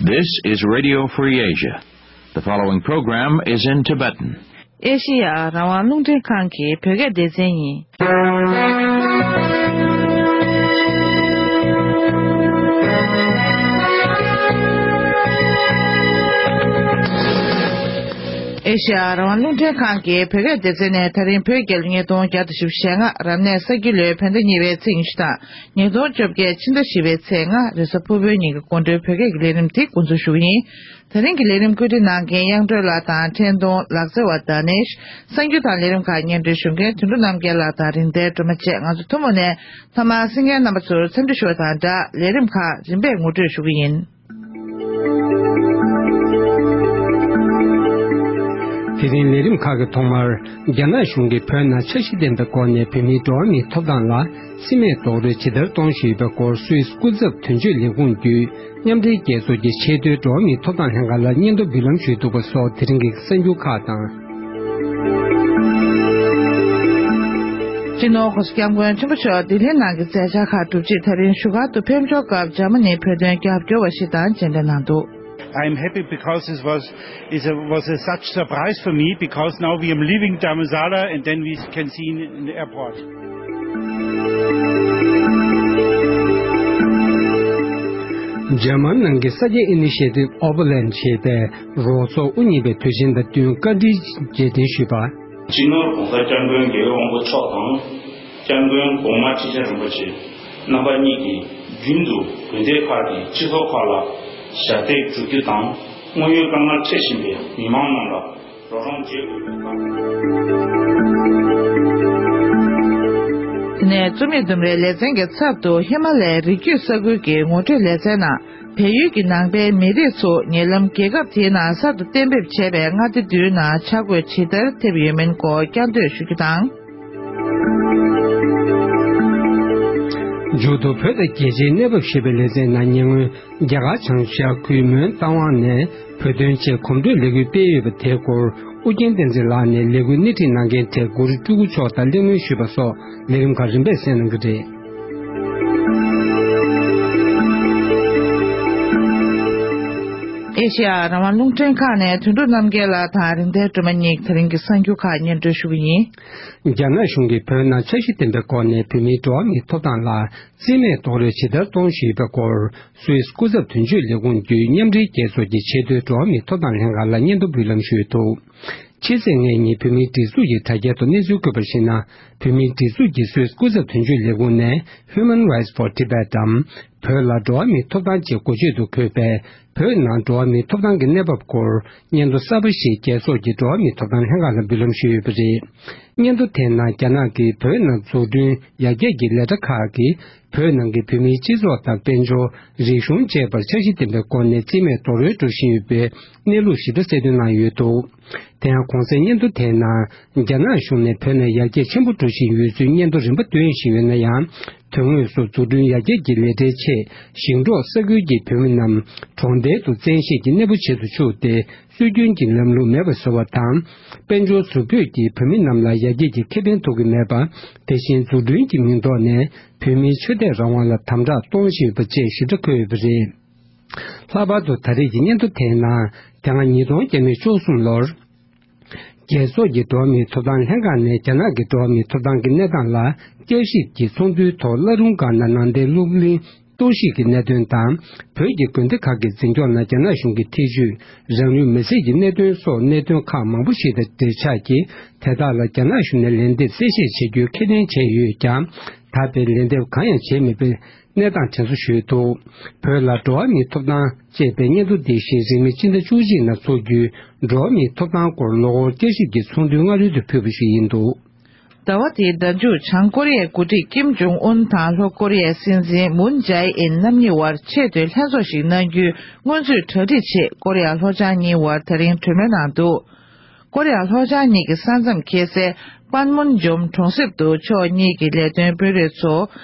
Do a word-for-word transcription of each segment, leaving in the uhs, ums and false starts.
This is Radio Free Asia. The following program is in Tibetan. ཨེ་ཤེ་ཡ་རང་དབང་རླུང་འཕྲིན་ཁང་གི་བོད་སྐད་སྡེ་ཚན་ཡིན། ཨེ་ཤེ་ཡ་རང་དབང་རླུང་འཕྲིན་ཁང་གི་བོད་སྐད་སྡེ་ཚན་ནས་ད་རིང་བོད་རྒྱལ་ཉིས་སྟོང་བརྒྱ་དང་བཞི་བཅུ་ཞེ་ལྔ་རབ་གནས་ས་ཁྱི་ལོའི་བོད་ཟླ་གཉིས་པའི་ཚེས་ཉི་ཤུ་དང་ཉིས་སྟོང་བཅོ་བརྒྱད་ཕྱི་ཟླ་བཞི་པའི་ཚེས་ལྔ་རེས་གཟའ་ཕུར་བུའི་ཉིན་གྱི་དགོང་དྲོའི་བོད་སྐད་ཀྱི་ལས་རིམ་དེ་འགོ་འཛུགས་ཞུ་གི་ཡིན། ད་རིང་གི་ལས་རིམ་བཀོད་སྒྲིག་གནང་མཁན་དབྱངས་སྒྲོལ་ལགས་དང་འཕྲིན་གཏོང་ལག་རྩལ་བ་ད་ནེཤ། གསར་འགྱུར་དང་ལས་རིམ་ཁག་སྙན་སྒྲོན་ཞུ་མཁན་དོན་གྲུབ་རྣམ་རྒྱལ་ལགས་དང་རིག་ལྡན་སྒྲོལ་མ་བཅས་ང་ཚོ་ཐུན་མོང་ནས་མཐའ་མར་གསན་མཁན་རྣམ་པ་ཚོར་འཚམས་འདྲི་ཞུ་བ་དང་སྦྲགས་ལས་རིམ་ཁག་རིམ་པས་ངོ་སྤྲོད་ཞུ་གི་ཡིན། དེ་རིང་ལས་རིམ་ཁག་གི་ཐོག་མར། རྒྱ་ནག་གཞུང་གིས་བོད་ནང་འཆར་གཞི་ལྡན་པའི་སྒོ་ནས་བོད་མིའི་འགྲོ་བ་མིའི་ཐོབ་ཐང་ལ་རྩིས་མེད་རྡོག་རོལ་ཇི་ལྟར་གཏོང་བཞིན་ཡོད་པའི་སྐོར་སུད་སི་སྐུ་ཚབ་དོན་གཅོད་ལས་ཁུངས་བརྒྱུད། མཉམ་འབྲེལ་རྒྱལ་ཚོགས་ཀྱི་ཆེས་མཐོའི་འགྲོ་བ་མིའི་ཐོབ་ཐང་ལྷན་ཁང་ལ་སྙན་ཐོ་འབུལ་ལམ་ཞུས་འདུག་པ་སོགས་དེ་རིང་གི་གསར་འགྱུར་ཁག་དང་། སྤྱི་ནོར་༸གོང་ས་༸སྐྱབས་མགོན་ཆེན་པོ་མཆོག་ལྡི་ལིའི་ནང་གི་མཛད་འཆར་ཁག་གྲུབ་རྗེས་ད་རིང་བཞུགས་སྒར་དུ་ཕེབས་འབྱོར་སྐབས་འཇར་མ་ནིའི་བོད་དོན་རྒྱབ་སྐྱོར་བ་ཞིག་དང་མཇལ་འཕྲད་གནང་འདུག། I'm happy because it was, is a, was a such surprise for me because now we are leaving Dharamsala and then we can see in, in the airport. འཇར་མན་ནང་གི་ས་སྐྱའི་ཨི་ནི་ཤེ་ཊིབ་ཨོ་པོ་ལན་ཞེས་པའི་རོགས་ཚོགས་དབུ་བརྙེས་པའི་དུས་ཆེན་དང་བསྟུན་བཀའ་དྲིན་རྗེས་དྲན་ཞུས་པ། སྤྱི་ནོར་༸གོང་ས་༸སྐྱབས་མགོན་རྒྱལ་བའི་དབང་པོ་མཆོག་དང་། སྐྱབས་མགོན་གོང་མ་ཁྲི་ཆེན་རིན་པོ་ཆེ་རྣམ་པ་གཉིས་ཀྱིས་རྒྱུན་དུ་དགོན་སྡེ་ཁག་གི་སྤྱི་ཚོགས་ཁག་ལ་ཞབས་སྟེགས་སྒྲུབ་རྒྱུ་དང་། དངོས་ཡོད་དཀའ་ངལ་འཕྲད་བཞིན་པའི་མི་མང་རྣམས་ལ་རོགས་རམ་བྱེད་དགོས་པའི་སྐབས། དེ་ནས་རྩོམ་ཡིག་ལྡུམ་རའི་ལེ་ཚན་གྱི་ཚབ་ཏུ་ཧི་མ་ལ་ཡའི་རི་རྒྱུད་ས་ཁུལ་གྱི་ངོ་སྤྲོད་ལེ་ཚན་ནང་། བལ་ཡུལ་གྱི་ནང་པའི་མི་རིགས་ཚོ་ཉེ་ལམ་རྒྱལ་ཁབ་དེའི་ནང་གསར་དུ་གཏན་འབེབས་བྱས་པའི་མངའ་སྡེ་བདུན་ནང་ཆ་བགོས་ཇི་ལྟར་ཐེབས་ཡོད་མིན་སྐོར་བསྐྱར་ཟློས་ཞུ་རྒྱུ་དང་། མཇུག་ཏུ་བོད་དང་རྒྱལ་སྤྱིའི་གནས་བབ་ཞེས་པའི་ལེ་ཚན་ནང་ཉེ་སྔོན་རྒྱ་གར་བྱང་ཤར་ཁུལ་མོན་རྟ་དབང་ནས་བོད་དོན་ཆེད་གོམ་བགྲོད་ལས་འགུལ་སྤེལ་ཡོད་པ་དེའི་སྐོར་ཨུ་རྒྱན་བསྟན་འཛིན་ལགས་ནས་ལས་འགུལ་སྣེ་ཁྲིད་གནང་མཁན་དེ་གུ་རུ་སྤྲུལ་སྐུ་མཆོག་དང་གླེང་མོལ་ཞུས་པ་སོགས་ལས་རིམ་ཁག་རིམ་པས་གསན་གནང་གི་རེད། ཨེ་ཤེ་ཡ་རང་དབང་རླུང་འཕྲིན་ཁང་ནས་དོན་གྲུབ་རྣམ་རྒྱལ་ལགས་དང་རིག་ལྡན་སྒྲོལ་མ་གཉིས་ཀྱིས་ད་རིང་གི་གསར་འགྱུར་ཁག་སྙན་སྒྲོན་ཞུ་གི་ཡིན། རྒྱ་ནག་གཞུང་གིས་བོད་ནང་འཆར་གཞི་ལྡན་པའི་སྒོ་ནས་བོད་མིའི་འགྲོ་བ་མིའི་ཐོབ་ཐང་ལ་རྩིས་མེད་རྡོག་རོལ་ཇི་ལྟར་གཏོང་བཞིན་ཡོད་པའི་སྐོར། སུད་སི་སྐུ་ཚབ་དོན་གཅོད་ལས་ཁུངས་བརྒྱུད་མཉམ་འབྲེལ་རྒྱལ་ཚོགས་ཀྱི་ཆེས་མཐོའི་འགྲོ་བ་མིའི་ཐོབ་ཐང་ལྷན་ཁང་ལ་སྙན་ཐོ་འབུལ་ལམ་ཞུས་འདུག། ཕྱི་ཚེས་ལྔ་ཉིན་བོད་མིའི་སྒྲིག་འཛུགས་ཀྱི་དྲ་རྒྱའི་ཐོག་གནས་ཚུལ་བཀོད་པར་གཞིགས་ན། བོད་མིའི་སྒྲིག་འཛུགས་ཀྱི་སུད་སི་སྐུ་ཚབ་དོན་གཅོད་ལས་ཁུངས་ནས་Human Rights for Tibet་འམ། བོད་ལ་འགྲོ་བ་མིའི་ཐོབ་ཐང་ཅེས་འགོ་བརྗོད་དུ་འཁོད་པའི་བོད་ནང་འགྲོ་བ་མིའི་ཐོབ་ཐང་གི་གནས་བབ་སྐོར་སྙན་ཐོ་གསར་པ་ཞིག་རྒྱལ་ཚོགས་ཀྱི་འགྲོ་བ་མིའི་ཐོབ་ཐང་ལྷན་ཁང་ལ་འབུལ་ལམ་ཞུས་ཡོད་པ་རེད། སྙན་ཐོ་དེའི་ནང་རྒྱ་ནག་གིས་བོད་ནང་འཛུགས་སྐྲུན་ཡར་རྒྱས་ཀྱི་ལས་གྲྭ་ཁག་གིས་བོད་ནང་གི་བོད་མིའི་སྤྱི་ཚོགས་དང་དཔལ་འབྱོར། རིག་གཞུང་བཅས་པར་འཆར་གཞི་ལྡན་པའི་སྒོ་ནས་རྩིས་མེད་རྡོག་རོལ་འགྲོ་བཞིན་ཡོད་པའི་གནས་ལུགས་ཞིབ་ཕྲ་གསལ་སྟོན་གནང་ཡོད་འདུག། དེ་ཡང་གོང་གསལ་སྙན་ཐོ་དེའི་ནང་རྒྱ་ནག་གཞུང་ནས་བོད་ནང་ཡར་རྒྱས་ཆེན་པོ་འགྲོ་བཞིན་ཡོད་ཚུལ་སྙན་ཐོ་རིམ་པ་བཏོན་བཞིན་ཡོད་ན་ཡང་། དོན་དངོས་སུ་འཛུགས་སྐྲུན་ཡར་རྒྱས་ཀྱི་ལས་གྲྭའི་ཆེད་ཞིང་འབྲོག་ས་ཁུལ་གྱི་བོད་མི་རྣམས་གྲོང་རྡལ་དུ་བཙན་ཤེད་ཀྱིས་གནས་སྤོ་བྱེད་དུ་ཆུགས་ཏེ། སྲོལ་རྒྱུན་གྱི་ལམ་ལུགས་མེད་པར་བཟོ་བ་དང་། དཔལ་འབྱོར་ཟུར་ཕུད་ཀྱིས་བོད་མི་རྣམས་ལ་ཡར་རྒྱས་ཀྱི་ཁེ་ཕན་ཐོབ་ཀྱི་མེད་པ། དེ་བཞིན་འཛུགས་སྐྲུན་གྱི་མིང་ཐོག་ནས་བོད་མིའི་ཆོས་དད་རང་དབང་ལ་དམ་དྲག་གཏོང་བཞིན་ཡོད་པ་བཅས་ཞིབ་ཕྲ་འཁོད་ཡོད་པ་རེད། ལྷག་པར་དུ་ད་རེས་ཀྱི་སྙན་ཐོ་དེའི་ནང་དེ་སྔ་ཉིས་སྟོང་བརྒྱ་མེད་བཅུ་གསུམ་ལོར། རྒྱལ་ཚོགས་ཀྱི་འགྲོ་བ་མིའི་ཐོབ་ཐང་ལྷན་ཁང་ནས་རྒྱ་ནག་གི་འགྲོ་བ་མིའི་ཐོབ་ཐང་གི་གནས་སྟངས་ལ་བསྐྱར་ཞིབ་ཀྱི་ཚོགས་འདུའི་ཐོག་བླ་རུང་སྒང་ན་ནང་བསྟན་སློབ་གླིང་གཏོར་བཤིག་གི་གནད་དོན་དང་། བོད་ཀྱི་དགོན་སྡེ་ཁག་གི་འཛིན་སྐྱོང་ནང་རྒྱ་ནག་གཞུང་གི་ཐེ་ཇུས། རང་ལུས་མེར་སྲེག་གི་གནད་དོན་སོགས་གནད་དོན་ཁག་མང་པོ་ཞིག་དང་འབྲེལ་ཆགས་ཀྱིས། དེ་དག་ལ་རྒྱ་ནག་གཞུང་ནས་ལན་འདེབས་གསལ་བཤད་བྱེད་རྒྱུའི་ཁས་ལེན་བྱས་ཡོད་ཀྱང་། ད་བར་ལན་འདེབས་གང་ཡང་བྱས་མེད་པའི་གནས་སྟངས་དྲན་གསོ་ཞུས་འདུག། བོད་ལ་འགྲོ་བ་མིའི་ཐོབ་ཐང་ཅེས་པའི་སྙན་ཐོ་འདི་བཞིན་རིང་མིན་སྤྱི་ཟླ་བཅུ་གཅིག་ནང་འཚོགས་རྒྱུའི་འགྲོ་བ་མིའི་ཐོབ་ཐང་སྐོར་ལོ་འཁོར་བསྐྱར་ཞིབ་ཀྱི་ཚོགས་འདུའི་སྔ་རོལ་དུ་ཕུལ་བ་ཞིག་ཡིན་འདུག། ཟླ་བ་འདིའི་ཟླ་མཇུག་བྱང་ཀོ་རི་ཡའི་འགོ་ཁྲིད་ཀིམ་ཇོང་ཨུན་དང་ལྷོ་ཀོ་རི་ཡའི་སྲིད་འཛིན་མུན་ཇའེ་ཨིན་རྣམ་གཉིས་དབར་ཆེས་མཐོའི་ལྷན་ཚོགས་ཤིག་གནང་རྒྱུའི་སྔོན་ཚུད་གྲ་སྒྲིག་ཆེད་ཀོ་རི་ཡ་ལྷོ་བྱང་གཉིས་དབར་ད་རིང་གྲོས་མོལ་གནང་འདུག། ཀོ་རི་ཡ་ལྷོ་བྱང་གཉིས་ཀྱི་ས་མཚམས་འཁེལ་སའི་པན་མུན་ཇོམ་གྲོང་གསེབ་ཏུ་ཕྱོགས་གཉིས་ཀྱི་ལས་དོན་དཔོན་རིགས་ཚོ་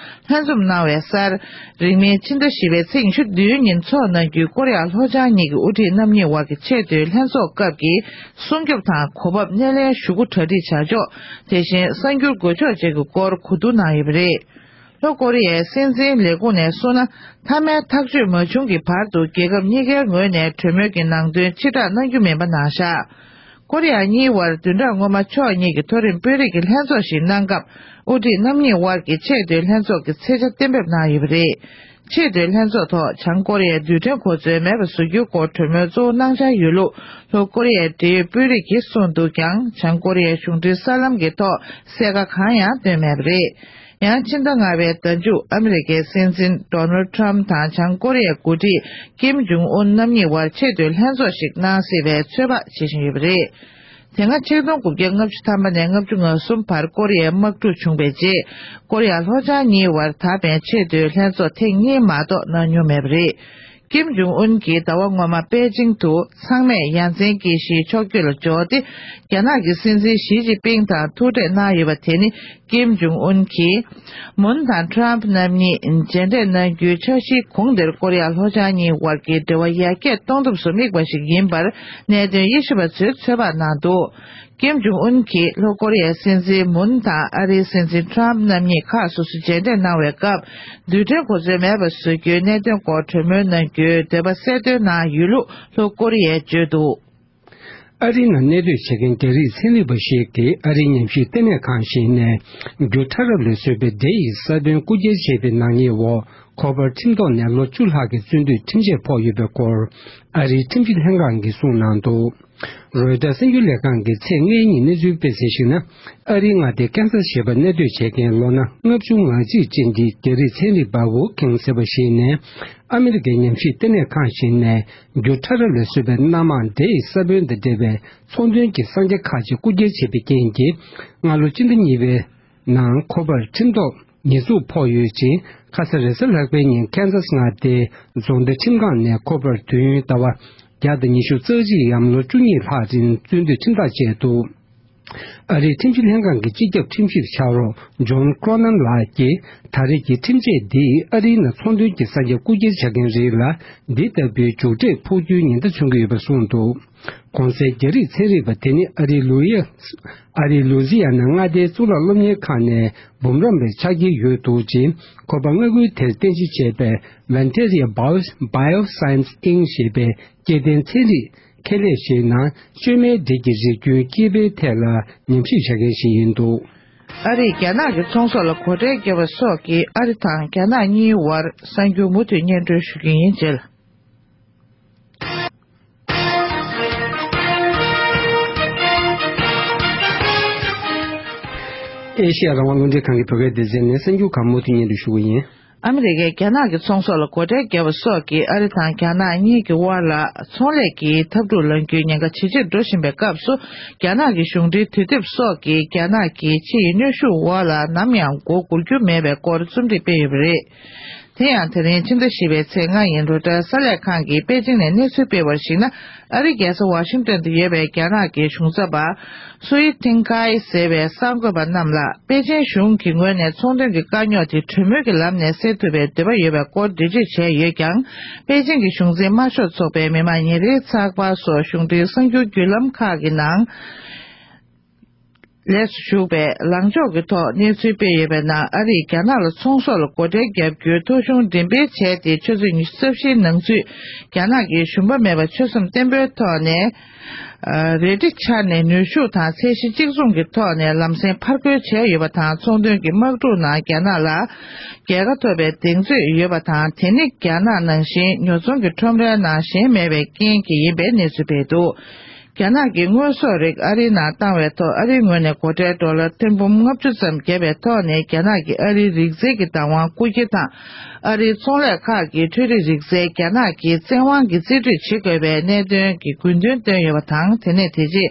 ལྷན་འཛོམས་གནང་བའི་སར། རིང་མིན་ཕྱི་ཟླ་བཞི་པའི་ཚེས་ཉི་ཤུ་བདུན་ཉིན་འཚོགས་གནང་རྒྱུའི་ཀོ་རི་ཡ་ལྷོ་བྱང་གཉིས་ཀྱི་དབུ་ཁྲིད་རྣམ་གཉིས་དབར་གྱི་ཆེས་མཐོའི་ལྷན་ཚོགས་སྐབས་ཀྱི་སྲུང་སྐྱོབ་དང་གོ་བབ་སྣེ་ལེན་ཞུ་སྒོ་གྲ་སྒྲིག་བྱ་ཕྱོགས། དེ་བཞིན་གསར་འགྱུར་འགོད་ཕྱོགས་བཅས་ཀྱི་སྐོར་གོ་བསྡུར་གནང་ཡོད་པ་རེད། ལྷོ་ཀོ་རི་ཡའི་སྲིད་འཛིན་ལས་ཁུངས་ནས་གསུངས་ན། མཐའ་མའི་ཐག་གཅོད་མ་བྱུང་གི་བར་དུ་རྒྱལ་ཁབ་གཉིས་ཀའི་ངོས་ནས་གྲོས་མོལ་གྱི་ནང་དོན་ཕྱིར་བསྒྲགས་གནང་རྒྱུ་མིན་པ་གནང་བཞག་ཀོ་རི་ཡ་གཉིས་དབར་བདུན་ཕྲག་སྔོན་མ་ཕྱོགས་གཉིས་ཀྱི་མཐོ་རིམ་དཔོན་རིགས་ཀྱི་ལྷན་ཚོགས་ཤིག་གནང་སྐབས། དབུ་ཁྲིད་རྣམ་གཉིས་དབར་གྱི་ཆེས་མཐོའི་ལྷན་ཚོགས་ཀྱི་ཚེས་ཆ་གཏན་འབེབས་གནང་ཡོད་པ་རེད། ཆེས་མཐོའི་ལྷན་ཚོགས་ཐོག་བྱང་ཀོ་རི་ཡའི་རྡུལ་ཕྲན་གོ་མཚོན་མེད་པ་བཟོ་རྒྱུའི་སྐོར་གྲོས་མོལ་གཙོ་བོ་གནང་འཆར་ཡོད་ལུགས་ལྷོ་ཀོ་རི་ཡའི་འབྲེལ་ཡོད་དཔོན་རིགས་ཀྱིས་གསུངས་འདུག་ཀྱང་། བྱང་ཀོ་རི་ཡའི་གཞུང་འབྲེལ་གསར་ལམ་གྱི་ཐོག་གསལ་ཁ་གང་ཡང་བཏོན་མེད་པ་རེད། ཡང་ཕྱི་ཟླ་ལྔ་པའི་ཟླ་མཇུག་ཨ་མི་རི་ཀའི་སྲིད་འཛིན་ཌོ་ནལ་ཌི་ཊརམ་ཕི་དང་བྱང་ཀོ་རི་ཡའི་འགོ་ཁྲིད་ཀིམ་ཇུང་ཨུན་རྣམ་གཉིས་དབར་ཆེས་མཐོའི་ལྷན་ཚོགས་ཤིག་གནང་སྲིད་པའི་ཚོད་དཔག་བྱེད་བཞིན་ཡོད་པ་རེད། དེ་སྔ་ཆིག་སྟོང་དགུ་བརྒྱ་ལྔ་བཅུ་ཐམ་པ་ནས་ལྔ་བཅུ་ང་གསུམ་བར་ཀོ་རི་ཡའི་དམག་འཁྲུག་བྱུང་བའི་རྗེས། ཀོ་རི་ཡ་ལྷོ་བྱང་གཉིས་དབར་ད་ཕན་ཆེས་མཐོའི་ལྷན་ཚོགས་ཐེངས་གཉིས་མ་གཏོགས་གནང་མྱོང་མེད་པ་རེད། ཀིམ་ཇུང་ཨུན་གྱིས་ཟླ་བ་སྔོན་མ་པེ་ཅིང་དུ་ཚང་མས་ཡ་མཚན་སྐྱེ་གཞིའི་ཕྱོགས་བསྐྱོད་ལ་འབྱོར་ཏེ། རྒྱ་ནག་གི་སྲིད་འཛིན་ཞི་ཅིན་ཕིང་དང་ཐུག་འཕྲད་གནང་ཡོད་པ་དེ་ནི། ཀིམ་ཇུང་ཨུན་གྱིས་མུན་དང་ཊརམ་ཕི་རྣམ་གཉིས་མཇལ་འཕྲད་གནང་རྒྱུའི་འཆར་གཞིའི་གོང་དེར་ཀོ་རི་ཡ་ལྷོ་བྱང་གཉིས་དབར་གྱི་འབྲེལ་བ་ཡར་རྒྱས་གཏོང་ཐབས་སུ་དམིགས་པ་ཞིག་ཡིན་པར་གནད་དོན་དབྱེ་ཞིབ་པ་ཚོས་ཚོད་དཔག་གནང་འདུག་ཀིམ་ཇུང་ཨུན་གྱིས་ལྷོ་ཀོ་རི་ཡའི་སྲིད་འཛིན་མུན་དང་ཨ་རིའི་སྲིད་འཛིན་ཊརམ་ཕི་རྣམ་གཉིས་ཁག་སོ་སོ་མཇལ་འཕྲད་གནང་བའི་སྐབས། རྡུལ་ཕྲན་གོ་མཚོན་མེད་པ་བཟོ་རྒྱུའི་གནད་དོན་སྐོར་གྲོས་མོལ་གནང་རྒྱུའི་འདོད་པ་གསལ་སྟོན་གནང་ཡོད་ལུགས་ལྷོ་ཀོ་རི་ཡས་བརྗོད་འདུག་ཨ་རིའི་ནང་གནས་སྡོད་བྱེད་མཁན་རྒྱ་རིགས་ཚན་རིག་པ་ཞིག་གིས་ཨ་རིའི་ཉམས་ཞིབ་ལྟེ་གནས་ཁང་ཞིག་ནས་རྒྱུ་ཕྲ་རབ་ལས་བཟོས་པའི་འབྲས་ཡི་ས་བོན་རྐུ་འཁྱེར་བྱས་པའི་ནག་ཉེས་འོག་ཁོ་པར་ཁྲིམས་ཐོག་ནས་ལོ་བཅུ་ལྷག་གི་བཙོན་འདུས་ཁྲིམས་ཆད་ཕོག་ཡོད་པའི་སྐོར་ཨ་རིའི་ཁྲིམས་ཞིབ་ལྷན་ཁང་གིས་གསུངས་གནང་འདུག་རོའི་ཊར་གསར་འགྱུར་ལས་ཁང་གིས་ཚེས་ལྔའི་ཉིན་གནས་ཚུལ་སྤེལ་གསལ་ཞིག་ན། ཨ་རིའི་མངའ་སྡེ་ཀན་ས་སི་ཞེས་པར་གནས་སྡོད་བྱེད་མཁན་ལོ་ན་ལྔ་བཅུ་ང་གཅིག་ཅན་གྱི་རྒྱ་རིགས་ཚན་རིག་པ་ཝུ་ཁིང་ཟེར་བ་ཞིག་ནས། ཨ་མི་རི་ཀའི་ཉམས་ཞིབ་ལྟེ་གནས་ཁང་ཞིག་ནས་རྒྱུ་ཕྲ་རབ་ལས་བཟོས་པའི་སྣ་མང་འབྲས་ཡི་ས་བོན་དང་འབྲེལ་བའི་ཚོང་དོན་གྱི་གསང་རྒྱ་ཁག་ཅིག་རྐུ་འཁྱེར་བྱས་པའི་རྐྱེན་གྱིས། སྔ་ལོ་སྤྱི་ཟླ་གཉིས་པའི་ནང་ཁོ་པར་ཁྲིམས་ཐོག་ཉེས་འཛུགས་ཕོག་ཡོད་ཅིང་། ཁ་ས་རེས་གཟའ་ལྷག་པའི་ཉིན་ཁན་ཛཱས་མངའ་སྡེའི་རྫོང་སྡེ་ཁྲིམས་ཁང་ནས་ཁོ་པར་དུས་ཡུན་ཟླ་བ་བརྒྱ་དང་ཉི་ཤུ་རྩ་གཅིག་ཡམ་ལོ་བཅུ་གཉིས་ལྷག་རིང་བཙོན་འདུས་ཁྲིམས་ཐག་བཅད་འདུག་ཨ་རིའི་ཁྲིམས་ཞིབ་ལྷན་ཁང་གི་སྤྱི་ཁྱབ་ཁྲིམས་ཞིབ་ཕྱག་རོགས་ཇོན་ཀོ་ནན་ལགས་ཀྱིས། ད་རེས་ཀྱི་ཁྲིམས་ཆད་འདིས་ཨ་རིའི་ནང་ཚོང་དོན་གྱི་གསར་རྒྱག་རྐུ་འཁྱེར་བྱ་མཁན་རིགས་ལ་འདི་ལྟ་བུའི་མཇུག་འབྲས་ཕོག་རྒྱུའི་ཉེན་བརྡ་མཚོན་གྱི་ཡོད་པ་གསུངས་འདུག་གོང་གསལ་རྒྱ་རིགས་ཚན་རིག་པ་དེ་ནི་ཨ་རིའི་ལུའི་ཡ། ཨ་རིའི་ལུའུ་ཛི་ཡ་ན་མངའ་སྡེའི་གཙུག་ལག་སློབ་གཉེར་ཁང་ནས་འབུམ་རམས་པའི་ཕྱག་འཁྱེར་ཡོད་འདུག་ཅིང་། ཁོ་པ་མངའ་ཁུལ་དེར་རྟེན་གཞི་བྱས་པའི་Venteria Bio- Bioscience Inc ཞེས་པའི་སྐྱེ་ལྡན་ཚན་རིག་ཁེ་ལས་ཞིག་ནང་བཅོས་མའི་འབྲས་ཀྱི་རིགས་རྒྱུན་སྐྱེ་འཕེལ་ཐད་ལ་ཉམས་ཞིབ་བྱ་མཁན་ཞིག་ཡིན་འདུག་ཨ་རིས་རྒྱ་ནག་གི་ཚོང་ཟོག་ལ་སྒོ་ཁྲལ་བརྒྱབ་པ་སོགས་ཀྱིས་ཨ་རི་དང་རྒྱ་ནག་གཉིས་དབར་གསར་འགྱུར་མུ་མཐུད་སྙན་སྒྲོན་ཞུ་གི་ཡིན། རྗེས་ལ། ཨེ་ཤེ་ཡ་རང་དབང་རླུང་འཕྲིན་ཁང་གི་བོད་སྐད་སྡེ་ཚན་ནས་གསར་འགྱུར་ཁག་མུ་མཐུད་སྙན་སྒྲོན་ཞུ་གི་ཡིན། ཨ་མི་རི་ཀས་རྒྱ་ནག་གི་ཚོང་ཟོག་ལ་སྒོ་ཁྲལ་བརྒྱབ་པ་སོགས་ཀྱིས་ཨ་རི་དང་རྒྱ་ནག་གཉིས་ཀྱི་དབར་ལ་ཚོང་ལས་ཀྱི་འཐབ་འཁྲུག་ལངས་རྒྱུའི་ཉེན་ཁ་ཇེ་ཆེར་འགྲོ་བཞིན་པའི་སྐབས་སུ། རྒྱ་ནག་གི་གཞུང་འབྲེལ་དུས་དེབ་སོགས་ཀྱིས་རྒྱ་ནག་གིས་ཕྱི་ཡི་གནོན་ཤུགས་འོག་ལ་ནམ་ཡང་མགོ་སྒུར་རྒྱུ་མེད་པའི་སྐོར་རྩོམ་སྒྲིག་སྤེལ་ཡོད་པ་རེད། དེ་ཡང་དེ་རིང་ཕྱི་ཟླ་བཞི་པའི་ཚེས་ལྔ་ཉིན་རོའི་ཊར་གསར་ལས་ཁང་གིས་པེ་ཅིང་ནས་གནས་ཚུལ་སྤེལ་བར་གཞིགས་ན། ཨ་རིའི་རྒྱལ་ས་ཝ་ཤིང་ཏོན་དུ་ཡོད་པའི་རྒྱ་ནག་གི་གཞུང་ཚབ་པ་སུའེ་ཐིང་ཀའེ་ཟེར་བའི་གསར་འགོད་པ་རྣམས་ལ། པེ་ཅིང་གཞུང་གི་ངོས་ནས་ཚོང་དོན་གྱི་དཀའ་རྙོག་དེ་གྲོས་མོལ་གྱི་ལམ་ནས་སེལ་ཐུབ་པའི་འདོད་པ་ཡོད་པའི་སྐོར་འགྲེལ་བརྗོད་བྱས་ཡོད་ཀྱང་། པེ་ཅིང་གི་གཞུང་འཛིན་དམར་ཤོག་ཚོགས་པའི་མི་དམངས་ཉིན་རེའི་ཚགས་པར་སོགས་གཞུང་འབྲེལ་གསར་འགྱུར་བརྒྱུད་ལམ་ཁག་གི་ནང་ལས་སུ་ཞུགས་པའི་ལངས་ཕྱོགས་ཀྱི་ཐོག་གནས་ཚུལ་སྤེལ་ཡོད་པའི་ནང་། ཨ་རིས་རྒྱ་ནག་ལ་ཚོང་ཟོག་ལ་སྒོ་ཁྲལ་བརྒྱབ་རྒྱུའི་ཐོ་གཞུང་འགྲེམས་སྤེལ་བྱས་ཏེ། ཆུ་ཚོད་ཉི་ཤུ་རྩ་བཞིའི་ནང་ཚུད་རྒྱ་ནག་གི་ཞུམ་པ་མེད་པར་ཆོད་སེམས་བརྟན་པོའི་ཐོག་ནས། ཨ། རལ་གྲི་འཕྱར་ནས་ནུས་ཤུགས་དང་ཚད་གཞི་གཅིག་མཚུངས་ཀྱི་ཐོག་ནས་ལམ་སེང་ཕར་རྒོལ་བྱས་ཡོད་པ་དང་། ཚོང་དོན་གྱི་དམག་འཁྲུག་ནང་རྒྱ་ནག་ལ་རྒྱལ་ཁ་ཐོབ་པའི་གདེང་ཚོད་ཡོད་པ་དང་། དེ་ནི་རྒྱ་ནག་ནང་བཞིན་ཉོ་ཚོང་གི་ཁྲོམ་རའི་ནང་ཞེན་མེད་པའི་རྐྱེན་གྱིས་ཡིན་པའི་གནས་ཚུལ་སྤེལ་འདུག་རྒྱ་ནག་གིས་དངོས་ཟོག་རིགས་ཨ་རིའི་ནང་བཏང་བའི་ཐོག་ཨ་རིའི་ངོས་ནས་སྒོ་ཁྲལ་ཌོ་ལར་ཐེར་འབུམ་ལྔ་བཅུ་ཙམ་བརྒྱབ་པའི་ཐོག་ནས། རྒྱ་ནག་གིས་ཨ་རིའི་རིག་རྩལ་གྱི་བདག་དབང་རྐུ་འཁྱེར་དང་། ཨ་རིའི་ཚོང་ལས་ཁག་གི་འཕྲུལ་རིག་རིག་རྩལ་རྒྱ་ནག་གིས་བཙན་དབང་གིས་རྩིས་སྤྲོད་བྱེད་དགོས་པའི་གནད་དོན་གྱི་དགོས་འདུན་བཏོན་ཡོད་པ་དང་། དེ་ནས་དེ་རྗེས་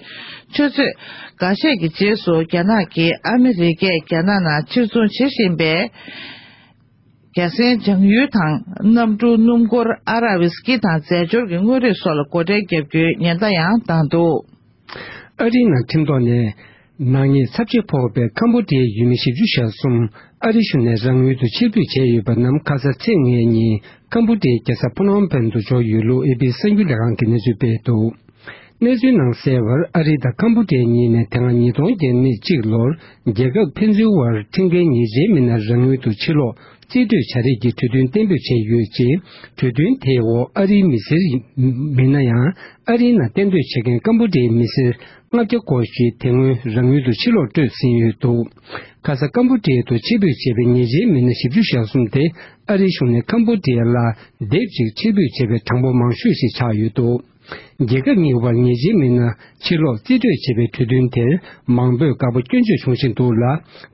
ཆུ་ཚོད་འགའ་ཤས་ཀྱི་རྗེས་སུ། རྒྱ་ནག་གིས་ཨ་མི་རི་ཀས་རྒྱ་ནག་ནང་ཕྱིར་ཚོང་བྱེད་བཞིན་པའི་རྒྱ་སྲན་ལྗང་ཡུལ་དང་། གནམ་གྲུ་སྣུམ་འཁོར་ཨ་ར་ཝི་སི་ཀི་དང་རྫས་སྦྱོར་གྱི་དངོས་རིགས་སོགས་ལ་སྒོ་ཁྲལ་བརྒྱབ་རྒྱུའི་ཉེན་བརྡ་ཡང་བཏང་འདུག་ཨ་རིའི་ནང་ཁྲིམས་ཐོག་ནས་ནག་ཉེས་ཚབས་ཆེ་ཕོག་པའི་ཁམ་བྷོ་ཌི་ཡའི་ཡུལ་མི་བཞི་བཅུ་ཞེ་གསུམ་ཨ་རི་གཞུང་ནས་རང་ཡུལ་དུ་ཕྱིར་འབུད་བྱས་ཡོད་པ་རྣམས། ཁ་ས་ཚེས་ལྔའི་ཉིན་ཁམ་བྷོ་ཌི་ཡའི་རྒྱལ་ས་ཕུ་ནོམ་ཕེན་དུ་འབྱོར་ཡོད་ལུགས་ཨེ་པི་གསར་འགྱུར་ལས་ཁང་གིས་གནས་ཚུལ་སྤེལ་འདུག་གནས་ཚུལ་ནང་གསལ་བར། ཨ་རི་དང་ཀམ་པོ་ཌི་ཡ་གཉིས་ནས་དེ་སྔ་ཉིས་སྟོང་བརྒྱ་མེད་གཅིག་ལོར་རྒྱལ་ཁབ་ཕན་ཚུན་དབར་ཁྲིམས་འགལ་ཉེས་ཅན་མི་སྣ་རང་ཡུལ་དུ་ཕྱིར་ལོག་རྩིས་སྤྲོད་བྱ་རེས་ཀྱི་གྲོས་མཐུན་གཏན་འབེབས་བྱས་ཡོད་ཅིང་། གྲོས་མཐུན་དེའི་འོག་ཨ་རིའི་མི་སེར་མིན་ན་ཡང་། ཨ་རིའི་ནང་གཏན་སྡོད་བྱེད་མཁན་ཀམ་པོ་ཌི་ཡའི་མི་སེར་ལྔ་བརྒྱ་སྐོར་ཞིག་དེ་སྔོན་རང་ཡུལ་དུ་ཕྱིར་ལོག་སྤྲོད་ཟིན་ཡོད་འདུག་ཁ་ས་ཀམ་པོ་ཌི་ཡ་དུ་ཕྱིར་འབུད་བྱས་པའི་ཉེས་ཅན་མི་སྣ་བཞི་བཅུ་ཞེ་གསུམ་དེ། ཨ་རིའི་གཞུང་ནས་ཀམ་པོ་ཌི་ཡ་ལ་སྡེབ་གཅིག་ཕྱིར་འབུད་བྱས་པའི་གྲངས་འབོར་མང་ཤོས་ཤིག་ཆགས་ཡོད་འདུག་རྒྱལ་ཁབ་གཉིས་བར་ཉེས་ཅན་མི་སྣ་ཕྱིར་ལོག་རྩིས་སྤྲོད་བྱེད་པའི་གྲོས་མཐུན་དེར་མང་པོས་དགའ་པོ་སྐྱོན་བརྗོད་བྱུང་བཞིན་འདུག་ལ།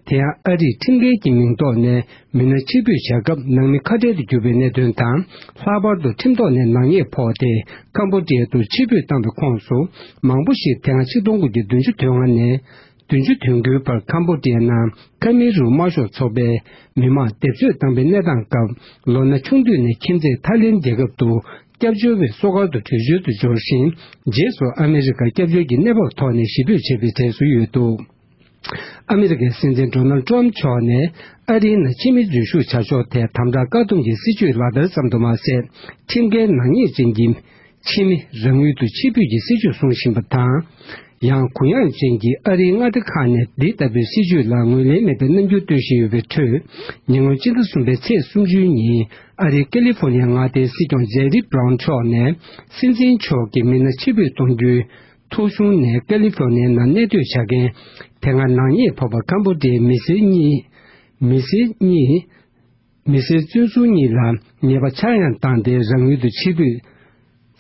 དེ་ཡང་ཨ་རིས་ཁྲིམས་འགལ་གྱི་མིང་ཐོག་ནས་མི་སྣ་ཕྱིར་འབུད་བྱ་སྐབས་ནང་མི་ཁ་བྲལ་དུ་གྱུར་པའི་གནད་དོན་དང་། ལྷག་པར་དུ་ཁྲིམས་ཐོག་ནས་ནག་ཉེས་ཕོག་སྟེ་ཀམ་པོ་ཌི་ཡ་དུ་ཕྱིར་འབུད་བཏང་བའི་ཁོངས་སུ། མང་པོ་ཞིག་དེ་སྔ་ཆིག་སྟོང་དགུ་བརྒྱ་བདུན་ཅུ་དོན་ལྔ་ནས་བདུན་ཅུ་དོན་དགུའི་བར་ཀམ་པོ་ཌི་ཡ་ནང་ཁ་མི་རུ་དམར་ཤོག་ཚོགས་པས་མི་མང་སྡེབ་གསོད་བཏང་པའི་གནས་སྟངས་སྐབས། ལོ་ན་ཆུང་དུས་ནས་ཁྱིམ་མཚེས་ཐའི་ལེན་རྒྱལ་ཁབ་ཏུ་སྐྱབས་བཅོལ་བའི་གསོ་སྒར་དུ་བྲོས་བྱོལ་དུ་འབྱོར་ཞིང་། རྗེས་སུ་ཨ་མི་རི་ཀར་སྐྱབས་བཅོལ་གྱི་གནས་བབ་ཐོག་ནས་གཞིས་སྤོས་བྱས་པའི་གྲས་སུ་ཡོད་འདུག་ཨ་མི་རི་ཀའི་སྲིད་འཛིན་ཌོ་ནལ་ཊམ་མཆོག་ནས་ཨ་རིའི་ནང་ཕྱི་མི་འཛུལ་ཞུགས་བྱ་ཕྱོགས་ཐད་དམ་དྲག་བཀག་སྡོམ་གྱི་སྲིད་ཇུས་ལག་བསྟར་ཙམ་དུ་མ་ཟད། ཁྲིམས་འགལ་ནག་ཉེས་ཅན་གྱི་ཕྱི་མི་རང་ཡུལ་དུ་ཕྱིར་འབུད་ཀྱི་སྲིད་ཇུས་སྲུང་བཞིན་པ་དང་། ཡང་གུ་ཡངས་ཅན་གྱི་ཨ་རིའི་མངའ་སྡེ་ཁག་ནས་འདི་ལྟ་བུའི་སྲིད་ཇུས་ལ་ངོས་ལེན་མེད་པའི་རྣམ་འགྱུར་སྟོན་བཞིན་ཡོད་པའི་ཁྲོད། ཉེ་སྔོན་སྤྱི་ཟླ་གསུམ་པའི་ཚེས་སུམ་ཅུའི་ཉིན། ཨ་རིའི་ཀ་ལི་ཧྥོ་ནི་ཡ་མངའ་སྡེའི་སྲིད་སྐྱོང་ཇེ་རི་བྷ་རའུན་མཆོག་ནས། སྲིད་འཛིན་མཆོག་གིས་མི་སྣ་ཕྱིར་འབུད་གཏོང་རྒྱུའི་ཐོ་གཞུང་ནས་ཀ་ལི་ཧྥོ་ནི་ཡའི་ནང་གནས་སྡོད་བྱ་མཁན། དེ་སྔ་ནག་ཉེས་ཕོག་པ་ཀམ་པོ་ཌི་ཡའི་མི་སེར་གཉིས། མི་སེར་གཉིས། མི་སེར་བཙོན་ཟུར་གཉིས་ལ་ཉེས་པ་ཆག་ཡང་བཏང་སྟེ་རང་ཡུལ་དུ་ཕྱིར་འབུད་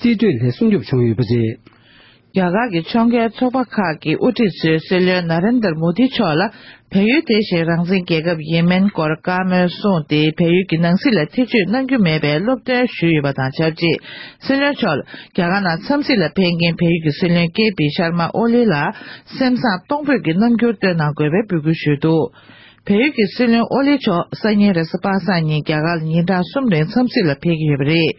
རྩིས་སྤྲོད་ལས་སྲུང་སྐྱོབ་བྱུང་ཡོད་པ་རེད། རྒྱ་གར་གྱི་ཕྱོགས་འགལ་ཚོགས་པ་ཁག་གི་དབུ་ཁྲིད་ཚོས་སྲིད་བློན་ན་རེན་དར་མོ་དི་མཆོག་ལ་བལ་ཡུལ་དེ་བཞིན་རང་བཙན་རྒྱལ་ཁབ་ཡིན་མིན་སྐོར་བཀའ་མོལ་གསུངས་ཏེ། བལ་ཡུལ་གྱི་ནང་སྲིད་ལ་ཐེ་བྱུས་གནང་རྒྱུ་མེད་པའི་སློབ་སྟོན་ཞུས་ཡོད་པ་དང་ཆབས་ཅིག་སྲིད་བློན་མཆོག་ལ་རྒྱ་གར་ནང་འཚམས་གཟིགས་ལ་ཕེབས་མཁན་བལ་ཡུལ་གྱི་སྲིད་བློན་ཀེ་པི་ཤར་མ་ཨོ་ལི་ལ་སེམས་བཟང་གཏོང་ཕོད་ཀྱི་རྣམ་འགྱུར་སྟོན་གནང་དགོས་པའི་འབོད་སྐུལ་ཞུས་འདུག་བལ་ཡུལ་གྱི་སྲིད་བློན་ཨོ་ལི་མཆོག་སང་ཉིན་རེས་གཟའ་པ་སངས་ཉིན་རྒྱ་གར་ལ་ཉིན་གྲངས་གསུམ་རིང་འཚམས་གཟིགས་ལ་ཕེབས་ཀྱི་ཡོད་པ་རེད།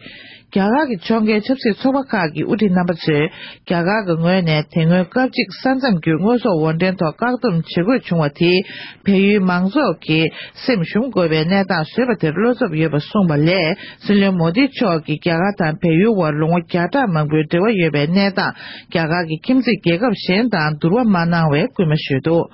རྒྱ་གར་གྱི་ཕྱོགས་འགལ་ཆབ་སྲིད་ཚོགས་པ་ཁག་གི་དབུ་ཁྲིད་རྣམ་པ་ཚོས་རྒྱ་གར་གྱི་ངོས་ནས་དེ་སྔོན་སྐབས་གཅིག་ས་མཚམས་བརྒྱུད་དངོས་ཟོག་དབོར་འདྲེན་ཐོག་བཀག་སྡོམ་བྱེད་དགོས་བྱུང་བ་དེས་བལ་ཡུལ་མང་ཚོགས་ཀྱི་སེམས་ཞུམ་དགོས་པའི་གནས་སྟངས་བཟོས་པ་དེར་བློ་འཚབ་ཡོད་པ་གསུངས་པ་ལས། སྲིད་བློན་མོ་དི་མཆོག་གིས་རྒྱ་གར་དང་བལ་ཡུལ་དབར་ལོ་ངོ་བརྒྱ་ཕྲག་མང་པོའི་འབྲེལ་བ་ཡོད་པའི་གནས་སྟངས་རྒྱ་གར་གྱི་ཁྱིམ་མཚེས་རྒྱལ་ཁབ་གཞན་དང་བསྡུར་བ་མ་གནང་བའི་སྐུལ་མ་ཞུས་འདུག་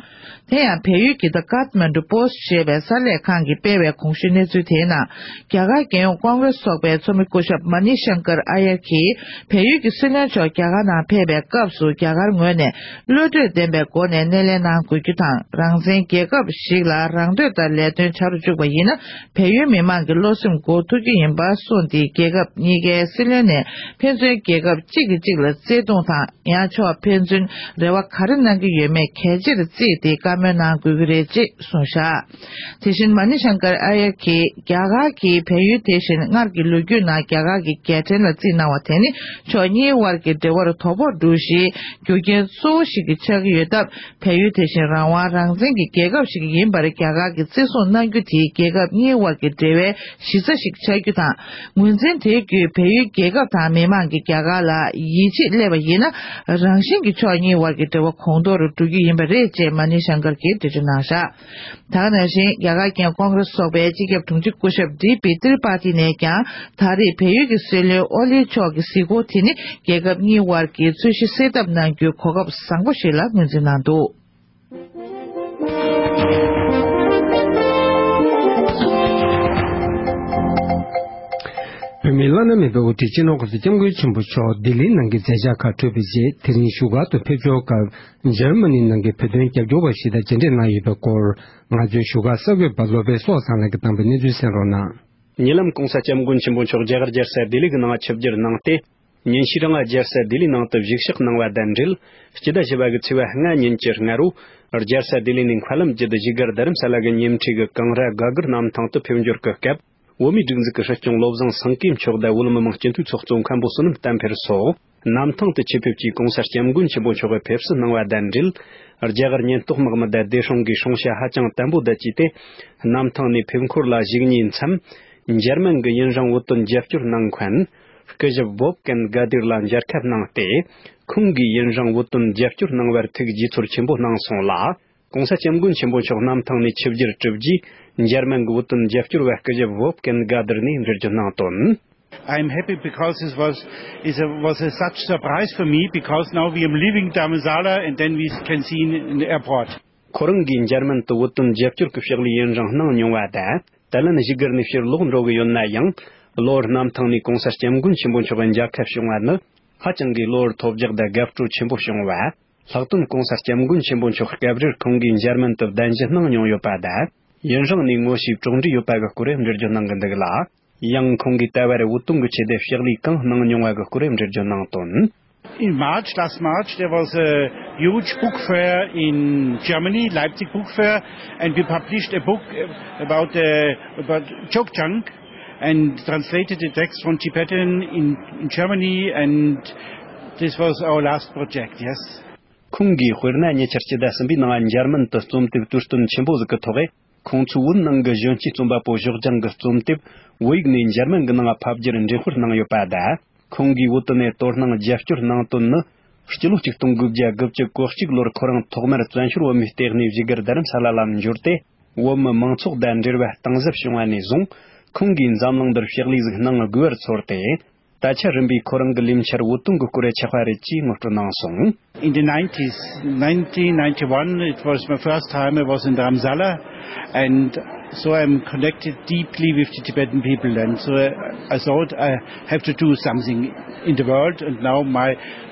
དེ་ཡང་བལ་ཡུལ་གྱི་The Kathmandu Post ཞེས་པའི་གསར་ལས་ཁང་གིས་སྤེལ་བའི་གོང་ཞུས་གནས་ཚུལ་དེའི་ནང་། རྒྱ་གར་རྒྱལ་ཡོངས་ཀོང་གྷི་རེ་སི་ཚོགས་པའི་ཚོགས་མི་སྐུ་ཞབས་མ་ནི་ཤང་ཀར་ཨ་ཡར་གྱིས། བལ་ཡུལ་གྱི་སྲིད་བློན་མཆོག་རྒྱ་གར་ནང་ཕེབས་པའི་སྐབས་སུ། རྒྱ་གར་ངོས་ནས་བློ་གྲོས་ལྡན་པའི་སྒོ་ནས་སྣེ་ལེན་གནང་དགོས་རྒྱུ་དང་། རང་བཙན་རྒྱལ་ཁབ་ཞིག་ལ་རང་འདོད་ལྟར་ལས་དོན་བྱ་རུ་བཅུག་པ་ཡིན་ན། བལ་ཡུལ་མི་མང་གི་བློ་སེམས་འགུག་ཐུབ་ཀྱི་ཡིན་པ་གསུངས་ཏེ། རྒྱལ་ཁབ་གཉིས་ཀའི་སྲིད་བློན་ནས་ཕན་ཚུན་རྒྱལ་ཁབ་གཅིག་གིས་གཅིག་ལ་བརྩེ་དུང་དང་། ཡང་ཕྱོགས་ཕན་ཚུན་རེ་བ་ག་རེ་གནང་གི་ཡོད་མེད་གལ་ཆེར་བརྩིས་ཏེ་བཀའ་མོལ་གནང་དགོས་ཀྱི་རེད་ཅེས་གསུངས་བཞག་དེ་བཞིན་མ་ནི་ཤང་ཀར་ཨ་ཡར་གྱིས། རྒྱ་གར་གྱིས་བལ་ཡུལ་དེ་བཞིན་སྔར་གྱི་ལོ་རྒྱུས་ནང་རྒྱ་གར་གྱི་རྒྱལ་ཕྲན་ལ་རྩིས་གནང་བ་དེ་ནི། ཕྱོགས་གཉིས་དབར་གྱི་འབྲེལ་བར་དོ་ཕོག་འགྲོ་གཞིའི་རྒྱུ་རྐྱེན་གཙོ་བོ་ཞིག་ཆགས་ཀྱི་ཡོད་སྟབས། བལ་ཡུལ་དེ་བཞིན་རང་དབང་རང་བཙན་གྱི་རྒྱལ་ཁབ་ཞིག་ཡིན་པར་རྒྱ་གར་གྱིས་བརྩི་སྲུང་གནང་རྒྱུ་དེ། རྒྱལ་ཁབ་གཉིས་དབར་གྱི་འབྲེལ་བའི་གཞི་རྩ་ཞིག་ཆགས་རྒྱུ་དང་། ངོས་འཛིན་དེ་བརྒྱུད་བལ་ཡུལ་རྒྱལ་ཁབ་དང་མི་མང་གིས་རྒྱ་གར་ལ་ཡིད་ཆེས་སླེབས་པ་ཡིན་ན། རང་བཞིན་གྱིས་ཕྱོགས་གཉིས་དབར་གྱི་འབྲེལ་བ་གོང་མཐོར་འགྲོ་རྒྱུ་ཡིན་པ་རེད་ཅེས་མ་ནི་ཤང་ཀར་གྱིས་འགྲེལ་བརྗོད་གནང་བཞག་ད་ག་ནང་བཞིན། རྒྱ་གར་གྱི་ཀོང་གྷི་རེ་སི་ཚོགས་པའི་སྤྱི་ཁྱབ་དྲུང་ཆེ་སྐུ་ཞབས་ཌི་པི་ཏྲི་པ་ཐི་ནས་ཀྱང་། ད་རེས་བལ་ཡུལ་གྱི་སྲིད་བློན་ཨོ་ལི་མཆོག་གི་གཟིགས་སྐོར་དེ་ནི། རྒྱལ་ཁབ་གཉིས་དབར་གྱི་རྩོད་གཞི་སེལ་ཐབས་གནང་རྒྱུའི་གོ་སྐབས་བཟང་པོ་ཞིག་ལ་ངོས་འཛིན་གནང་འདུག་བོད་མིའི་བླ་ན་མེད་པའི་དབུ་ཁྲིད་སྤྱི་ནོར་༸གོང་ས་༸སྐྱབས་མགོན་ཆེན་པོ་མཆོག་ལྡི་ལིའི་ནང་གི་མཛད་འཆར་ཁག་གྲུབ་པའི་རྗེས། དེ་རིང་བཞུགས་སྒར་དུ་ཕེབས་འབྱོར་སྐབས། འཇར་མ་ནི་ནང་གི་བོད་དོན་རྒྱབ་སྐྱོར་བ་ཞིག་དང་མཇལ་འཕྲད་གནང་ཡོད་པའི་སྐོར། ང་ཚོའི་བཞུགས་སྒར་གསར་འགོད་པ་བློ་བྷེ་སོག་བཟང་ལགས་ཀྱིས་བཏང་པའི་གནས་ཚུལ་གསན་རོགས་གནང་། ཉེ་ལམ་༸གོང་ས་༸སྐྱབས་མགོན་ཆེན་པོ་མཆོག་རྒྱ་གར་རྒྱལ་ས་ལྡི་ལི་གི་ནང་ཆིབས་བསྒྱུར་གནང་སྟེ། ཉིན་ཤས་རིང་རྒྱལ་ས་ལྡི་ལི་ནང་དུ་བཞུགས་ཞག་གནང་བ་དང་འབྲེལ། སྤྱི་ཟླ་བཞི་པ་གི་ཚེས་པ་ལྔ་ཉིན་གྱི་སྔ་དྲོ། རྒྱལ་ས་ལྡི་ལི་ནས་མཁའ་ལམ་བརྒྱུད་དུ་བཞུགས་སྒར་རྡ་རམ་ས་ལ་གི་ཉེ་འཁྲིས་ཀྱི་ཀང་ར་སྒ་གིར་གནམ་ཐང་དུ་ཕེབས་འབྱོར་གྱི་སྐབས། བོད་མིའི་སྒྲིག་འཛུགས་ཀྱི་སྲིད་སྐྱོང་བློ་བཟང་སེང་གེ་མཆོག་དང་བོད་མི་མང་སྤྱི་འཐུས་ཚོགས་གཙོ་མཁན་པོ་བསོད་ནམས་བསྟན་འཕེལ་སོགས། གནམ་ཐང་དུ་ཆེད་ཕེབས་ཀྱིས་༸གོང་ས་༸སྐྱབས་མགོན་ཆེན་པོ་མཆོག་གི་ཕེབས་བསུ་གནང་བ་དང་འབྲེལ། རྒྱ་གར་ཉེན་རྟོག་དམག་མི་དང་སྡེ་སྲུང་གིས་སྲུང་བྱ་ཧ་ཅང་བརྟན་པོ་དང་བཅས་ཏེ། གནམ་ཐང་ནས་ཕེབས་འཁོར་ལ་བཞུགས་ཉིན་མཚམས། འཇར་མན་གྱི་ཡུན་རིང་བོད་དོན་རྒྱབ་སྐྱོར་གནང་མཁན། སྐུ་ཞབས་བོབ་ཀན་ག་དིར་ལ་མཇལ་ཁ་གནང་སྟེ། ཁོང་གིས་ཡུན་རིང་བོད་དོན་རྒྱབ་སྐྱོར་གནང་བར་ཐུགས་དགྱེས་ཚོར་ཆེན་པོ་གནང་སོང་ལ། ༸གོང་ས་༸སྐྱབས་མགོན་ཆེན་པོ་མཆོག་གནམ་ཐང་ནས་ཆིབས་བསྒྱུར་གྲུབ་རྗེས། འཇར་མན་གྱི་བོད་དོན་རྒྱབ་སྐྱོར་བ་སྐུ་ཞབས་བོབ་ཀན་ག་དིར་ནས་འབྲེལ་བརྗོད་གནང་དོན། I'm happy because it was, it was a such surprise for me, because now we are leaving Dharamsala and then we can see in, in the airport. ཁོ་རང་གིས་འཇར་མན་དུ་བོད་དོན་རྒྱབ་སྐྱོར་གྱི་ཕྱག་ལས་ཡུན་རིང་གནང་མྱོང་བ་དང་། ད་ལན་བཞུགས་སྒར་ནས་ཕྱིར་ལོག་འགྲོ་གི་ཡོད་ན་ཡང་། གློ་བུར་གནམ་ཐང་ནས་གོང་ས་སྐྱབས་མགོན་ཆེན་པོ་མཆོག་མཇལ་ཁ་བྱུང་བ་ནི། ཧ་ཅང་གི་གློ་བུར་ཐོལ་རྒྱག་དང་དགའ་སྤྲོ་ཆེན་པོ་བྱུང་བ། ལྷག་དོན་གོང་ས་སྐྱབས་མགོན་ཆེན་པོ་མཆོག་སྐབས་རེར་ཁོང་གིས་འཇར་མན་དུ་གདན་ཞུ་གནང་མྱོང་ཡོད་པ་དང་། ཡུན་རིང་ནས་ངོ་ཤེས་གྲོགས་འདྲིས་ཡོད་པ་གི་སྐོར་འགྲེལ་བརྗོད་གནང་གི་འདུག་ལ། ཡང་ཁོང་གིས་ད་བར་བོད་དོན་གྱི་ཆེད་དུ་ཕྱག་ལས་གང་གནང་མྱོང་བ་གི་སྐོར་འགྲེལ་བརྗོད་གནང་དོན། In March, last March, there was a huge book fair in Germany, Leipzig Book Fair, and we published a book about, uh, about Dzogchen and translated the text from Tibetan in, in Germany, and this was our last project, yes. ཁོང་གིས་དཔེར་ན་ཉེ་ཆར་སྤྱི་ཟླ་གསུམ་པའི་ནང་འཇར་མན་དུ་རྩོམ་དེབ་དུས་སྟོན་ཆེན་པོ་ཟིག་གི་ཐོག་ཁོང་ཚོའི་བོད་ནང་གི་གཞོན་སྐྱེས་རྩོམ་པ་པོ་ཞོགས་ལྗང་གི་རྩོམ་དེབ་བོད་ཡིག་ནས་འཇར་མན་གྱི་ནང་ཕབ་བསྒྱུར་འགྲེམས་སྤེལ་གནང་ཡོད་པ་དང་། ཁོང་གིས་བོད་དོན་ནས་དོ་སྣང་རྒྱབ་སྐྱོར་གནང་དོན་ནི། སྤྱི་ལོ་ཆིག་སྟོང་དགུ་བརྒྱ་དགུ་བཅུ་གོ་གཅིག་ལོར་ཁོ་རང་ཐོག་མར་བཙན་བྱོལ་བོད་མིའི་ལྟེ་གནས་བཞུགས་སྒར་རྡ་རམ་ས་ལ་ལ་འབྱོར་ཏེ། བོད་མི་མང་ཚོགས་དང་འབྲེལ་བ་གཏིང་ཟབ་བྱུང་བ་ནས་བཟུང་། ཁོང་གིས་འཛམ་གླིང་འདིར་ཕྱག་ལས་ཟིག་གནང་དགོས་པར་ཚོར་ཏེ། ད་ཆ་རིམ་པས་ཁོ་རང་གི་ལས་འཆར་བོད་དོན་གྱི་སྐོར་ཆགས་པ་རེད་ཅེས་ངོ་སྤྲོད་གནང་སོང་། In the nineties, nineteen ninety-one, it was my first time I was in Dharamsala, and so I'm connected deeply with the Tibetan people, and so I, I thought I have to do something in the world, and now my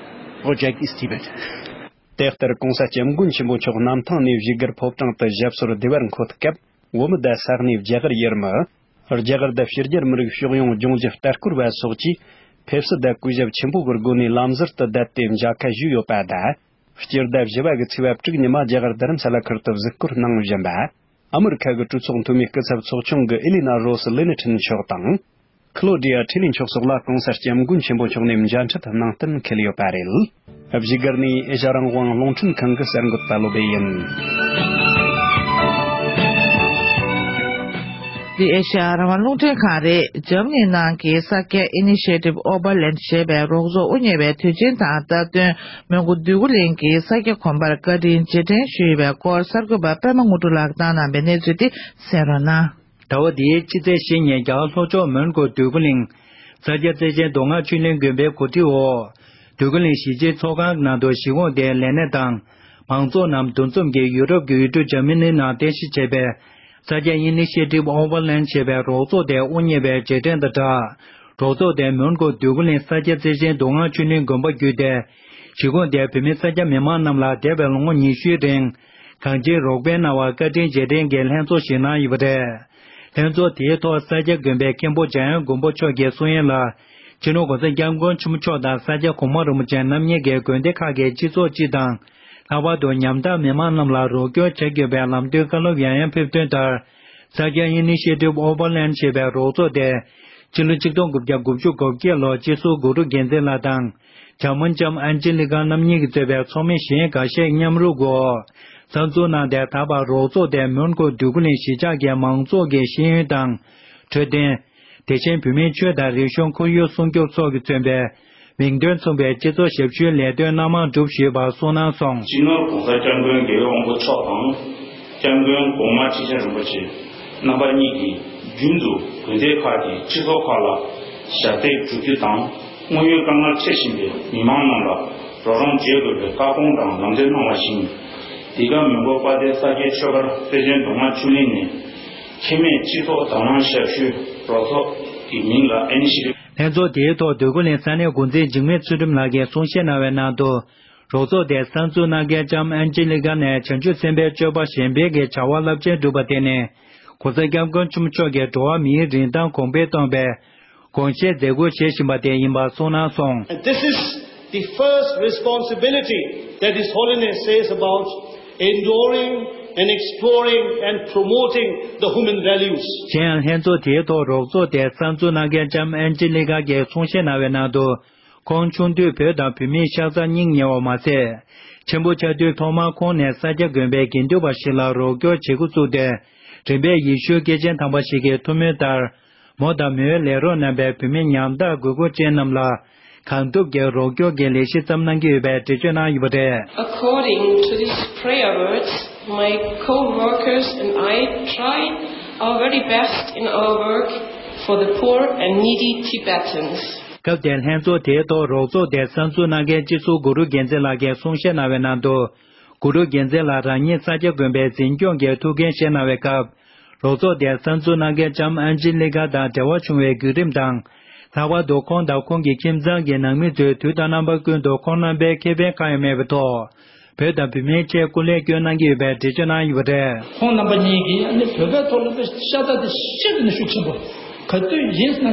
project is Tibet. དེ་ལྟར་གོང་ས་སྐྱབས་མགོན་ཆེན་པོ་མཆོག་གནམ་ཐང་ནས་བཞུགས་སྒར་ཕོ་བྲང་དུ་ཞབས་སོར་བདེ་བར་འཁོད་སྐབས། བོད་མི་དང་ས་གནས་རྒྱ་གར་ཡུལ་མི། རྒྱ་གར་དང་ཕྱི་རྒྱལ་མི་རིགས་ཕྱོགས་ཡོངས་ལྗོངས་རྒྱུ་ལྟ་སྐོར་བ་སོགས་ཀྱིས་ཕེབས་བསུ་དང་གུས་ཞབས་ཆེན་པོ་གི་སྒོ་ནས་ལམ་ཟུར་དུ་བསྡད་དེ་མཇལ་ཁ་ཞུས་ཡོད་པ་དང་། སྤྱི་ཟླ་བཞི་པ་གི་ཚེས་པ་དྲུག་ཉི་མ་རྒྱ་གར་རྡ་རམ་ས་ལ་ཁུལ་དུ་གཟིགས་སྐོར་གནང་བཞིན་པ། ཨ་མི་རི་ཁ་གི་གྲོས་ཚོགས་འཐུས་མི་སྐུ་ཚབ་ཚོགས་ཆུང་གི་ཨེ་ལི་ན་རོ་སི་ལེ་ནི་ཁྲིན་མཆོག་དང་། ཁི་ལོ་ཌི་ཡ་ཁྲི་ལི་མཆོག་སོགས་ལ་གོང་ས་སྐྱབས་མགོན་ཆེན་པོ་མཆོག་ནས་མཇལ་འཕྲད་གནང་གཏན་འཁེལ་ཡོད་པ་རེད། བཞུགས་སྒར་ནས་ཨེ་ཤ་རང་དབང་རླུང་འཕྲིན་ཁང་གི་གསར་འགོད་པ་བློ་བྷེ་ཡིན། འདི་ཨེ་ཤ་རང་དབང་རླུང་འཕྲིན་ཁང་རེད། འཇར་མ་ནི་ནང་གི་ས་སྐྱ་Initiative Oberland ཞེས་པའི་རོགས་ཚོགས་དབུ་བརྙེས་པའི་དུས་ཆེན་དང་སྟབས་བསྟུན་མོན་གྷོ་འདོད་རྒུ་གླིང་གི་ས་སྐྱ་དགོན་པར་བཀའ་དྲིན་རྗེས་དྲན་ཞུས་པའི་སྐོར་གསར་འགོད་པ་པད་མ་དངོས་གྲུབ་ལགས་བཏང་གནང་བའི་གནས་ཚུལ་དེ་གསན་རོགས་གནང་། ཟླ་བ་འདིའི་ཕྱི་ཚེས་བཞི་ཉིན་རྒྱ་གར་ལྷོ་ཕྱོགས་མོན་གྷོ་འདོད་རྒུ་གླིང་། ས་སྐྱ་རྩེ་ཆེན་མདོ་སྔགས་ཆོས་གླིང་དགོན་པའི་གོ་སྒྲིག་འོག་འདོད་རྒུ་གླིང་གཞིས་བྱེས་ཚོགས་ཁང་ནང་དུ་གཞིས་ཁོངས་དེའི་ལས་སྣེ་དང་མང་ཚོགས་རྣམས་འདུ་འཛོམས་ཀྱིས་ཡུ་རོབ་ཀྱི་ཡུལ་གྲུ་འཇར་མ་ནི་ནང་རྟེན་གཞི་བྱས་པའི་ས་སྐྱ་Initiative Oberland ཞེས་པའི་རོགས་ཚོགས་དེ་དབུ་བརྙེས་པའི་རྗེས་དྲན་དང་སྦྲགས། རོགས་ཚོགས་དེ་མོན་གྷོ་འདོད་རྒུ་གླིང་ས་སྐྱ་རྩེ་ཆེན་མདོ་སྔགས་ཆོས་གླིང་དགོན་པ་བརྒྱུད་དེ། གཞིས་ཁོངས་དེའི་བོད་མི་ས་སྐྱ་མི་མང་རྣམས་ལ་འདས་པའི་ལོ་ངོ་ཉི་ཤུའི་རིང་། གང་ཅིའི་རོགས་ཕན་གནང་བར་བཀའ་དྲིན་རྗེས་དྲན་གྱི་ལྷན་ཚོགས་ཤིག་གནང་ཡོད་པ་རེད། ལྷན་ཚོགས་དེའི་ཐོག་ས་སྐྱ་དགོན་པའི་མཁན་པོ་འཇམ་དབྱངས་མགོན་པོ་མཆོག་གི་གསུང་ཡིག་ལ། སྤྱི་ནོར་༸གོང་ས་༸སྐྱབས་མགོན་ཆེན་པོ་མཆོག་དང་ས་སྐྱ་གོང་མ་རིན་པོ་ཆེ་རྣམ་གཉིས་ཀྱིས་དགོན་སྡེ་ཁག་གི་སྤྱི་ཚོགས་སྤྱི་དང་། ལྷག་པར་དུ་ཉམ་ཐག་མི་མང་རྣམས་ལ་རོགས་སྐྱོར་བྱ་དགོས་པའི་ལམ་སྟོན་བཀའ་སློབ་ཡང་ཡང་ཕེབས་དོན་ལྟར། ས་སྐྱ་Initiative Oberland ཞེས་པའི་རོགས་ཚོགས་དེ། སྤྱི་ལོ་ཆིག་སྟོང་དགུ་བརྒྱ་དགུ་བཅུ་གོ་བརྒྱད་ལོར་སྤྱི་ཟུར་གུ་རུ་རྒྱལ་མཚན་ལགས་དང་། ཇར་མན་ལྕམ་ཨན་ཇི་ལི་ཀ་རྣམ་གཉིས་ཀྱིས་གཙོས་པའི་ཚོགས་མི་གཞན་འགའ་ཤས་མཉམ་རུབ་འོག་གསར་འཛུགས་གནང་སྟེ། ད་བར་རོགས་ཚོགས་དེ་མོན་གྷོ་འདོད་རྒུ་གླིང་གཞིས་ཆགས་ཀྱི་མང་ཚོགས་ཀྱི་ཤེས་ཡོན་དང་། འཕྲོད་བསྟེན། དེ་བཞིན་བོད་མིའི་ཆོས་དང་རིག་གཞུང་ཁོར་ཡུག་སྲུང་སྐྱོབ་སོགས་ཀྱིས་མཚོན་པའི་མིང་དོན་མཚུངས་པའི་སྤྱི་ཚོགས་ཞབས་ཞུའི་ལས་དོན་སྣ་མང་བསྒྲུབས་ཡོད་པ་གསུངས་གནང་སོང་། སྤྱི་ནོར་༸གོང་ས་༸སྐྱབས་མགོན་རྒྱལ་བའི་དབང་པོ་མཆོག་དང་། སྐྱབས་མགོན་གོང་མ་ཁྲི་ཆེན་རིན་པོ་ཆེ་རྣམ་པ་གཉིས་ཀྱིས་རྒྱུན་དུ་དགོན་སྡེ་ཁག་གི་སྤྱི་ཚོགས་ཁག་ལ་ཞབས་འདེགས་སྒྲུབ་རྒྱུ་དང་། དངོས་ཡོད་དཀའ་ངལ་འཕྲད་བཞིན་པའི་མི་མང་རྣམས་ལ་རོགས་རམ་བྱེད་དགོས་པའི་བཀའ་དགོངས་དང་ལམ་སྟོན་གནང་བ་བཞིན། འདི་ག་མོན་གྷོ་དཔལ་ལྡན་ས་སྐྱའི་ཆོས་སྒར་རྩེ་ཆེན་མདོ་སྔགས་ཆོས་གླིང་ནས་ཁེ་མེད་སྤྱི་ཚོགས་དང་བླངས་ཞབས་ཞུའི་རོགས་ཚོགས་ཀྱི་མིང་ལ་ཨེ་ནི་ཤི་ལྷན་ཚོགས་དེའི་ཐོག་འདོད་རྒུ་གླིང་ས་གནས་འགོ་འཛིན་འཇིགས་མེད་ཚུལ་ཁྲིམས་ལགས་ཀྱིས་གསུང་བཤད་གནང་བའི་ནང་དུ། རོགས་ཚོགས་དེ་གསར་འཛུགས་གནང་མཁན་ལྕམ་ཨན་ཇི་ལི་ཀ་ནས་བྱང་ཆུབ་སེམས་དཔའི་སྤྱོད་པ་གཞན་ཕན་གྱི་བྱ་བ་རླབས་ཆེན་བསྒྲུབས་པ་དེ་ནི། ༸གོང་ས་༸སྐྱབས་མགོན་ཆེན་པོ་མཆོག་གིས་འགྲོ་བ་མིའི་རིན་ཐང་གོང་འཕེལ་གཏོང་བའི་དགོངས་བཞེད་མཛད་སྒོ་བྱེད་བཞིན་པ་དེ་ཡིན་པ་གསུངས་གནང་སོང་། And this is the first responsibility that His Holiness says about enduring and exploring and promoting the human values. གཞན་ཡང་ལྷན་ཚོགས་དེའི་ཐོག་རོགས་ཚོགས་དེ་གསར་འཛུགས་གནང་མཁན་ལྕམ་ཨན་ཇི་ལི་ཀ་གིས་གསུང་བཤད་གནང་བའི་ནང་དུ། ཁོང་ཆུང་དུས་བོད་དང་བོད་མིའི་ཤ་ཚ་སྙིང་ཉེ་བ་མ་ཟད། ཆེན་པོ་ཆགས་དུས་ཐོག་མར་ཁོང་ནས་ས་སྐྱ་དགོན་པའི་དགེ་འདུན་པ་ཞིག་ལ་རོགས་སྐྱོར་བྱེད་འགོ་བཙུགས་ཏེ། རིམ་པས་ཡེ་ཤུའི་སྐྱེས་ཆེན་དམ་པ་ཞིག་གི་ཐུགས་སྨོན་ལྟར། མོ་དང་མོའི་ལས་རོགས་རྣམ་པས་བོད་མི་ཉམ་ཐག་དགོས་མཁོ་ཅན་རྣམས་ལ། གང་ཐུབ་ཀྱིས་རོགས་སྐྱོར་གྱི་ལས་གཞི་བརྩམས་གནང་གི་ཡོད་པའི་འགྲེལ་བརྗོད་གནང་ཡོད་པ་རེད། According to these prayer words, my co-workers and I tried our very best in our work for the poor and needy Tibetans. སྐབས་དེར་ལྷན་ཚོགས་དེའི་ཐོག་རོགས་ཚོགས་དེར་གསར་འཛུགས་གནང་མཁན་སྤྱི་ཟུར་གུ་རུ་རྒྱལ་མཚན་ལགས་ཀྱིས་གསུང་བཤད་གནང་བའི་ནང་དུ། གུ་རུ་རྒྱལ་མཚན་ལགས་རང་ཉིད་ས་སྐྱ་དགོན་པའི་འཛིན་སྐྱོང་གི་ཐུགས་འགན་བཞེས་གནང་བའི་སྐབས། རོགས་ཚོགས་དེར་གསར་འཛུགས་གནང་མཁན་ལྕམ་ཨན་ཇི་ལི་ཀ་དང་འབྲེལ་བ་བྱུང་བའི་བརྒྱུད་རིམ་དང་། ལྷག་པར་དུ་ཁོང་དང་ཁོང་གི་ཁྱིམ་ཚང་གི་ནང་མི་ཚོས་དུས་དང་རྣམ་པ་ཀུན་ཏུ་ཁོང་རྣམ་པའི་ཁེ་ཕན་གང་ཡང་མེད་པའི་ཐོག་བོད་དང་བོད་མིའི་ཆེད་སྐུ་ལས་སྐྱོན་གནང་གི་ཡོད་པའི་འགྲེལ་བརྗོད་གནང་ཡོད་པ་རེད། ཁོང་རྣམ་པ་གཉིས་ཀྱིས་ཨ་ནི་བོད་པའི་ཐོག་ལ་དཔེ་ཤ་སྟག་དེ་ཤིན་ཏུ་ནས་ཤུགས་ཆེན་པོ། ག་དུས་ཡིན་ན་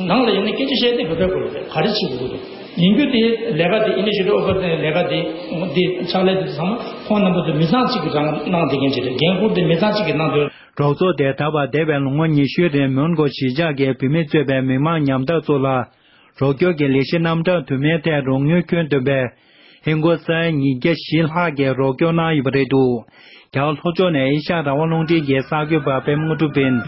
ནང་ལ་ཡིན་ན་སྐད་ཆ་བཤད་དེ་བོད་པའི་སྐོར་རེད། ག་རེ་བྱེད་དགོས་ཀྱི་འདུག་ཡིན་རྒྱུ་དེ་ལས་ཀ་དེ་ཨི་ནི་ཤི་ཊིབ་ཨོ་ཕར་དེ་ལས་ཀ་དེ་དེ་ཕྱག་ལས་དེ་ཚང་མ་ཁོང་རྣམ་པ་ཚོ་མི་ཚང་གཅིག་གིས་རང་གནང་བསྡད་མཁན་ཅིག་རེད། འགན་འཁུར་དེ་མི་ཚང་གཅིག་གིས་གནང་དོན། རོགས་ཚོགས་དེ་ད་བར་འདས་པའི་ལོ་ངོ་ཉི་ཤུའི་རིང་མོན་གྷོ་གཞིས་ཆགས་ཀྱི་བོད་མི་གཙོས་པའི་མི་མང་ཉམ་ཐག་ཚོ་ལ། རོགས་སྐྱོར་གྱི་ལས་གཞི་རྣམ་གྲངས་དུ་མའི་ཐད་རོགས་དངུལ་ཁྱོན་བསྡོམས་པའི་ཧིན་སྒོར་ས་ཡ་ཉིས་བརྒྱ་བཞི་ལྷག་གི་རོགས་སྐྱོར་གནང་ཡོད་པ་རེད་འདུག་རྒྱ་གར་ལྷོ་ཕྱོགས་ནས་ཨེ་ཤ་ཡ་རང་དབང་རླུང་འཕྲིན་གྱི་གསར་འགོད་པ་པད་མ་དངོས་གྲུབ་ཡིན།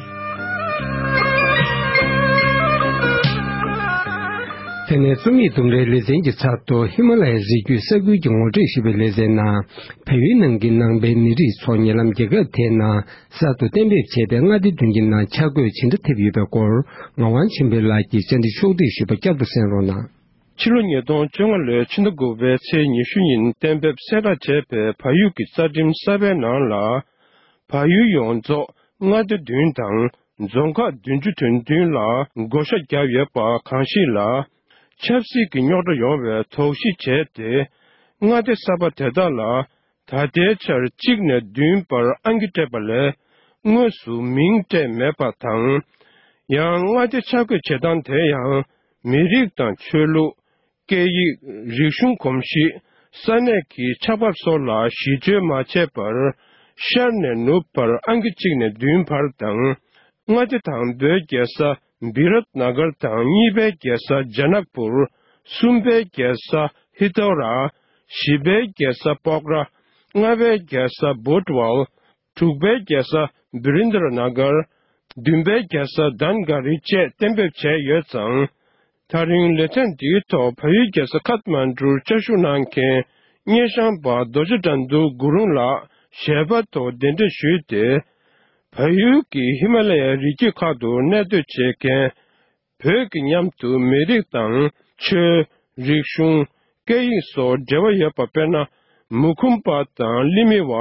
དེ་ནས་རྩོམ་ཡིག་ལྡུམ་རའི་ལེ་ཚན་གྱི་ཚབ་ཏུ་ཧི་མ་ལ་ཡའི་རི་རྒྱུད་ས་ཁུལ་གྱི་ངོ་སྤྲོད་ཞེས་པའི་ལེ་ཚན་ནང་། བལ་ཡུལ་ནང་གི་ནང་པའི་མི་རིགས་ཚོ་ཉེ་ལམ་རྒྱལ་ཁབ་དེའི་ནང་གསར་དུ་གཏན་འབེབས་བྱས་པའི་མངའ་སྡེ་བདུན་གྱི་ནང་ཆ་བགོས་ཇི་འདྲ་ཐེབས་ཡོད་པའི་སྐོར། ངག་དབང་ཆོས་འཕེལ་ལགས་ཀྱིས་བཅར་འདྲི་ཕྱོགས་བསྒྲིགས་ཞུས་པ་བསྐྱར་དུ་གསན་རོགས་གནང་། ཕྱི་ལོ་ཉིས་སྟོང་བཅོ་ལྔ་ལོའི་ཕྱི་ཟླ་དགུ་པའི་ཚེས་ཉི་ཤུ་ཉིན་གཏན་འབེབས་གསལ་བསྒྲགས་བྱས་པའི་བལ་ཡུལ་གྱི་རྩ་ཁྲིམས་གསར་པའི་ནང་ལ། བལ་ཡུལ་ཡོངས་རྫོགས་མངའ་སྡེ་བདུན་དང་རྫོང་ཁག་བདུན་ཅུ་དོན་བདུན་ལ་བགོ་བཤའ་བརྒྱབ་ཡོད་པ་གང་ཞིག་ལ། ཆབ་སྲིད་ཀྱི་རྙོག་དྲ་ཡོང་བའི་དོགས་གཞི་བྱས་ཏེ། མངའ་སྡེ་གསར་པ་དེ་དག་ལ། ད་ལྟའི་ཆར་གཅིག་ནས་བདུན་བར་ཨང་ཀི་སྤྲད་པ་ལས་དངོས་སུ་མིང་སྤྲད་མེད་པ་དང་། ཡང་མངའ་སྡེ་ཆ་བགོས་བྱེད་སྟངས་དེ་ཡང་མི་རིགས་དང་ཆོས་ལུགས། སྐད་ཡིག་རིག་གཞུང་གོམས་གཤིས། ས་གནས་ཀྱི་ཆགས་བབ་སོགས་ལ་གཞི་བཅོལ་མ་བྱས་པར། ཤར་ནས་ནུབ་བར་ཨང་ཀི་གཅིག་ནས་བདུན་བར་དང་། མངའ་སྡེ་དང་པོའི་རྒྱལ་ས་བི་རཏ་ན་གར་དང་གཉིས་པའི་རྒྱལ་ས་ཇ་ནག་པུར། གསུམ་པའི་རྒྱལ་ས་ཧི་ཏོ་ར། བཞི་པའི་རྒྱལ་ས་པོག་ར། ལྔ་པའི་རྒྱལ་ས་བུད་ཝལ། དྲུག་པའི་རྒྱལ་ས་བི་རིན་དྲ་ན་གར། བདུན་པའི་རྒྱལ་ས་དཱན་ག་རི་བཅས་གཏན་འབེབས་བྱས་ཡོད་ཙང་། ད་རིང་ལེ་ཚན་འདིའི་ཐོག་བལ་ཡུལ་རྒྱལ་ས་ཁཐ་མན་གྲུར་བཅའ་བཞུགས་གནང་མཁན་སྙེ་ཤང་པ་རྡོ་རྗེ་དགྲ་འདུལ་གུ་རུང་ལགས་ཞལ་པར་ཐོག་གདན་འདྲེན་ཞུས་ཏེ། བལ་ཡུལ་གྱི་ཧི་མ་ལ་ཡའི་རི་རྒྱུད་ཁག་ཏུ་གནས་སྡོད་བྱེད་མཁན། བོད་ཀྱི་མཉམ་དུ་མི་རིགས་དང་ཆོས། རིག་གཞུང་། སྐད་ཡིག་སོགས་འབྲེལ་བ་ཡོད་པ། དཔེར་ན། མུ་ཁུམ་པ་དང་ལི་མི་བ།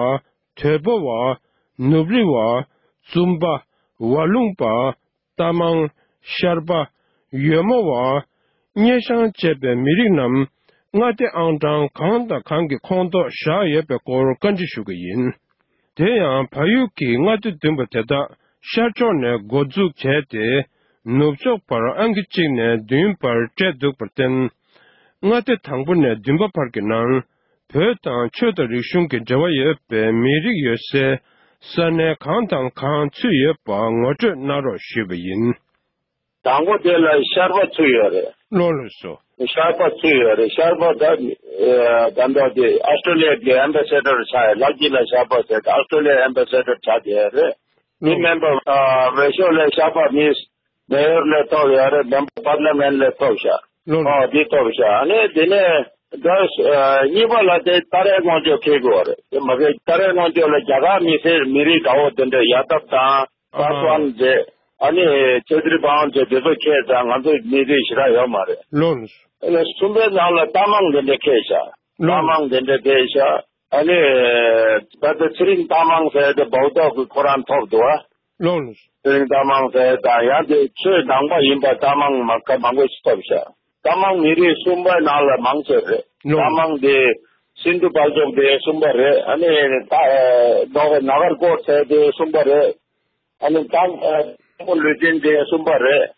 དོལ་པོ་བ། ནུབ་རི་བ། ཙུམ་པ། ཝ་ལུང་པ། རྟ་མང་། ཤར་པ། ཡོལ་མོ་བ། སྙེ་ཤང་བཅས་པའི་མི་རིགས་རྣམས་མངའ་སྡེ་ཨང་གྲངས་གང་དང་གང་གི་ཁོངས་གཏོགས་བཞག་ཡོད་པའི་སྐོར་བཀའ་འདྲི་ཞུ་གི་ཡིན། དེ་ཡང་བལ་ཡུལ་གྱི་མངའ་སྡེ་བདུན་པ་དེ་དག་ཤར་ཕྱོགས་ནས་འགོ་འཛུགས་བྱས་ཏེ། ནུབ་ཕྱོགས་བར་ཨང་ཀི་གཅིག་ནས་བདུན་བར་སྤྲད་འདུག་པར་བརྟེན། མངའ་སྡེ་དང་པོ་ནས་བདུན་པ་བར་གྱི་ནང་། བོད་དང་ཆོས་དང་རིག་གཞུང་གི་འབྲེལ་བ་ཡོད་པའི་མི་རིགས་ཡོད་སའི་ས་གནས་གང་དང་གང་ཚུད་ཡོད་པ་ངོ་སྤྲོད་གནང་རོགས་ཞུས་པ་ཡིན། དང་པོ་དེ་ལ་ཤར་པ་ཚུད་ཡོད་རེད། ལགས་ལགས་སོ། ཤར་པ་ཚུད་ཡོད་རེད། ཤར་པ་ད་ཨེ་ད་ལྟ་དེ་ཨོ་སི་ཀྲོ་ལི་ཡ་གི་ཨེམ་བེ་སེ་ཌར་ཆགས་ཡོད། ལག་གི་ལ་ཤར་པ་ཟེར་ཏེ་ཨོ་སི་ཀྲོ་ལི་ཡ་ཨེམ་བེ་སེ་ཌར་ཆགས་བསྡད་ཡོད་རེད། དེ་ལགས། མིན་པ་ཨ་བའི་ཤོ་ལ་ཤར་པ་མི་མེ་ཡོར་ལ་ཐོབ་ཡོད་རེད། མེམ་པར་པར་ལི་མེན་ལ་ཐོབ་ཤག་ལགས། ཨོ་དེ་ཐོབ་ཤག་ཨ་ནི་དེ་ནས་ད་ཨ་གཉིས་པ་ལ་དེ་ཏཱ་རེག་དབང་ཕྱུག་འཁེལ་དགོས་རེད། དེ་མ་འཁེལ། ཏཱ་རེག་དབང་ཕྱུག་ལ་རྒྱ་གར་མི་སེར་མི་རིགས་འདྲ་བོ་དེ་འདྲ་ཡ་ཐབ་དང་ཨ་པ་སོན་ཟེར། ཨ་ནི་ཆོས་དྲི་བང་ཟེར་དེ་ཚོ་ཁྱེད་ཚང་ང་ཚོ་མི་རིགས་ཞེ་དྲག་ཡོད་མ་རེད། ལགས་ལགས། ཨ་ནི་གསུམ་པའི་ནང་ལ་རྟ་མང་དེ་འདྲ་ཁེལ་ཤག་ལགས། རྟ་མང་དེ་འདྲ་ཁེལ་ཤག་ཨ་ནི་ད་ལྟ་ཚེ་རིང་རྟ་མང་ཟེར་དེ་བོའུ་ཏོག་གི་ཁོ་རང་ཐོབ་འདུག་ཨ། ལགས་ལགས། ཚེ་རིང་རྟ་མང་ཟེར་དང་ཡང་དེ་ཆོས་ནང་པ་ཡིན་པ་རྟ་མང་མ་ཁ་མང་པོ་ཞིག་ཐོབ་ཤག་རྟ་མང་མི་རིགས་གསུམ་པའི་ནང་ལ་མང་ཤོས་རེད། ལགས། རྟ་མང་དེ་སིན་དྷུ་བལ་ཙོག་དེ་གསུམ་པ་རེད། ཨ་ནི་ད་ཨ་ནོ་ནག་གར་ཀོར་ཟེར་དེ་གསུམ་པ་རེད། ཨ་ནི་ད་ཨ་ལུས་སྦྱིན་དེ་གསུམ་པ་རེད།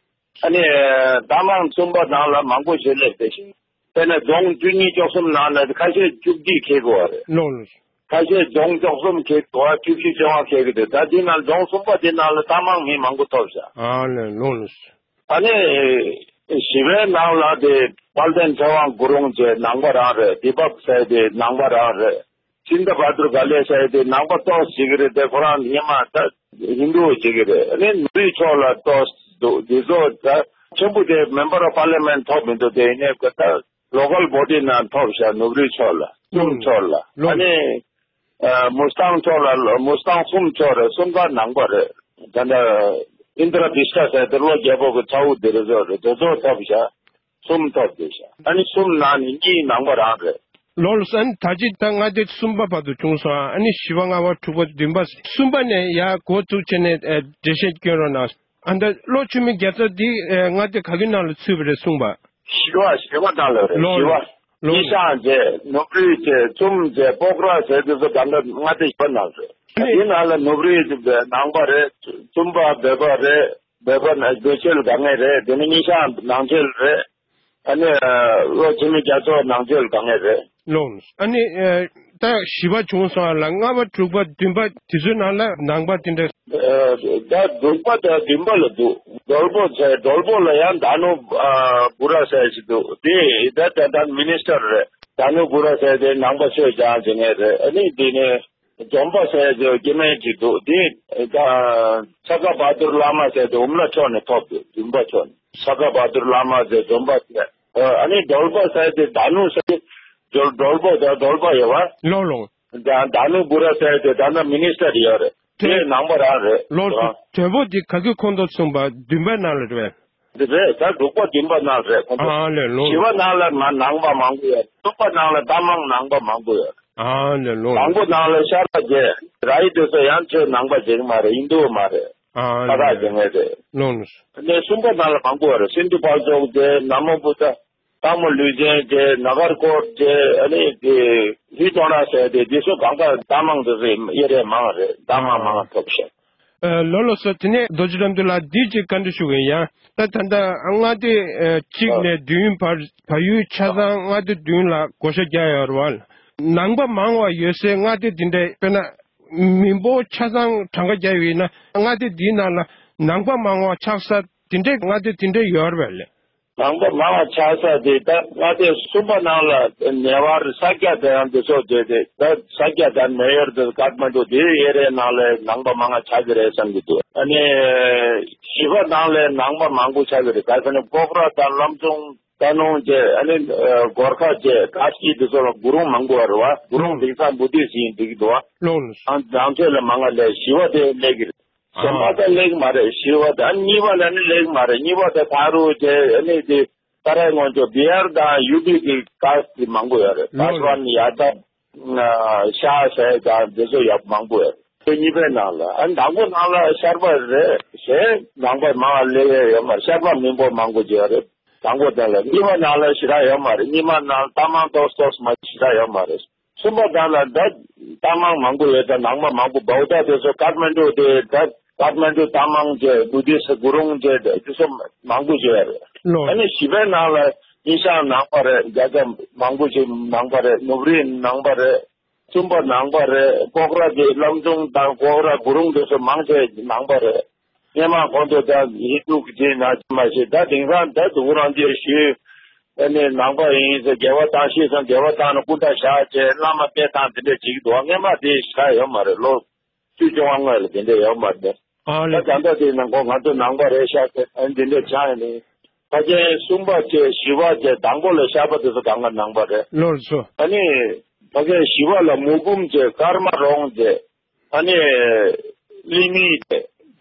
ཨ་ནི་རྟ་མང་གསུམ་པ་ནང་ལ་མང་པོ་ཞིག་སླེབས་བསྡད་ཤག་དཔེར་ན་རྫོང་བཅུ་གཉིས་བཅུ་གསུམ་ནང་ན་ཁ་ཤས་བཅུ་གཅིག་འཁེལ་དགོས་པ་རེད། ལགས་ལགས། ཁ་ཤས་རྫོང་བཅུ་གསུམ་འཁེལ་དགོས་པ། བཅུ་བཞི་བཅོ་ལྔ་འཁེལ་གི་འདུག་ད་འདི་ནང་རྫོང་གསུམ་པ་འདི་ནང་ལ་རྟ་མང་མི་མང་པོ་ཐོབ་ཤག་ཨ་ལས། ལགས་ལགས། ཨ་ནི་བཞི་པའི་ནང་ལ་དེ་དཔལ་ལྡན་ཚེ་དབང་གུ་རུང་བཅས་ནང་པ་རང་རེད། དི་པག་ཟེར་དེ་ནང་པ་རང་རེད། ཅིན་ད་བྷ་དུར་ག་ལེ་ཟེར་དེ་ནང་པ་ཏོག་ཙམ་ཅིག་རེད་དེ། ཁོ་རང་ཉི་མ་ད་ཧིན་དུ་ཅིག་རེད། ཨ་ནི་ནུབ་རི་ཕྱོགས་ལ་ཏོག་ཙམ་འདུག་འདི་ཚོ་ད་ཆེན་པོ་དེ་མེམ་བར་ཨོཕ་པར་ལི་མེན་ཊི་ཐོབ་མི་འདུག་དེ་ཡིན་ནའི་ད་ལོ་ཀལ་བོ་ཌི་ནང་ཐོབ་ཤག་ནུབ་རི་ཕྱོགས་ལ། གསུམ་ཕྱོགས་ལ། ཨ་ནི་ཨ་མུ་སི་ཐང་ཕྱོགས་ལ། མུ་སི་ཐང་གསུམ་ཕྱོགས་རེད། གསུམ་ཀ་ནང་པ་རེད། ད་ལྟ་ ཨིན་དྲ་བི་ཤ་ཟེར་དེ་ལོ་རྒྱལ་པོ་གི་ཚ་བོ་དེ་རེད་ཟེར་རེད། དེ་ཚོ་ཐོབ་བཞག་གསུམ་ཐོབ་བསྡད་བཞག་ཨ་ནི་གསུམ་ནང་ནས་གཉིས་ནང་པ་རང་རེད། ལོ་ལོ་ཨ་ནི་ད་ཅི་ད་མངའ་སྡེ་གསུམ་པ་བར་དུ་བྱུང་སོང་། ཨ་ནི་བཞི་པ་ལྔ་པ་དྲུག་པ་བདུན་པ་གསུམ་པ་ནས་ཡར་འགོ་བཙུགས་བྱས་ནས་ཨ་འགྲེལ་བཤད་སྐྱོན་རོགས་གནང་། ཨ་ད་ལོ་ཆུ་མིག་རྒྱལ་ཚབ་འདི་ཨ་མངའ་སྡེ་ག་གི་ནང་ལ་ཚུད་པ་རེད་གསུངས་པ། བཞི་བ་བཞི་བ་ནང་ལ་རེད། ལོ་བཞི་བ། ལོ། ཉི་ཤང་བྱས་ནུབ་རི་བྱས་ཚུམ་བྱས་སྤོག་ར་བྱས་དེ་ཚོ་ད་ལྟ་མངའ་སྡེ་བཞི་པ་ནང་རེད། ཨ་ནི་དེ་ནང་ལ་ནུབ་རི་ནང་པ་རེད། ཚུམ་པ་བོད་པ་རེད། བོད་པ་ན་བོད་ཆོལ་དཀའ་ངལ་རེད། དེ་ནི་ཉི་ཤང་ནང་ཆོལ་རེད། ཨ་ནི་ཨ་ལོ་ཆུ་མིག་རྒྱ་མཚོ་ནང་ཆོལ་དཀའ་ངལ་རེད། ལོ། ཨ་ནི་ཨ་ད་བཞི་པ་བྱུང་སོང་ལ་ལྔ་པ་དྲུག་པ་བདུན་པ་དེ་ཚོའི་ནང་ལ་ནང་པ་དེ་འདྲ། ཨ་ད་དྲུག་པ་དང་བདུན་པ་ལ་འདུག་སྡོལ་པོ་ཚེ་སྡོལ་པོ་ལ་ཡང་ད་ནུ་ཨ་བུ་ར་ཟེར་ཞིག་འདུག་དེ་ད་ད་ད་མི་ནི་སི་ཊར་རེད། ད་ནུ་བུ་ར་ཟེར་དེ་ནང་པ་ཆོས་རྒྱག་བྱེད་མཁན་རེད། ཨ་ནི་དེ་ནས་འཛོམས་པ་ཟེར་དེ་སྐྱེ་དམན་ཅིག་འདུག་དེ་ད་ས་ག་བ་དུར་བླ་མ་ཟེར་དེ་འུམ་ལ་ཕྱོགས་ནས་ཐོབ་འདུག་བདུན་པ་ཕྱོགས་ནས། ས་ག་བ་དུར་བླ་མ་ཟེར་འཛོམས་པ་ཟེར། ཨ་ནི་སྡོལ་པ་ཟེར་དེ་ད་ནུ་ཟེར་སྡོལ་སྡོལ་པོ་དང་སྡོལ་པ་ཡོད་བ། ལོ་ལོ། ད་ད་ནུ་བུ་ར་ཟེར་དེ་ད་ནུ་མི་ནི་སི་ཊར་ཡོད་རེད། དེ་དེ་ནང་པ་རང་རེད། ལོ་ལོ། དོལ་པོ་དེ་ག་གི་ཁོངས་གཏོགས་གསུངས་པ་བདུན་པའི་ནང་ལ་རེད། འདི་རེད། ད་དྲུག་པ་བདུན་པ་ནང་རེད་ཁོང་ཚོ། ཨ་ལེ་ལོ། བཞི་པ་ནང་ལ་ང་ནང་པ་མང་པོ་ཡོད། གསུམ་པ་ནང་ལ་རྟ་མང་ནང་པ་མང་པོ་ཡོད། ཨ་ལེ་ལོ། དང་པོ་ནང་ལ་ཤར་པ་བྱས་ར་ཡི་དེ་ཚོ་ཡང་ཆོས་ནང་པ་བྱེད་ཀྱི་མ་རེད། ཧིན་དུ་མ་རེད། ཨ་ཁ་ཁ་ལེ། བྱེད་མཁན་རེད། ལོ་ལོ། ནས་གསུམ་པ་ནང་ལ་མང་པོ་ཡོད་རེད། སིན་དྷུ་ཕལ་ཙོག་བྱས་ན་མོ་བུ་ཏ། སྟག་མོ་ལུས་ཅན་བྱས་ན་གར་ཀོར་བྱས་ཨ་ནི་དེ་ཧི་ཏོ་ན་ཟེར་དེ་དེ་ཚོ་གང་ག་རྟ་མང་དེ་ཚོ་ཡེ་རེ་མང་རེད། རྟ་མང་མང་ཐོབ་ཤག་ཨ་ལོ་ལོ་སོ། དེ་ནས་རྡོ་རྗེ་རབ་འདུན་ལགས་འདི་གཅིག་བཀའ་འདྲི་ཞུ་གི་ཡིན། ཡང་ད་ད་ལྟ་མངའ་སྡེ་ཨ་གཅིག་ནས་བདུན་བར་བལ་ཡུལ་ཆ་ཚང་མངའ་སྡེ་བདུན་ལ་བགོ་བཤའ་རྒྱག་ཡོད་རེད་བ། ནང་པ་མང་བ་ཡོད་སའི་མངའ་སྡེ་འདི་འདྲའི་དཔེར་ན་མི་འབོར་ཆ་ཚང་གྲངས་ཀ་རྒྱག་ཡོད་ན་མངའ་སྡེ་འདིའི་ནང་ལ་ནང་པ་མང་བ་ཆགས་ས་འདི་འདྲའི་མངའ་སྡེ་འདི་འདྲའི་ཡོད་རེད་བས་ལེ། ནང་པ་མང་བ་ཆགས་ས་དེ་ད་མངའ་སྡེ་གསུམ་པ་ནང་ལ་ཉེ་བར་ས་སྐྱ་དང་ཡང་འདི་ཚོ་བསྡད་དེ་ད་ས་སྐྱ་དང་མེ་ཡོར་དང་ཀཏ་མན་ཌུ་དེ་ཨེ་རེ་ནང་ལ་ནང་པ་མང་བ་ཆགས་ཀྱི་རེད་བསམ་གྱི་འདུག་ཨ་ནི་བཞི་པ་ནང་ལ་ནང་པ་མང་པོ་ཆགས་ཀྱི་རེད། ག་ཟེར་ན་སྤོག་ར་དང་བླམ་ཆུང་རྟ་ནོར་བཅས་ཨ་ནི་སྒོར་ཁ་བཅས་ག་སྐྱིད་དེ་ཚོ་ལ་གུ་རུང་མང་པོ་ཡོད་རེད་བ། གུ་རུང་དེང་སང་བུ་དིས་ཡིན་འགྲིག་གི་འདུག་བ། ལོ་ལོ། ཨང་ནང་ཆོས་ལ་མང་བ་ལས་བཞི་པ་དེ་སླེབས་ཀྱི་རེད། གཞན་པ་ད་ལེགས་མ་རེད། བཞི་པ་ད་གཉིས་པ་ལ་ནི་ལེགས་མ་རེད། གཉིས་པ་ད་ཐ་རུ་དེ་ཨ་ནི་དེ་ཏཱ་རའི་ངོས་ཚོ་བི་ཧར་དང་ཡུ་པི་གི་ཀཱསྚ་དེ་མང་པོ་ཡོད་རེད། ལོ་ལོ། པ་སི་ཝཱན་ཡ་དབ་ཤཱ་ཟེར་དང་དེ་ཚོ་ཡབ་མང་པོ་ཡོད་རེད། དེ་གཉིས་པའི་ནང་ལ་ཨ་དང་པོ་ནང་ལ་ཤར་པ་རེད། གཞན་ནང་པ་མང་བ་སླེབས་ཡ་ཡོད་མ་རེད། ཤར་པ་མི་འབོར་མང་པོ་ཅིག་ཡོད་རེད། དང་པོ་དེ་ལ་གཉིས་པ་ནང་ལ་ཞེ་དྲག་ཡོད་མ་རེད། གཉིས་པ་ནང་ལ་རྟ་མང་ཏོག་ཏོག་མ་ཞེ་དྲག་ཡོད་མ་རེད། གསུམ་པ་དག་ལ་ད་རྟ་མང་མང་པོ་ཡོད། ད་ནང་པ་མང་པོ་བའུ་ཏ་དེ་ཚོ་ཀཏ་མན་ཌུ་དེ་ད་ཀཏ་མན་ཌུ་རྟ་མང་བཅས་བུ་དིས་གུ་རུང་བཅས་དེ་ཚོ་མང་པོ་ཡོད་རེད། ལོ། ཨ་ནི་བཞི་པའི་ནང་ལ་ཉི་ཤང་ནང་པ་རེད། རྒྱ་གར་མང་པོ་ཞིག་ནང་པ་རེད། ནུབ་རི་ནང་པ་རེད། གསུམ་པ་ནང་པ་རེད། སྤོག་ར་དེ་བླམ་ཆུང་དང་སྤོག་ར་གུ་རུང་དེ་ཚོ་མང་ཆེ་ནང་པ་རེད། སྔོན་མ་ཁོང་ཚོ་ད་ཧིན་དུ་གི་རྗེས་ན་མ་ཤེས། ད་དེང་སང་ད་དུ་རང་རྒྱལ་ཞུས། ཨ་ནི་ནང་པ་ཡིན་ཟེར་འགལ་བ་བཏང་ཤེས་སོང་། འགལ་བ་བཏང་ན་སྐུ་འདྲ་བཞག་བྱས་བླ་མ་སྐད་བཏང་དེ་འདྲས་བྱེད་ཀྱི་འདུག་སྔོན་མ་དེ་ཞེ་དྲག་ཡོད་མ་རེད། ལོ་བཅུ་བཅོ་ལྔ་སྔོན་ལ་དེ་འདྲས་ཡོད་མ་རེད། ཨ་ད་ལེ། ད་ལྟ་དེ་ནང་ཁོ་ང་ཚོ་ནང་པ་རེད་ཤག་ཟེར་ཨ་ནི་དེ་འདྲས་ཆགས་ཡོད་ནི། ཕ་རྒན་གསུམ་པ་བཅས་བཞི་པ་བཅས་དང་པོ་ལ་ཤར་པ་དེ་ཚོ་གང་ག་ནང་པ་རེད། ལོ་ལོ། ཨ་ནི་ཕ་རྒན་བཞི་པ་ལ་མུ་ཁུམ་བཅས་ཀརྨ་རོང་བཅས། ཨ་ནི་གླིང་མི་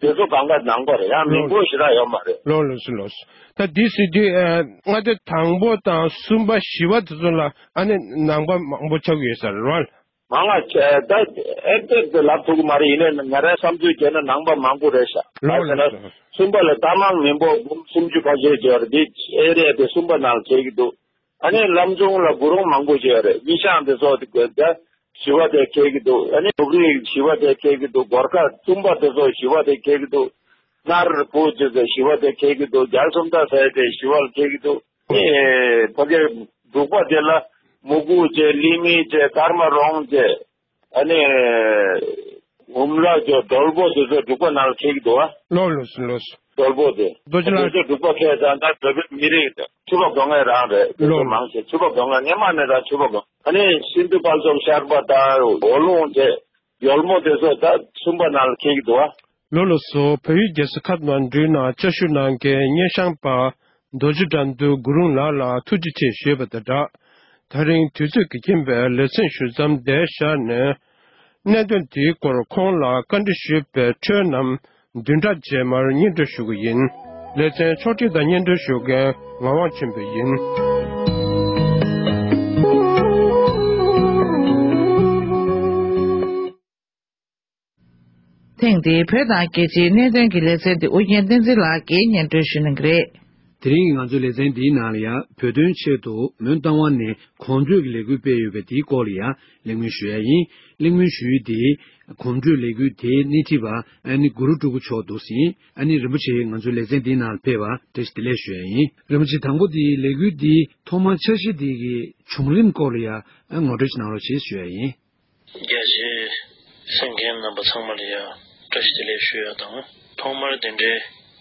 དེ་ཚོ་གང་ག་ནང་པ་རེད། ཡང་མི་འབོར་ཞེ་དྲག་ཡོད་མ་རེད། ལོ་ལོ་སུ་ལོ་སུ། ད་འདི་སྲིད་དུས་ཨ་མངའ་སྡེ་དང་པོ་དང་གསུམ་པ་བཞི་པ་དེ་ཚོ་ལ་ཨ་ནི་ནང་པ་མང་པོ་ཆགས་ཡོད་ས་རེད་བ། མང་ང་ཆེ་ད་ཨེ་ཏེ་དེ་ལབ་ཐུབ་ཀྱི་མ་རེད། ཡིན་ནའི་ང་རའི་བསམ་ཚུལ་བྱས་ན་ནང་པ་མང་པོ་རེད་ཤག་ལོ་ལོ་ལོ། གསུམ་པ་ལ་རྟ་མང་མི་འབོར་འབུམ་སུམ་ཅུ་ཁ་ཤས་ཡོད་རེད། འདི་ཨེ་རི་ཡ་དེ་གསུམ་པ་ནང་ལ་བྱེད་ཀྱི་འདུག་ཨ་ནི་བླམ་ཆུང་ལ་གུ་རུང་མང་པོ་ཅིག་ཡོད་རེད། ཉི་ཤང་དེ་ཚོ་དེ་དགོས་ད་ཞི་བ་དེ་འཁེལ་གྱི་འདུག་ཨ་ནི་ནུབ་རིའི་ཞི་བ་དེ་འཁེལ་གྱི་འདུག་སྒོར་ཁ་གསུམ་པ་དེ་ཚོ་ཞི་བ་དེ་འཁེལ་གྱི་འདུག་སྣར་བུ་ཅིག་དེ་ཞི་བ་དེ་འཁེལ་གྱི་འདུག་རྒྱ་གསུམ་ད་ཟེར་དེ་ཞི་བ་ལ་འཁེལ་གྱི་འདུག་ཨ་ནི་ཕ་གི་འབྲུག་པ་དེ་ལ་མུ་གུ་ཅེ་ལི་མི་ཅེ་ཀརྨ་རོང་ཅེ། ཨ་ནི་འུམ་ལགས་ཀྱི་སྡོལ་པོ་དེ་ཚོ་འབྲུག་པ་ནང་ལ་འཁེལ་གྱི་འདུག་ཨ། ལོ་ལོ་སུ་ལོ་སུ། སྡོལ་པོ་དེ། རྡོ་རྗེ་ལགས། དེ་ཚོ་འབྲུག་པ་ཁས་དང་ད་བོད་པའི་མི་རིགས་ཆུ་བ་སྒོ་ངའི་རང་རེད། དེ་ལོ་ཚོ་ལོ། མང་ཆེ་ཆུ་བ་སྒོ་ངའི་སྔོན་མ་ནས་ད་ཆུ་བ་སྒོ། ཨ་ནི་སིན་དྷུ་བལ་འབྲུག་ཤར་པ་དང་འོ་ལུང་དེ་ཡོལ་མོ་དེ་ཚོ་ད་གསུམ་པ་ནང་ལ་འཁེལ་གྱི་འདུག་ཨ། ལོ་ལོ་སོ། བལ་ཡུལ་རྒྱལ་ས་ཁ་ཐ་མན་ཌུའི་ནང་བཅའ་བཞུགས་གནང་མཁན་སྙན་ཤང་པ་རྡོ་རྗེ་དགྲ་འདུལ་གུ་རུང་ལགས་ལ་ཐུགས་རྗེ་ཆེ་ཞུས་པ་དང་སྦྲགས། ད་རིང་དུས་ཚོད་ཀྱིས་ཁྱིམ་པའི་ལེ་ཚན་ཞུ་མཚམས་འདིར་བཞག་ནས། གནད་དོན་དེའི་སྐོར་ཁོང་ལ་བཀའ་འདྲི་ཞུས་པའི་འཕྲོས་རྣམས་ བདུན་ཕྲག་རྗེས་མར་སྙན་སྒྲོན་ཞུ་གི་ཡིན། ལེ་ཚན་ཕྱོགས་སྒྲིག་དང་སྙན་སྒྲོན་ཞུ་མཁན་ངག་དབང་ཆོས་འཕེལ་ཡིན། ཐེངས་འདིའི་བོད་དང་རྒྱལ་སྤྱིའི་གནད་དོན་གྱི་ལེ་ཚན་འདི་ཨུ་རྒྱན་བསྟན་འཛིན་ལགས་ཀྱིས་སྙན་སྒྲོན་ཞུ་གནང་གི་རེད། དེ་རིང་གི་ང་ཚོའི་ལེ་ཚན་འདིའི་ནང་ལ་ཡང་བོད་དོན་ཆེད་དུ་མོན་རྟ་དབང་ནས་གོམ་བགྲོད་ཀྱི་ལས་འགུལ་སྤེལ་ཡོད་པའི་དེའི་སྐོར་ལ་ཡང་གླེང་མོལ་ཞུ་ཡ་ཡིན། གླེང་མོལ་ཞུ་ཡུལ་དེ་གོམ་བགྲོད་ལས་འགུལ་དེའི་སྣེ་ཁྲིད་པ་ཨ་ནི་གུ་རུ་སྤྲུལ་སྐུ་མཆོག་འདུག་ཟིན། ཨ་ནི་རིན་པོ་ཆེ་ང་ཚོའི་ལེ་ཚན་འདིའི་ནང་ལ་ཕེབས་པ་བཀྲ་ཤིས་བདེ་ལེགས་ཞུ་ཡ་ཡིན། རིན་པོ་ཆེ་དང་པོ་དེའི་ལས་འགུལ་འདིའི་ཐོག་མར་འཆར་གཞི་དེ་གི་བྱུང་རིམ་སྐོར་ལ་ཡང་ངོ་སྤྲོད་ཅིག་གནང་རོགས་ཞེས་ཞུ་ཡ་ཡིན། རྒྱ་ཆེའི་གསན་མཁན་རྣམ་པ་ཚང་མ་ལ་ཡང་བཀྲ་ཤིས་བདེ་ལེགས་ཞུ་ཡ་དང་། ཐོག་མར་དེ་འདྲའི་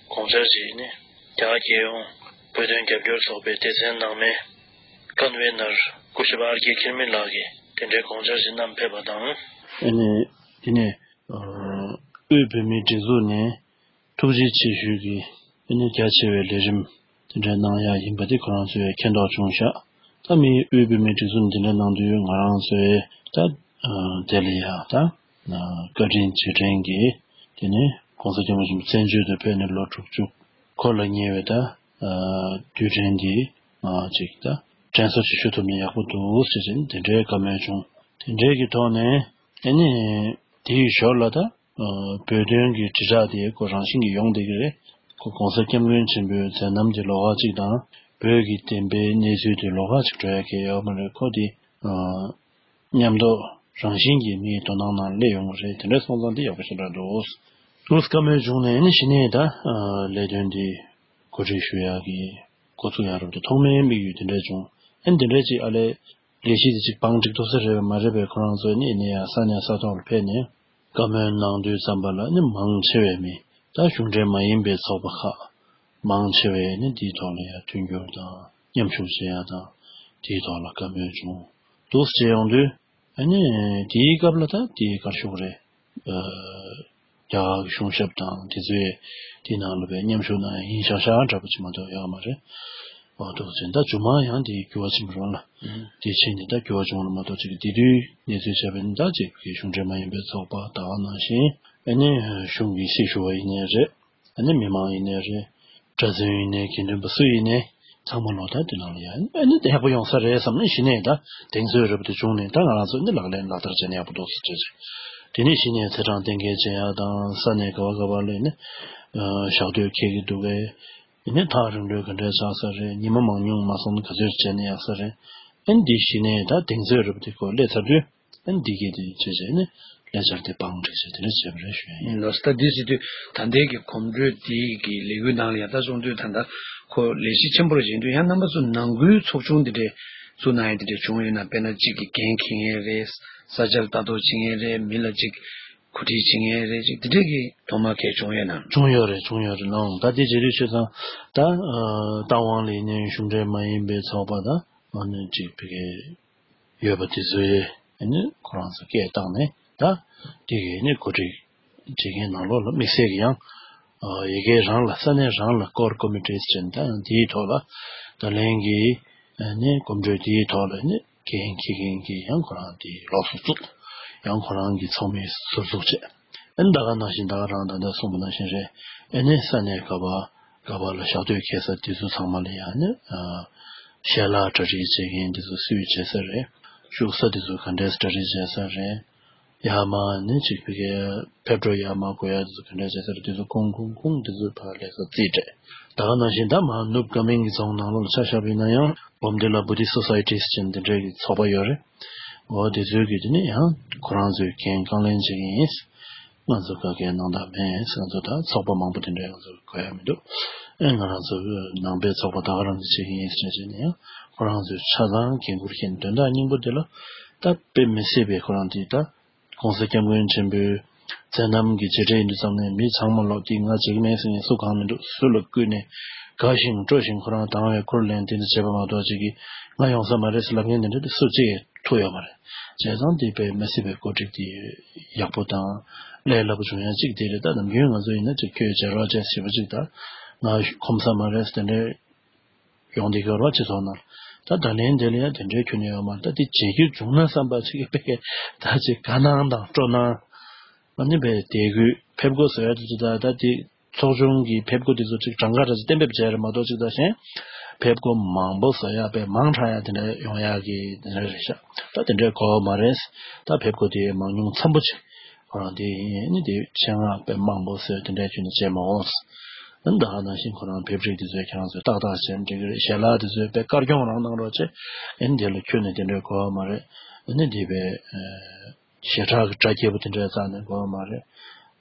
དགོངས་འཆར་ཞིག་ནི་རྒྱ་གར་རྒྱལ་ཡོངས་བོད་དོན་རྒྱབ་སྐྱོར་ཚོགས་པའི་སྡེ་ཚན་ནང་མའི་ཀན་ཝེ་ནར་སྐུ་ཞབས་ཨར་ཀེ་ཁེར་མི་ལགས་ཀྱིས་དེ་འདྲའི་དགོངས་འཆར་ཞིག་བསྣམས་ཕེབས་པ་དང་། ཨ་ནི་དེ་ནས་དབུས་བོད་མིའི་སྒྲིག་འཛུགས་ནས་ཐུགས་རྗེ་ཆེ་ཞུས་ཀྱིས་ཨ་ནི་རྒྱ་ཆེ་བའི་ལས་རིམ་དེ་འདྲ་གནང་ཡག་ཡིན་པ་དེ་ཁོ་རང་ཚོས་མཁྱེན་རྟོགས་བྱུང་ཤག་ད་མིའི་དབུས་བོད་མིའི་སྒྲིག་འཛུགས་ནས་དེ་འདྲ་གནང་དུས་ང་རང་ཚོས་ད་དེ་ལ་ཡག་ད་བཀའ་དྲིན་རྗེས་དྲན་གྱིས་དེ་ནས་༸གོང་ས་༸སྐྱབས་མགོན་ཆེན་པོ་བཙན་བྱོལ་དུ་ཕེབས་ནས་ལོ་དྲུག་ཅུ་འཁོར་ལ་ཉེ་བའི་ད་དུས་དྲན་འདི་ཅིག་ད་དྲན་གསོ་ཅིག་ཞུ་ཐུབ་ན་ཡག་པོ་འདུག་ཟེར་བྱས་ནས་དེ་འདྲའི་བཀའ་མོལ་བྱུང་། དེ་འདྲའི་གི་ཐོག་ནས་ཨ་ནི་དེའི་ཞོར་ལ་ད། ཨ་བོད་དོན་གྱི་དྲིལ་བསྒྲགས་དེ་ཁོ་རང་བཞིན་གྱིས་ཡོང་བསྡད་ཀྱི་རེད། ཁོ་༸གོང་ས་༸སྐྱབས་མགོན་ཆེན་པོའི་མཛད་རྣམ་དེ་ལོགས་ཀ་ཅིག་དང་བོད་ཀྱི་བདེན་པའི་གནས་ཚུལ་དེ་ལོགས་ཀ་ཅིག་འགྲོ་ཡ་གི་ཡོད་མ་རེད། ཁོ་དེ་ཨ་མཉམ་དུ་རང་བཞིན་གྱིས་མིའི་དོ་སྣང་ནང་སླེབས་ཡོང་གི་རེད། དེ་འདྲ་སོང་ཙང་དེ་ཡག་པོ་ཞེ་དྲག་འདུག་འདུག་བཀའ་མོལ་བྱུང་ནས་ནི་གཞི་ནས་ད་ཨ་ལས་དོན་དེ་གོ་སྒྲིག་ཞུ་ཡ་གི་འགོ་ཚུགས་ཡ་རབ་ཏུ་ཐོག་མའི་དམིགས་ཡུལ་དེ་འདྲ་བྱུང་། ཨ་ནི་དེ་འདྲ་ཅིག་ཨ་ལས། ལས་གཞི་དེ་ཅིག་བང་སྒྲིག་ཐུབ་ས་རེད་པས་མ་རེད་པས། ཁོ་རང་ཚོ་ནི་ནི་ཡང་ས་གནས་ས་ཐོག་ལ་ཕེབས་ནས་བཀའ་མོལ་གནང་དུས་ཙམ་པ་ལ་ནི་མང་ཆེ་བས་མི་ད་གཞུང་འབྲེལ་མ་ཡིན་པའི་ཚོགས་པ་ཁག་མང་ཆེ་བས་ནི་དེའི་ཐོག་ལ་ཡང་མཐུན་འགྱུར་དང་མཉམ་ཞུགས་བྱེད་ཡ་དང་དེའི་ཐོག་ལ་བཀའ་མོལ་བྱུང་འདུག་ཅེས་ཡོང་དུས་ཨ་ནི་དེའི་སྐབས་ལ་ད་དེའི་བཀའ་ཤོག་རེད། རྒྱ་གར་གྱི་གཞུང་ཞབས་དང་དེ་ཚོས་དེའི་ནང་ལ་བའི་མཉམ་ཞུགས་གནང་ཡ་ཡིན་ཤག་ཤག་འདྲ་པོ་ཅིག་མ་གཏོགས་ཡོད་མ་རེད། འོ་འདུག་ཟེར་ད་མཇུག་མ་ཡང་དེའི་འགྱུར་བ་ཕྱིན་པ་རེད་ལ། དེ་ཕྱིན་ནས་ད་འགྱུར་བ་བྱུང་བ་མ་གཏོགས་ཅིག་དེ་དུས་གནས་ཚུལ་བྱས་པ་ཡིན་ད་ཅིག་གི་གཞུང་འབྲེལ་མ་ཡིན་པའི་ཚོགས་པ་ད་ག་ནང་བཞིན་ཨ་ནི་གཞུང་གི་སྲི་ཞུ་བ་ཡིན་ནའི་རེད། ཨ་ནི་མི་མང་ཡིན་ནའི་རེད། གྲྭ་བཙུན་ཡིན་ནའི་དགེ་འདུན་པ་སུ་ཡིན་ནའི་ཚང་མ་ལོ་ད་དེ་ནང་ལ་ཡ་ཨ་ནི་དེ་ཡག་པོ་ཡོང་ས་རེད་བསམ་ནས་གཞི་ནས་ད་གདེང་ཚོད་རེད་པ་དེ་བྱུང་ནས་ད་ང་རང་ཚོ་ཨ་ནི་ལག་ལེན་ལག་བསྟར་བྱས་ན་ཡག་པོ་འདུག་ཟེར་བྱས་བྱས། དེ་ནས་གཞི་ནས་ཚེས་གྲངས་གཏན་འཁེལ་བྱེད་ཡ་དང་ས་གནས་ག་བ་ག་བ་ལ་ཨ་ནི་ཞག་སྡོད་འཁེལ་གི་འདུག་གས། ཨ་ནི་ཐག་རིང་ལོས་ག་འདྲས་ཆགས་ས་རེད། ཉི་མ་མང་ཉུང་མ་སོང་ན་ག་ཚོད་བྱས་ན་ཡག་ས་རེད། ཨ་ནི་འདི་གཞི་ནས་ད་གདེང་ཚོད་རེད་པ་དེ་ཁོ་སླེབས་ཚར་དུས། ཨ་ནི་འདི་གས་དེ་བྱས་བྱས་ནས་ལས་འཆར་དེ་བང་སྒྲིག་བྱས་དེ་འདྲ་བྱས་པ་རེད་ཞུ་ཡ་ཡིན། ལགས་སོ། ད་འདི་ཟེར་དུས་ད་ལྟའི་གི་གོམ་བགྲོད་འདི་གི་ལས་འགུལ་ནང་ལ་ཡ་ད་སོང་དུས་ད་ལྟ་ཁོ་ལས་གཞི་ཆེན་པོ་རེ་བྱེད་དུས་ཡང་རྣམ་པ་ཚོ་ནང་ཁུལ་ཚོགས་ཆུང་འདི་འདྲས་བཙུགས་གནང་ཡ་འདི་འདྲས་བྱུང་ཡོད་ན། དཔེར་ན་གཅིག་གི་འགན་འཁྱེར་མཁན་རེད། ས་ཆ་ལ་ལྟ་རྟོག་བྱེད་མཁན་རེད། མི་ལ་གཅིག་གོ་སྒྲིག་བྱེད་མཁན་རེད། ཅིག་འདི་འདྲས་ཀྱི་ཐོག་མ་གས་བྱུང་ཡོད་ན། བྱུང་ཡོད་རེད། བྱུང་ཡོད་རེད་ལགས། ད་འདི་བྱེད་དུས་བྱས་ཙང་ད་ཨ་རྟ་དབང་ལ་ཡིན་ནའི་གཞུང་འབྲེལ་མ་ཡིན་པའི་ཚོགས་པ་དང་ཨ་ནི་གཅིག་བི་གའི་ཡོད་པ་དེ་ཚོའི་ཨ་ནི་ཁོ་རང་ཚོ་སྐད་བཏང་ནས་ད་དེ་གའི་ནི་གོ་སྒྲིག་བྱེད་མཁན་ནང་ལོགས་ལ་དམིགས་བསལ་གྱི་ཡང་ཨ་ཡ་གི་རང་ལ་ས་གནས་རང་ལ་ཀོར་ཀོ་མི་ཊིས་ཅན་ད་དེའི་ཐོག་ལ་ད་ལན་གྱི་ཨ་ནི་གོམ་བགྲོད་དེའི་ཐོག་ལ་ནི་འགན་འཁྱེར་མཁན་གྱི་ཡང་ཁོ་རང་དེའི་ལོགས་སུ་བཙུགས། ཡང་ཁོ་རང་གི་ཚོགས་མི་ཟུར་འཛུགས་བྱས། ཨ་ནི་ད་ག་ནང་བཞིན་ད་ག་རང་ད་ལྟ་གསུངས་པ་ནང་བཞིན་རེད། ཨ་ནི་ས་གནས་ག་པ་ག་པ་ལ་ཞག་སྡོད་འཁེལ་ས་དེ་ཚོ་ཚང་མ་ལ་ཡང་ནི་ཨ་ཞལ་ལག་གྲ་སྒྲིག་བྱེད་མཁན་དེ་ཚོ་སུས་བྱེད་ས་རེད། བཞུགས་ས་དེ་ཚོ་ག་འདྲས་གྲ་སྒྲིག་བྱེད་ས་རེད། ཡར་མར་ནི་གཅིག་བི་གའི་ཕེབས་འགྲོ་ཡར་མར་དགོས་ཡ་དེ་ཚོ་ག་འདྲས་བྱེད་ས་རེད། དེ་ཚོ་ཁུངས་ཁུངས་ཁུངས་དེ་ཚོ་ཕར་ལས་ཀ་རྩིས་སྤྲད། ད་ག་ནང་བཞིན་ད་མར་ནུབ་ཀ་མིང་གི་རྫོང་ནང་ལོགས་ལ་ཆ་བཞག་པ་ཡིན་ན་ཡང་སྦོམ་དེ་ལ་བུ་དྷིསྚ་སོ་སའི་ཊིས་ཅན་དེ་འདྲའི་གི་ཚོགས་པ་ཡོད་རེད། འོ་དེ་ཚོའི་གི་དེ་ནི་ཡང་ཁོ་རང་ཚོའི་འགན་རྐང་ལེན་བྱེད་ཀྱི་ཡིན། ང་ཚོ་ག་གའི་སྣང་དག་མེད། ང་ཚོ་ད་ཚོགས་པ་མང་པོ་དེ་འདྲའི་ང་ཚོ་དགོས་ཡ་མི་འདུག་ཨེ་ང་རང་ཚོ་ནང་པའི་ཚོགས་པ་ད་ག་རང་གི་བྱེད་ཀྱི་ཡིན་ཟེར་བྱས་ནས་ཡང་ཁོ་རང་ཚོའི་ཆ་ཚང་འགན་འཁུར་མཁན་དོན་དག་སྙིང་པོ་དེ་ལ་ད་དཔེ་མི་སྲིད་པའི་ཁོ་རང་དེ་ད་༸གོང་ས་༸སྐྱབས་མགོན་ཆེན་པོའི་མཛད་རྣམ་གྱི་རྗེས་དྲན་ཡིན་དུས་ཙམ་ནས་མི་ཚང་མ་ལོག་དེ་ང་བྱེད་ཀྱི་མེད་ཟེར་ནས་སུ་གང་མི་འདུག་སུ་ལ་བསྐུལ་ནས་དགའ་ཞིང་སྤྲོ་ཞིང་ཁོ་རང་དང་བའི་ཁུར་ལེན་དེ་འདྲ་བྱས་པ་མ་གཏོགས་ཅིག་གིས་ང་ཡོང་ས་མ་རེད་ཟེར་ལབ་མཁན་དེ་འདྲ་དེ་སུ་གཅིག་ཐུག་ཡོད་མ་རེད། བྱས་ཙང་དེ་དཔེ་མི་སྲིད་པའི་གོ་སྒྲིག་དེ་ཡག་པོ་དང་ལས་སླ་པོ་བྱུང་ཡ་གཅིག་དེ་རེད། ད་ནམ་རྒྱུན་ང་ཚོ་ཡིན་ན་ཅིག་ཁྱོད་བྱེད་རོགས་བྱས་ཞེ་པོ་ཅིག་ད་ང་ཁོམ་ས་མ་རེད་ཟེར་དེ་འདྲ་ཡོང་བསྡད་ཀྱི་ཡོད་རེད་བ། སྤྱི་ཚོགས་ནང་ད་ད་ལན་དེ་ལ་ཡང་དེ་འདྲའི་ཁྱོན་ནས་ཡོད་མ་རེད། ད་དེ་བྱེད་རྒྱུ་བྱུང་ན་བསམ་པ་ཅིག་གི་དཔེ་ད་ཅིག་དགའ་སྣང་དང་སྤྲོ་སྣང་ ཨ་ནི་བས་དད་གུས་ཕེབས་སྒོ་ཟེར་ཡ་དེ་ཚོ་ད་ད་དེ་ཚོགས་ཆུང་གི་ཕེབས་སྒོ་དེ་ཚོ་ཅིག་གྲངས་ཀ་ར་ཅིག་གཏན་འབེབས་བྱས་རེད་མ་གཏོགས་ཅིག་ད་གཞན་ཕེབས་སྒོ་མང་པོ་ཟེར་ཡ་བས་མང་དྲགས་ཡ་དེ་འདྲ་ཡོང་ཡ་གི་དེ་འདྲ་རེད་ཤག་ད་དེ་འདྲའི་གོ་བ་མ་རེད། ད་ཕེབས་སྒོ་དེ་མང་ཉུང་འཚམ་པོ་ཅིག་ཁོ་རང་དེ་ཡིན་ནི་དེ་ཆེད་མངགས་བས་མང་པོ་ཟེར་དེ་འདྲའི་ཁྱོན་ནས་བྱས་མ་འོང་། ཨ་ནི་ད་ག་ནང་བཞིན་ཁོ་རང་ཕེབས་རིགས་དེ་ཚོ་ཁྱེད་རང་ཚོས་ཏག་ཏག་བྱས་འགྲིག་གི་རེད། ཞལ་ལག་དེ་ཚོས་བས་དཀར་སྐྱོང་རང་གནང་རོགས་བྱས། ཨ་ནི་དེ་ལ་ཁྱོན་ནས་དེ་འདྲའི་གོ་བ་མ་རེད། ཨ་ནི་དེ་བས། ཞེ་དྲག་གི་གྲ་རྒྱས་པོ་དེ་འདྲའི་རྩ་ནས་དགོས་པ་མ་རེད།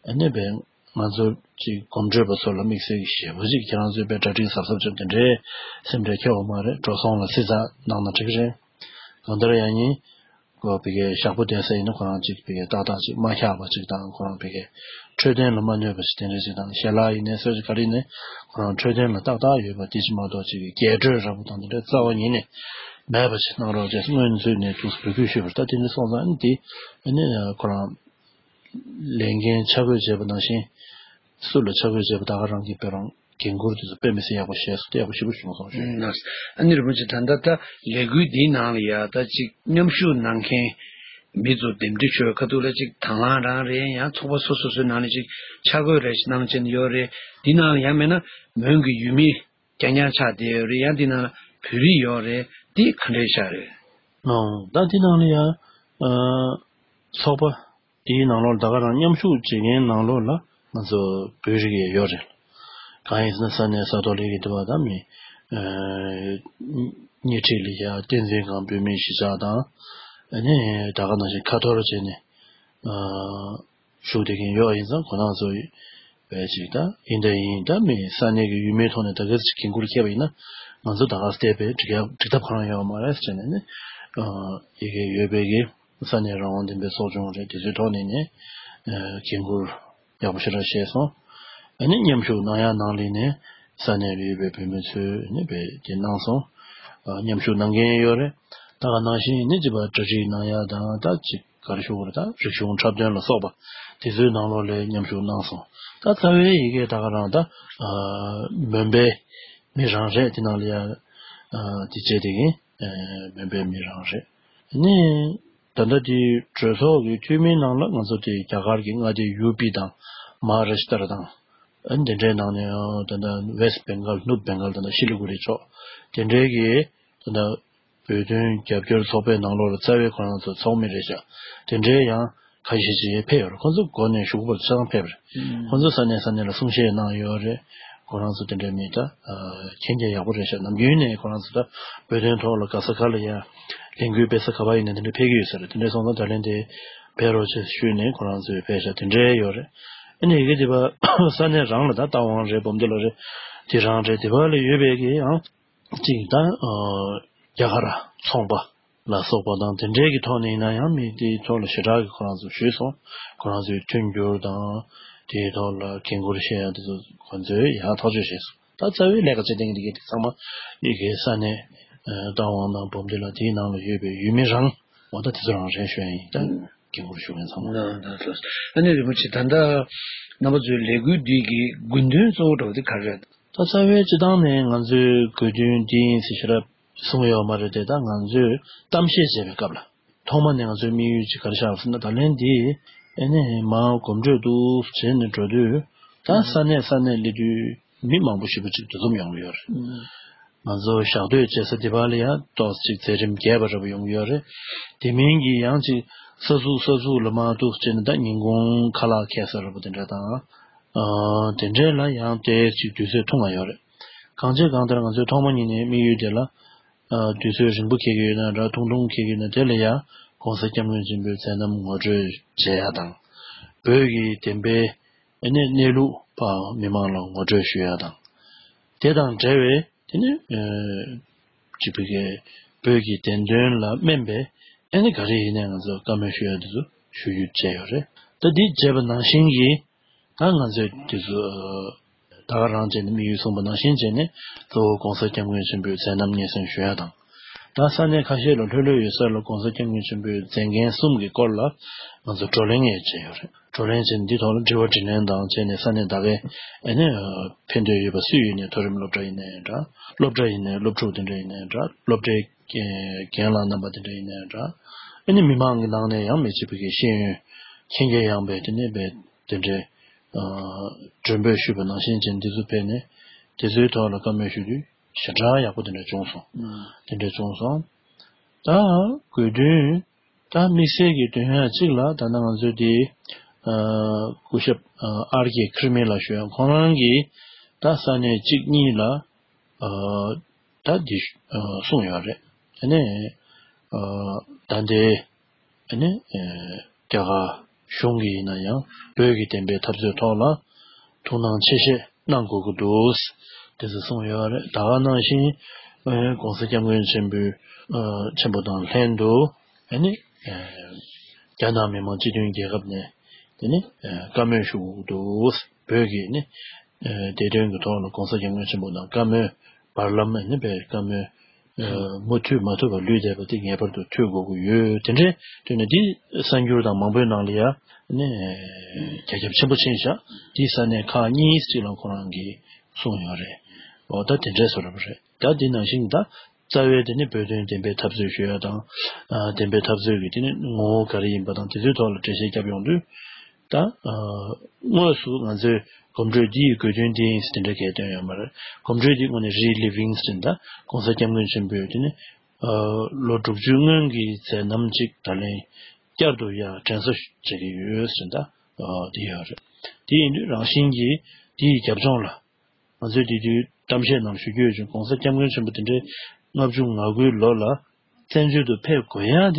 ཨ་ནི་བས་ང་ཚོ་ཅིག་གོམ་བགྲོད་པ་ཚོ་ལ་དམིགས་བསལ་གྱི་ཞེ་པོ་ཅིག་ཁྱེད་རང་ཚོའི་བས་གྲ་སྒྲིག་གཟབ་གཟབ་བྱས་དེ་འདྲའི་སེམས་ཁྲལ་ཁྱེར་དགོས་མ་རེད། འགྲོ་སོང་ལ་སྲིད་ཚགས་གནང་ན་འགྲིག་གི་རེད། གང་ལྟར་ཡང་ཉིན་ཁོ་བི་གའི་ཞག་པོ་བསྡད་ས་ཡིན་ན་ཁོ་རང་ཅིག་བི་གའི་ཏག་ཏག་ཅིག་མ་ཤག་པ་ཅིག་དང་ཁོ་རང་བི་གའི་འཕྲོད་བསྟེན་ལ་མ་གནོད་པ་ཅིག་དེ་འདྲ་ཅིག་དང་ཞལ་ལག་ཡིན་ནའི་སོ་ཅིག་ག་རེ་ཡིན་ནའི་ཁོ་རང་འཕྲོད་བསྟེན་ལ་ཏག་ཏག་ཡོད་པ་དེ་ཅིག་མ་གཏོགས་ཅིག་གི་རྒྱས་སྤྲོས་ར་བོ་དང་དེ་འདྲ་རྩ་བ་ཉིད་ནས་མེད་པ་ཅིག་གནང་རོགས་བྱས། སྔོན་ཚུད་ནས་ཐུགས་སུ་འབོད་སྐུལ་ཞུས་པར་ད་དེ་འདྲ་སོང་ཙང་ཨ་ནི་དེ་ཨ་ནི་ཁོ་རང་ལས་འགན་ཆ་བགོས་བྱས་པ་ནང་བཞིན་སུ་ལ་ཆ་བགོས་བྱས་པ་ད་ག་རང་གི་དཔེ་རང་འགན་འཁུར་དེ་ཚོ་དཔེ་མི་སྲིད་ཡག་པོ་བྱས་སོང་། དཔེ་ཡག་པོ་ཞེ་པོ་བྱུང་སོང་ཞུ། ཨ་ནི་རིན་པོ་ཆེ་ད་ལྟ་ད་ལས་འགུལ་འདིའི་ནང་ལ་ཡ་ད་ཅིག་མཉམ་ཞུགས་གནང་མཁན་མི་ཚོ་འདེམས་སྒྲུག་བྱེད་ཁ་ཐུག་ལ་ཅིག་དང་བླངས་རང་རེད། ཡང་ཚོགས་པ་སོ་སོ་སོའི་ནང་ནས་ཅིག་ཆ་བགོས་རེ་ཞིག་གནང་བྱས་ནས་ཡོད་རེད། འདི་ནང་ལ་ཡང་མེད་ན་མོན་གྱི་ཡུལ་མི་རྐྱང་རྐྱང་ཆགས་བསྡད་ཡོད་རེད། ཡང་འདི་ནང་ལ་བོད་རིགས་ཡོད་རེད། འདི་ག་འདྲས་ཤག་རེད། ཨང་། ད་འདི་ནང་ལ་ཡང་ཚོགས་པ་དེའི་ནང་ལོགས་ད་ག་རང་མཉམ་ཞུགས་བྱེད་མཁན་ནང་ལོགས་ལ་ང་ཚོ་བོད་རིགས་ཡང་ཡོད་རེད། གང་ཡིན་ཟེར་ན་ས་གནས་ས་ཐོག་ལ་ཡོད་ཀྱི་འདུག་བ། ད་མི་སྣེ་ཁྲིད་ལ་ཡ་བསྟན་འཛིན་སྒང་བོད་མིའི་གཞིས་ཆགས་དང་ཨ་ནི་ད་ག་ནང་བཞིན་ཁ་ཐོར་བྱས་ནས་ཞུགས་བསྡད་མཁན་ཡོད་ཡིན་ཙང་ཁོ་རང་ཚོ་བས་ཅིག་ད་ཡིན་ད་ཡིན་ད་མི་ས་གནས་ཀྱི་ཡུལ་མིའི་ཐོག་ནས་ད་ག་ཅིག་འགན་འཁུར་འཁྱེར་བ་ཡིན་ན་ང་ཚོ་ད་ག་སྟེ་བས་འགྲིག་ཡ་འགྲིག་ཐབས་གང་ཡང་ཡོད་མ་རེད་ཟེར་ནས་ནི་ཡི་གེ་ཡོད་པའི་གི་ས་གནས་རང་དབང་ལྡན་པའི་ཚོགས་ཆུང་རེད། དེ་ཚོའི་ཐོག་ནས་ནི་འགན་འཁུར་ཡག་པོ་ཞེ་དྲག་བཞེས་སོང་། ཨ་ནི་མཉམ་ཞུགས་གནང་ཡ་ནང་ལས་ནས་ས་གནས་ལ་ཡོད་པའི་བོད་མི་ཚོས་ནི་བས་དེ་གནང་སོང་། མཉམ་ཞུགས་གནང་མཁན་ཡོད་རེད། ད་ག་ནང་བཞིན་ནི་ཅིག་པ་གྲ་སྒྲིག་གནང་ཡ་དང་ད་ཅིག་ག་རེ་ཞུ་དགོས་རེད། ད་རིག་གཞུང་འཁྲབ་སྟོན་ལ་སོགས་པ་དེ་ཚོའི་ནང་ལོགས་ལ་མཉམ་ཞུགས་གནང་སོང་། ད་རྩ་བའི་ཡི་གེ་ད་ག་རང་ད་མོན་པའི་མི་རང་རེད། དེ་ནང་ལ་ཡ་དེ་བྱས་དེ་གིན་མོན་པའི་མི་རང་རེད། ནི་ད་ལྟ་དེ་གྲོས་ཚོགས་ཀྱི་འཐུས་མིའི་ནང་ལ་ང་ཚོ་དེ་རྒྱ་གར་གྱི་མངའ་སྡེ་ཡུ་པི་དང་མ་ཧཱ་རཱ་ཤི་ཏྲ་དང་ཨ་ནི་དེ་འདྲའི་ནང་ནས་ད་ལྟ་ཝེ་སི་ཊི་བེང་གལ་ནུབ་བེང་གལ་ད་ལྟ་ཤི་ལི་གུ་རི་ཕྱོགས་དེ་འདྲའི་གི་ད་ལྟ་བོད་དོན་རྒྱབ་སྐྱོར་ཚོགས་པའི་ནང་ལོགས་ལ་རྩ་བའི་ཁོ་རང་ཚོ་ཚོགས་མི་རེད་ཤག་དེ་འདྲའི་ཡང་ཁ་ཤས་ཤིག་ཕེབས་ཡོད་རེད། ཁོ་ཚོ་འགོ་ནས་གཞུག་གུ་བར་དུ་ཆ་ཚང་ཕེབས་རེད། ཁོ་ཚོ་ས་གནས་ས་གནས་ལ་གསུང་བཤད་གནང་ཡོད་རེད། ཁོ་རང་ཚོ་དེ་འདྲའི་མི་ད་མཁྱེན་རྒྱ་ཡག་པོ་རེད་ཤག་ནམ་རྒྱུན་ནས་ཁོ་རང་ཚོ་ད་བོད་དོན་ཐོག་ལ་ག་ས་ག་ལ་ཡ་ལས་འགུལ་སྤེལ་ས་ག་པར་ཡིན་ན་དེ་འདྲ་ཕེབས་ཀྱི་ཡོད་ས་རེད། དེ་འདྲ་སོང་ཙང་ད་ལན་དེ་ཕེབས་རོགས་བྱེད་ཞུས་ནས་ཁོ་རང་ཚོས་ཕེབས་ཤག་དེ་འདྲའི་ཡོད་རེད། ཨ་ནི་ཡི་གེ་དེ་པ་ས་གནས་རང་ལ་ད་རྟ་དབང་རེད། འབུམ་སྡེ་ལ་རེད། དེ་རང་རེད། དེ་པ་ལ་ཡོད་པའི་གི་ཡང་གཅིག་ད་རྒྱ་གར་ཚོང་པ་ལ་སོགས་པ་དང་དེ་འདྲའི་གི་ཐོག་ནས་ཡིན་ན་ཡང་མི་དེའི་ཐོག་ལ་ཞེ་དྲག་གི་ཁོ་རང་ཚོ་ཞུས་སོང་། ཁོ་རང་ཚོའི་མཐུན་འགྱུར་དང་དེའི་ཐོག་ལ་འགན་འཁུར་བཞེས་ཡ་དེ་ཚོ་ཁོ་ཚོས་ཡང་ཐག་གཅོད་བྱས་སོང་། ད་རྩ་བའི་ལས་ཀ་བྱེད་མཁན་དེ་གའི་དེ་ཚང་མ་ཡི་གེ་ས་གནས་རྟ་དབང་དང་འབུམ་སྡེ་ལ་དེའི་ནང་ལ་ཡོད་པའི་ཡུལ་མི་རང་འོ་ད་དེ་ཚོ་རང་རེད་ཞུ་ཡ་ཡིན། ད་འགན་འཁུར་ཞུ་མཁན་ཚང་མ། ཨ་ནི་རིན་པོ་ཆེ་ད་ལྟ་རྣམ་པ་ཚོའི་ལས་འགུལ་འདི་གི་དགོས་འདུན་གཙོ་བོ་འདྲ་བོ་དེ་ག་རེ་རེད། ད་རྩ་བའི་སྤྱི་བཏང་ནས་ང་ཚོའི་དགོས་འདུན་འདི་ཡིན་ཟེར་ཞེ་དྲག་གསུང་གི་ཡོད་མ་རེད་དེ། ད་ང་ཚོས་གཏམ་བཤད་བྱེད་པའི་སྐབས་ལ་ཐོག་མ་ནས་ང་ཚོའི་དམིགས་ཡུལ་ཅིག་ག་རེ་བཞག་ཟེར་ན། ད་ལན་འདི་ཨེ་ནས་མར་གོམ་བགྲོད་འདུག་བྱས་ནས་འགྲོ་དུས་ད་ས་གནས་ས་གནས་སླེབས་དུས་མི་མང་པོ་ཞེ་པོ་ཅིག་འདུ་འཛོམས་ཡོང་གི་ཡོད་རེད། ང་ཚོ་ཞག་སྡོད་བྱེད་ས་འདི་པར་ལ་ཡང་ཏོག་ཙམ་ཅིག་མཛད་རིམ་རྒྱས་པ་འདྲ་པོ་ཡོང་གི་ཡོད་རེད། དེ་མིན་གྱི་ཡང་ཅིག་ས་ཟུག་ས་ཟུག་ལ་མར་འདུག་བྱས་ནས་ད་ཉིན་གུང་ཁ་ལག་འཁྱེར་ས་འདྲ་པོ་དེ་འདྲ་དང་། ཨ། དེ་འདྲས་ལ་ཡང་དེ་ཅིག་དུས་ཚོད་ཐུང་བ་ཡོད་རེད། གང་བྱས་གང་ལྟར་ང་ཚོས་ཐོག་མ་ཉིད་ནས་དམིགས་ཡུལ་དེ་ལ། ཨ། དུས་ཚོད་རིང་པོ་འཁྱེར་གྱི་ཡོད་ན་འདྲ། ཐུང་ཐུང་འཁྱེར་གྱི་ཡོད་ན་དེ་ལ་ཡང་༸གོང་ས་༸སྐྱབས་མགོན་ཆེན་པོའི་མཛད་རྣམ་ངོ་སྤྲོད་བྱེད་ཡ་དང་། བོད་ཀྱི་བདེན་པའི་ཨ་ནི་གནས་ལུགས་ཕར་མི་མང་ལ་ངོ་སྤྲོད་ཞུ་ཡ་དང་། དེ་དང་འབྲེལ་བའི་དེ་ནི་ཨ། ཅིག་བོད་ཀྱི་བོད་ཀྱི་བདེན་དོན་ལ་སྨན་པའི་ཨ་ནི་ག་རེ་ཡིན་ནའི་ང་ཚོ་བཀའ་མོལ་ཞུ་ཡ་དེ་ཚོ་ཞུ་རྒྱུ་བྱས་ཡོད་རེད། ད་འདི་བྱས་པ་ནང་བཞིན་གྱི་ད་ང་ཚོས་དེ་ཚོ་ད་ག་རང་བྱས་ནས་དམིགས་ཡུལ་གསུངས་པ་ནང་བཞིན་བྱས་ནས་གཙོ་བོ་༸གོང་ས་༸སྐྱབས་མགོན་ཆེན་པོའི་མཛད་རྣམ་སྙན་སེང་ཞུ་ཡ་དང་། ད་ས་གནས་ཁ་ཤས་ལ་ལྷོད་ལྷོད་ཡོད་ས་ལ་༸གོང་ས་༸སྐྱབས་མགོན་ཆེན་པོའི་མཛད་འགན་གསུམ་གྱི་སྐོར་ལ་ང་ཚོ་བགྲོ་གླེང་ཡང་བྱས་ཡོད་རེད། བགྲོ་གླེང་བྱས་ནས་འདི་ཐོག་ལ་དྲི་བ་དྲིས་ལན་དང་བྱས་ནས་ས་གནས་ད་གའི་ཨ་ནི་ཕན་ཐོགས་ཡོད་པ་སུ་ཡོད་ནའི་མཐོ་རིམ་སློབ་གྲྭ་ཡིན་ནའི་འདྲ། སློབ་གྲྭ་ཡིན་ནའི་སློབ་ཕྲུག་དེ་འདྲ་ཡིན་ནའི་འདྲ། སློབ་གྲྭའི་རྒན་ལགས་རྣམ་པ་དེ་འདྲ་ཡིན་ནའི་འདྲ། ཨ་ནི་མི་མང་གི་ནང་ནས་ཡང་མི་གཅིག་བོད་ཀྱི་ཤེས་ཡོན་ མཁྱེན་རྒྱ་ཡངས་པའི་དེ་ནས་པའི་དེ་འདྲའི་ཨ་མགྲོན་འབོད་ཞུས་པ་ནང་བཞིན་བྱས་འདི་ཚོ་ཕེབས་ནས་དེ་ཚོའི་ཐོག་ལ་བཀའ་མོལ་ཞུ་དུས་ཞེ་དྲག་ཡག་པོ་དེ་འདྲ་བྱུང་སོང་། ཨ་དེ་འདྲ་བྱུང་སོང་། ད་དགོས་འདུན་ད་དམིགས་བསལ་གྱི་དོན་ཡང་གཅིག་ལ་ད་ལྟ་ང་ཚོའི་དེ་ཨ་སྐུ་ཞབས་ཨ་ཨར་ཀེ་ཁིར་མི་ལགས་ཞུ་ཡང་ཁོང་རང་གིས་ད་ས་གནས་གཅིག་གཉིས་ལ་ཨ་ད་འདི་ཨ་གསུངས་ཡོད་རེད། དེ་ནས་ཨ་ད་ལྟའི་ཨ་ནི་ཨ་རྒྱ་གར་གཞུང་གིས་ཡིན་ན་ཡང་བོད་ཀྱི་བདེན་པའི་འཐབ་རྩོད་ཐོག་ལ་ཐུགས་སྣང་ཆེ་བཞེས་གནང་དགོས་ཀྱི་འདུག་དེ་ཚོ་གསུངས་ཡོད་རེད། ད་ག་ནང་བཞིན་ཨ་༸གོང་ས་༸སྐྱབས་མགོན་ཆེན་པོའི་ཨ་ཆེན་པོ་དང་ལྷན་དུ་ཨ་ནི་ཨ་རྒྱ་ནག་མི་དམངས་སྤྱི་མཐུན་རྒྱལ་ཁབ་ནས་དེ་ནི་ཨ་བཀའ་མོལ་ཞུ་དགོས་ཀྱི་འདུག་བོད་ཀྱི་ནི་ཨ་བདེ་དོན་གྱི་ཐོག་ལ་༸གོང་ས་༸སྐྱབས་མགོན་ཆེན་པོ་དང་བཀའ་མོལ་བར་ལམ་ཨ་ནི་བའི་བཀའ་མོལ་ཨ་མུ་མཐུད་མ་ཐུབ་པར་ལུས་བསྡད་པ་དེ་ངེས་པར་དུ་མཐུད་དགོས་ཀྱི་ཡོད། དེ་འདྲའི་དུས་ནས་འདི་གསར་འགྱུར་དང་མང་པོའི་ནང་ལ་ཡ་ནས་རྒྱ་ཁྱབ་ཆེན་པོ་ཕྱིན་བཞག་འདི་ས་གནས་ཁག་གཉིས་ཅིག་ལ་ཁོ་རང་གིས་གསུངས་ཡོད་རེད། འོ་ད་དེ་འདྲའི་བཟོ་འདྲ་པོ་རེད། ད་འདི་ནང་བཞིན་ད་རྩ་བའི་དེ་ནི་བོད་དོན་བདེན་པའི་འཐབ་རྩོད་ཞུ་ཡ་དང་ཨ་བདེན་པའི་འཐབ་རྩོད་ཀྱི་དེ་ནི་ངོ་བོ་ག་རེ་ཡིན་པ་དང་དེ་ཚོའི་ཐོག་ལ་འགྲེལ་བཤད་བརྒྱབ་ཡོང་དུས། ད་ཨ་དངོས་སུ་ང་ཚོའི་གོམ་བགྲོད་འདི་ཡི་དགོས་དོན་འདི་ཡིན་ཟེར་དེ་འདྲ་གས་བཏོན་ཡོད་མ་རེད། གོམ་བགྲོད་འདི་དངོས་གནས་རི་ལི་ཝིང་ཟེར་ད་༸གོང་ས་༸སྐྱབས་མགོན་ཆེན་པོས་དེ་ནི་ཨ་ལོ་དྲུག་ཅུའི་སྔོན་གྱི་མཛད་རྣམ་ཅིག་ད་ལན་བསྐྱར་དུ་ཡང་དྲན་གསོ་བྱེད་ཀྱི་ཡོད་ཟེར་ད་ཨ་འདི་ཡོད་རེད། དེ་ཡིན་དུས་རང་བཞིན་གྱིས་འདི་ཡི་རྒྱབ་ལྗོངས་ལ་ང་ཚོས་དེ་དུས་གཏམ་བཤད་ནང་ཞུ་རྒྱུ་ཡོད་ཅིང་༸གོང་ས་༸སྐྱབས་མགོན་ཆེན་པོ་དེ་འདྲའི་ལྔ་བཅུ་ང་དགུའི་ལོ་ལ་བཙན་བྱོལ་དུ་ཕེབས་དགོས་ཡ་དེ། ག་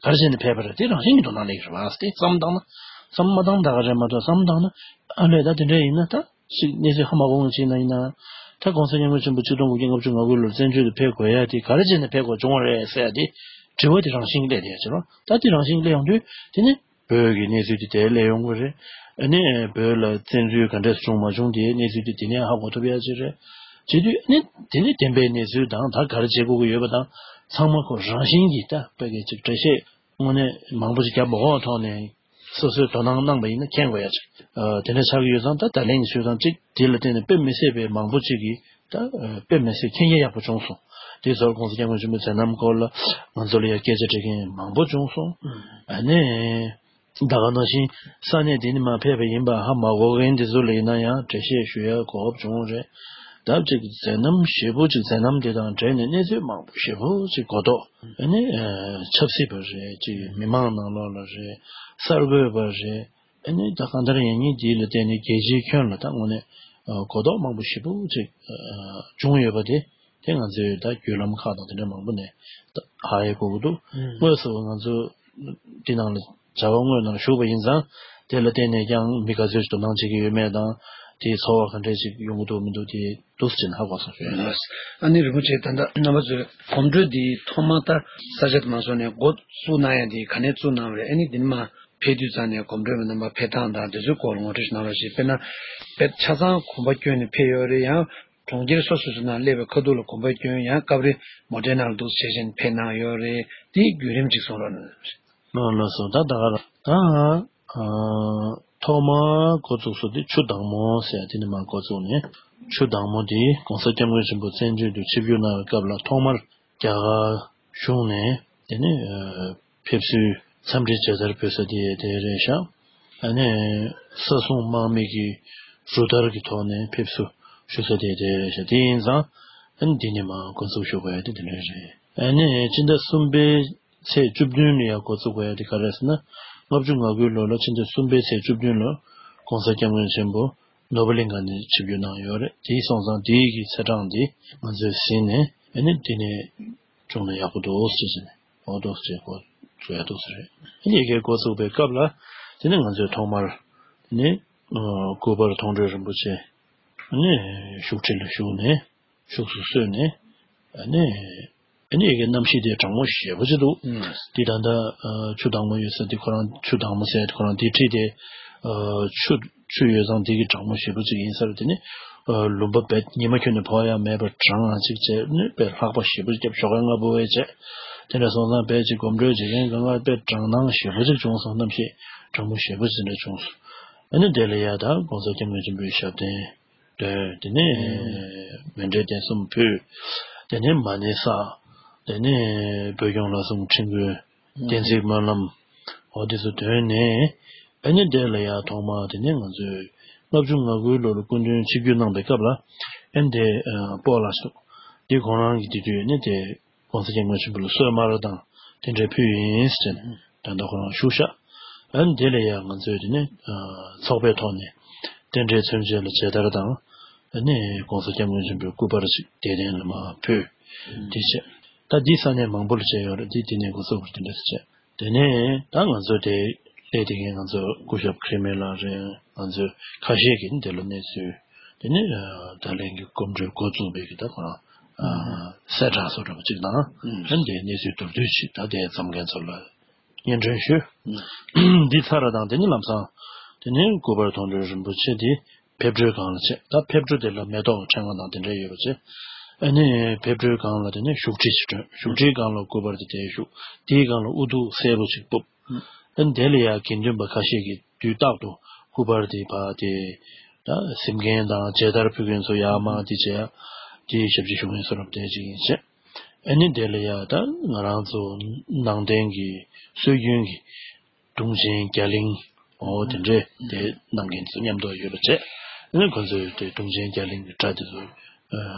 རེ་བྱས་ནས་ཕེབས་པ་རེད་དེ་རང་བཞིན་གྱི་དོ་སྣང་སླེབས་ཀྱི་རེད་བ། དེ་བསམ་བཏང་ན་བསམ་མ་བཏང་ད་ག་རེད་མ་གཏོགས་བསམ་བཏང་ན་ཨ་ལས་ད་དེ་འདྲ་ཡིན་ན་ད་ཅིག་གནས་ཚུལ་ཧ་མ་གོ་བ་ཅིག་ན་ཡིན་ན་ད་༸གོང་ས་༸སྐྱབས་མགོན་ཆེན་པོ་ཆིག་སྟོང་དགུ་བརྒྱ་ལྔ་བཅུ་ང་དགུ་ལོར་བཙན་བྱོལ་དུ་ཕེབས་དགོས་ཡ་དེ་ག་རེ་བྱས་ནས་ཕེབས་དགོས་བྱུང་བ་རེད་ཟེར་ཡ་དེ་དྲི་བ་དེ་རང་བཞིན་གྱི་སླེབས་བསྡད་ཡ་ཅིག་རེད། ད་དེ་རང་བཞིན་གྱི་སླེབས་ཡོང་དུས་དེ་ནི་བོད་ཀྱི་གནས་ཚུལ་དེ་དེ་སླེབས་ཡོང་གི་རེད། ཨ་ནི་བོད་ལ་བཙན་འཛུལ་ག་འདྲས་བྱུང་མ་བྱུང་དེའི་གནས་ཚུལ་དེ་དེ་ནས་ཧ་གོ་ཐུབ་ཡ་ཅིག་རེད། བྱེད་དུས་ཨ་ནི་དེ་ནི་བདེན་པའི་གནས་ཚུལ་དང་ད་ག་རེ་བྱེད་དགོས་ཀྱི་ཡོད་པ་དང་ཚང་མ་ཁོ་རང་བཞིན་གྱིས་ད་བོད་ཀྱི་ཅིག་འགྲེལ་བཤད་དངོས་གནས་མང་པོ་ཞིག་བརྒྱབ་མ་དགོས་པའི་ཐོག་ནས་སོ་སོས་དོ་སྣང་གནང་པ་ཡིན་ན་མཁྱེན་དགོས་ཡ་ཅིག་ཨ་དེ་འདྲ་ཆགས་ཀྱི་ཡོད་ཙང་ད་ད་ལན་ཞུས་ཙང་ཅིག་དེ་ལ་བརྟེན་ནས་དཔེ་མི་སྲིད་པའི་མང་པོ་ཅིག་གིས་ད་ཨ་དཔེ་མི་སྲིད་མཁྱེན་རྒྱ་ཡག་པོ་བྱུང་སོང་། དེ་ཚོར་༸གོང་ས་༸སྐྱབས་མགོན་ཆེན་པོའི་མཛད་རྣམ་སྐོར་ལ་ང་ཚོ་ལ་ཡ་སྐད་ཆ་དྲི་མཁན་མང་པོ་བྱུང་སོང་། ཨ་ནི་ད་ག་ནང་བཞིན་ས་གནས་དེ་ནས་མར་ཕེབས་པ་ཡིན་པ་ཧ་མ་གོ་མཁན་དེ་ཚོ་ལ་ཡིན་ན་ཡང་འགྲེལ་བཤད་ཞུ་ཡ་གོ་སྐབས་བྱུང་རེད། ད་ཅིག་མཛད་རྣམ་ཞེ་པོ་ཅིག་མཛད་རྣམ་དེ་དང་འབྲེལ་ནས་གནས་ཚུལ་མང་པོ་ཞེ་པོ་ཅིག་གོ་རྟོགས་ཨ་ནི་ཨ་ཆབ་སྲིད་པ་རེད་ཅིག་མི་མང་ནང་ལོགས་ལ་རེད། གསར་འགོད་པ་རེད། ཨ་ནི་ད་གང་ལྟར་ཡིན་ངེས་འདི་ལ་བརྟེན་ནས་རྒྱལ་སྤྱིའི་ཁྱོན་ལ་ད་དངོས་གནས་ཨ་གོ་རྟོགས་མང་པོ་ཞེ་པོ་ཅིག་ཨ་བྱུང་ཡོད་པ་དེ་དེ་ང་ཚོའི་ད་བརྒྱུད་ལམ་ཁག་དང་དེ་འདྲ་མང་པོ་ནས་ད་ཧ་ཡེ་གོ་གི་འདུག་དངོས་སུ་ང་ཚོ་འདི་ནང་ལ་བྱ་བ་དངོས་ནང་ཞུགས་པ་ཡིན་ཙང་དེ་ལ་བརྟེན་ནས་ཀྱང་མི་ག་ཚོད་ཅིག་དོ་སྣང་བྱེད་ཀྱི་ཡོད་མེད་དང་དེའི་ཚོར་བ་ག་འདྲས་ཅིག་ཡོང་གི་འདུག་མི་འདུག་དེ་འདུག་སེ་བྱས་ནས་ཧ་གོ་སོང་ཞུ་ཡ་ཡིན། ཨ་ནི་རིན་པོ་ཆེ་ད་ལྟ་རྣམ་པ་ཚོས་གོམ་བགྲོད་འདི་ཐོག་མར་ད་ས་ཆ་དེ་མ་སོང་ནས་འགོ་བཙུགས་གནང་ཡ་འདི་ག་ནས་བཙུགས་གནང་བ་རེད། ཨ་ནི་འདི་ནས་མར་ཕེབས་དུས་ཙང་ནས་གོམ་བགྲོད་པའི་རྣམ་པ་ཕེབས་སྟངས་དང་དེ་ཚོའི་སྐོར་ལ་ངོ་སྤྲོད་ཞིག་གནང་རོགས་ཞེས། དཔེར་ན་དཔེ་ཆ་ཚང་གོམ་པ་བསྐྱོན་ནས་ཕེབས་ཡོད་རེད། ཡང་གྲོང་ཁྱེར་སོ་སོ་སོ་ནང་སླེབས་པའི་ཁ་ཐུག་ལ་གོམ་པ་བསྐྱོན། ཡང་སྐབས་རེ་མོ་ཊའི་ནང་ལ་འདུག་བྱས་བྱས་ནས་ཕེབས་གནང་ཡོད་རེད། དེའི་བརྒྱུད་རིམ་ཅིག་གསུང་རོགས་གནང་། ལགས་ལགས་སོ། ད་ད་ག་རང་ད་ཐོག་མར་འགོ་བཙུགས་ས་དེ་ཆུ་དྭངས་མོ་ཟེར་ཡ་དེ་ནས་མར་འགོ་བཙུགས་ནས་ཆུ་དྭངས་མོ་དེ་༸གོང་ས་༸སྐྱབས་མགོན་ཆེན་པོ་བཙན་བྱོལ་དུ་ཆིབས་བསྒྱུར་གནང་བའི་སྐབས་ལ་ཐོག་མར་རྒྱ་གར་གཞུང་ནས་དེ་ནས་ཕེབས་བསུའི་འཚམས་འདྲི་མཇལ་དར་ཕུལ་ས་དེ་དེ་རེད་ཤག་ཨ་ནི་ས་སྲུང་དམག་མི་གི་རུ་དར་གྱི་ཐོག་ནས་ཕེབས་བསུ་ཞུ་ས་དེ་དེ་རེད་ཤག་དེ་ཡིན་ཙང་ཨ་ནི་འདི་ནས་མར་འགོ་འཛུགས་ཞུ་དགོས་ཡ་དེ་དེ་འདྲ་རེད། ཨ་ནི་སྤྱི་ཟླ་གསུམ་པའི་ཚེས་བཅུ་བདུན་ལ་ཡར་འགོ་བཙུགས་དགོས་ཡ་དེ་ག་རེ་རེད་ཟེར་ན། ལྔ་བཅུ་ང་དགུའི་ལོ་ལ་ཕྱི་ཟླ་གསུམ་པའི་ཚེས་བཅུ་བདུན་ལ་༸གོང་ས་༸སྐྱབས་མགོན་ཆེན་པོ་ནོར་བུ་གླིང་ཁ་ནས་ཆིབས་བསྒྱུར་གནང་ཡོད་རེད། དེ་སོང་ཙང་དེའི་གི་ཚེས་གྲངས་འདི་ང་ཚོས་ཟིན་ནས་ཨ་ནི་འདི་ནས་བྱུང་ན་ཡག་པོ་འདུག་ཟེར་ནས་འོ་འདུག་ཟེར་འགོ་བཙུགས་ཡ་འདུག་ཟེར་རེད། ཨ་ནི་ཡ་གི་འགོ་བཙུགས་པའི་སྐབས་ལ་དེ་ནས་ང་ཚོས་ཐོག་མར་དེ་ནས་སྐུ་པར་མཐོང་གྲོལ་རིན་པོ་ཆེ་ཨ་ནི་བཞུགས་ཁྲི་ལ་བཞུགས་ནས། ཕྱུགས་སུ་གསོལ་ནས། ཨ་ནི། ཨ་ནི་ཡ་གི་གནམ་གཤིས་དེ་གྲང་མོ་ཞེ་པོ་ཅིག་འདུག་ཨུམ། དེ་ད་ལྟ་ཨ་ཆུ་དྭངས་མོ་ཡོད་ས་དེ་ཁོ་རང་ཆུ་དྭངས་མོ་ཟེར་ཡ་དེ་ཁོ་རང་དེ་ཁྲིད་དེ་ཨ་ཆུ་ཆུ་ཡོད་ཙང་དེ་གི་གྲང་མོ་ཞེ་པོ་ཅིག་ཡིན་ས་རེད། དེ་ནི་ཨ་ལུང་པ་བས་ཉི་མ་ཁྱོན་ནས་ཕོག་ཡ་མེད་པར་གྲང་ང་ཅིག་བྱས་ནི་དཔེ་ལྷགས་པ་ཞེ་པོ་ཅིག་བརྒྱབ་ཞོགས་ཀས་སྔ་པོ་བས་བྱས། དེ་འདྲ་སོང་ཙང་དཔེ་ཅིག་གོམ་བགྲོད་བྱེད་མཁན་གང་ག་དཔེ་གྲང་སྣང་ཞེ་པོ་ཅིག་བྱུང་སོང་། གནམ་གཤིས་གྲང་མོ་ཞེ་པོ་ཅིག་འདྲ་བྱུང་སོང་། ཨ་ནི་དེ་ལ་ཡ་ད་༸གོང་ས་༸སྐྱབས་མགོན་ཆེན་པོའི་ཞབས་བརྟན། དེ་དེ་ནས་ཨུམ། མཎྜལ་རྟེན་གསུམ་ཕུལ། དེ་ནས་མ་ཎི་བསགས། དེ་ནས་བོད་སྐྱོང་ལྷ་སྲུང་ཁྲི་མགོན། ཨུམ། བསྟན་འཛིན་སྨོན་ལམ། འོ་དེ་ཚོ་ཐོན་ནས། ཨ་ནི་དེ་ལ་ཡ་ཐོག་མ་དེ་ནས་ང་ཚོས་ལྔ་བཅུ་ང་དགུའི་ལོ་ལ་སྐུ་མདུན་ཆིབས་བསྒྱུར་གནང་པའི་སྐབས་ལ། ཨ་ནི་དེ་སྤོ་ལགས་ཤོག་འདི་ཁོང་རང་གི་དེ་དུས་ནི་དེ་༸གོང་ས་༸སྐྱབས་མགོན་ཆེན་པོ་ལ་གསོལ་མར་དང་དེ་འདྲའི་ཕུལ་ཡིན་ཟེར་ནས་ད་ལྟ་ཁོ་རང་བཞུགས་ཤག་ཨ་ནི་དེ་ལ་ཡ་ང་ཚོས་དེ་ནི་ཚོགས་པའི་ཐོག་ནས་རྟེན་འབྲེལ་མཚོན་བྱེད་ལ་མཇལ་དར་དང་། ཨ་ནི་༸གོང་ས་༸སྐྱབས་མགོན་ཆེན་པོའི་སྐུ་པར་ཅིག་དད་རྟེན་ལ་མར་ཕུལ། དེ་བྱས། ད་འདི་ས་གནས་མང་པོ་ལ་བྱས་ཡོད་རེད། འདི་དེ་ནས་འགོ་ཚུགས་པར་དེ་འདྲ་བྱས། དེ་ནས་ད་ང་ཚོ་དེ་སླེབས་དེ་གའི་ང་ཚོ་སྐུ་ཞབས་ཁྲི་མེ་ལགས་རེད། ང་ཚོ་ཁ་ཤས་ཀྱིས་འདི་ལ་གནས་ཚུལ། དེ་ནས་ད་ལན་གྱི་སྐུ་མགྲོན་འགོ་བཙུགས་པའི་གི་ད་ཁོ་རང་གསལ་བསྒྲགས་སོགས་འདྲ་པོ་ཅིག་དང་། ཨ་ནི་དེ་གནས་ཚུལ་མདོར་བསྡུས་ཤིག་ད་དེ་འཛོམས་མཁན་ཚོ་ལ་སྙན་སྒྲོན་ཞུ། འདི་ཚར་བ་དང་དེ་ནས་ལམ་སང་། དེ་ནས་སྐུ་པར་མཐོང་གྲོལ་རིན་པོ་ཆེ་འདི་ཕེབས་འཕྲོའི་སྒང་ལ་བྱས། ད་ཕེབས་འཕྲོ་དེ་ལ་མེ་ཏོག་ཕྲེང་བ་དང་དེ་འདྲ་ཡོད་པ་བྱས། ཨ་ནི་ཕེབས་འཕྲོའི་སྒང་ལ་དེ་ནས་བཞུགས་ཁྲི་ཞིག་བསྐྲུན། བཞུགས་ཁྲིའི་སྒང་ལ་སྐུ་པར་དེ་དེར་བཞུགས། དེའི་སྒང་ལ་དབུ་གདུགས་སེར་པོ་ཅིག་ཕུབ། ཨ་ནི་དེ་ལ་ཡང་དགེ་འདུན་པ་ཁ་ཤས་ཀྱིས་དུས་རྟག་ཏུ་སྐུ་པར་དེ་ཕར་དེ་ད་གཟིམ་མཁན་དང་མཇལ་དར་ཕུལ་མཁན་ཚོ་ཡར་མར་དེ་བྱས། དེའི་ཞབས་ཕྱི་ཞུ་མཁན་ཚོ་རབ་བདེ་ཅིག་ཡིན་བྱས། ཨ་ནི་དེ་ལ་ཡང་ད་ང་རང་ཚོ་ནང་བསྟན་གྱི་སྲོལ་རྒྱུན་གྱི་དུང་ཆེན་རྒྱ་གླིང་། འོ་དེ་འདྲས་དེ་གནང་མཁན་ཚོ་མཉམ་དུ་ཡོད་པ་བྱས། ཨ་ནི་ཁོ་ཚོས་དེ་དུང་ཆེན་རྒྱ་གླིང་གི་སྒྲ་དེ་ཚོ་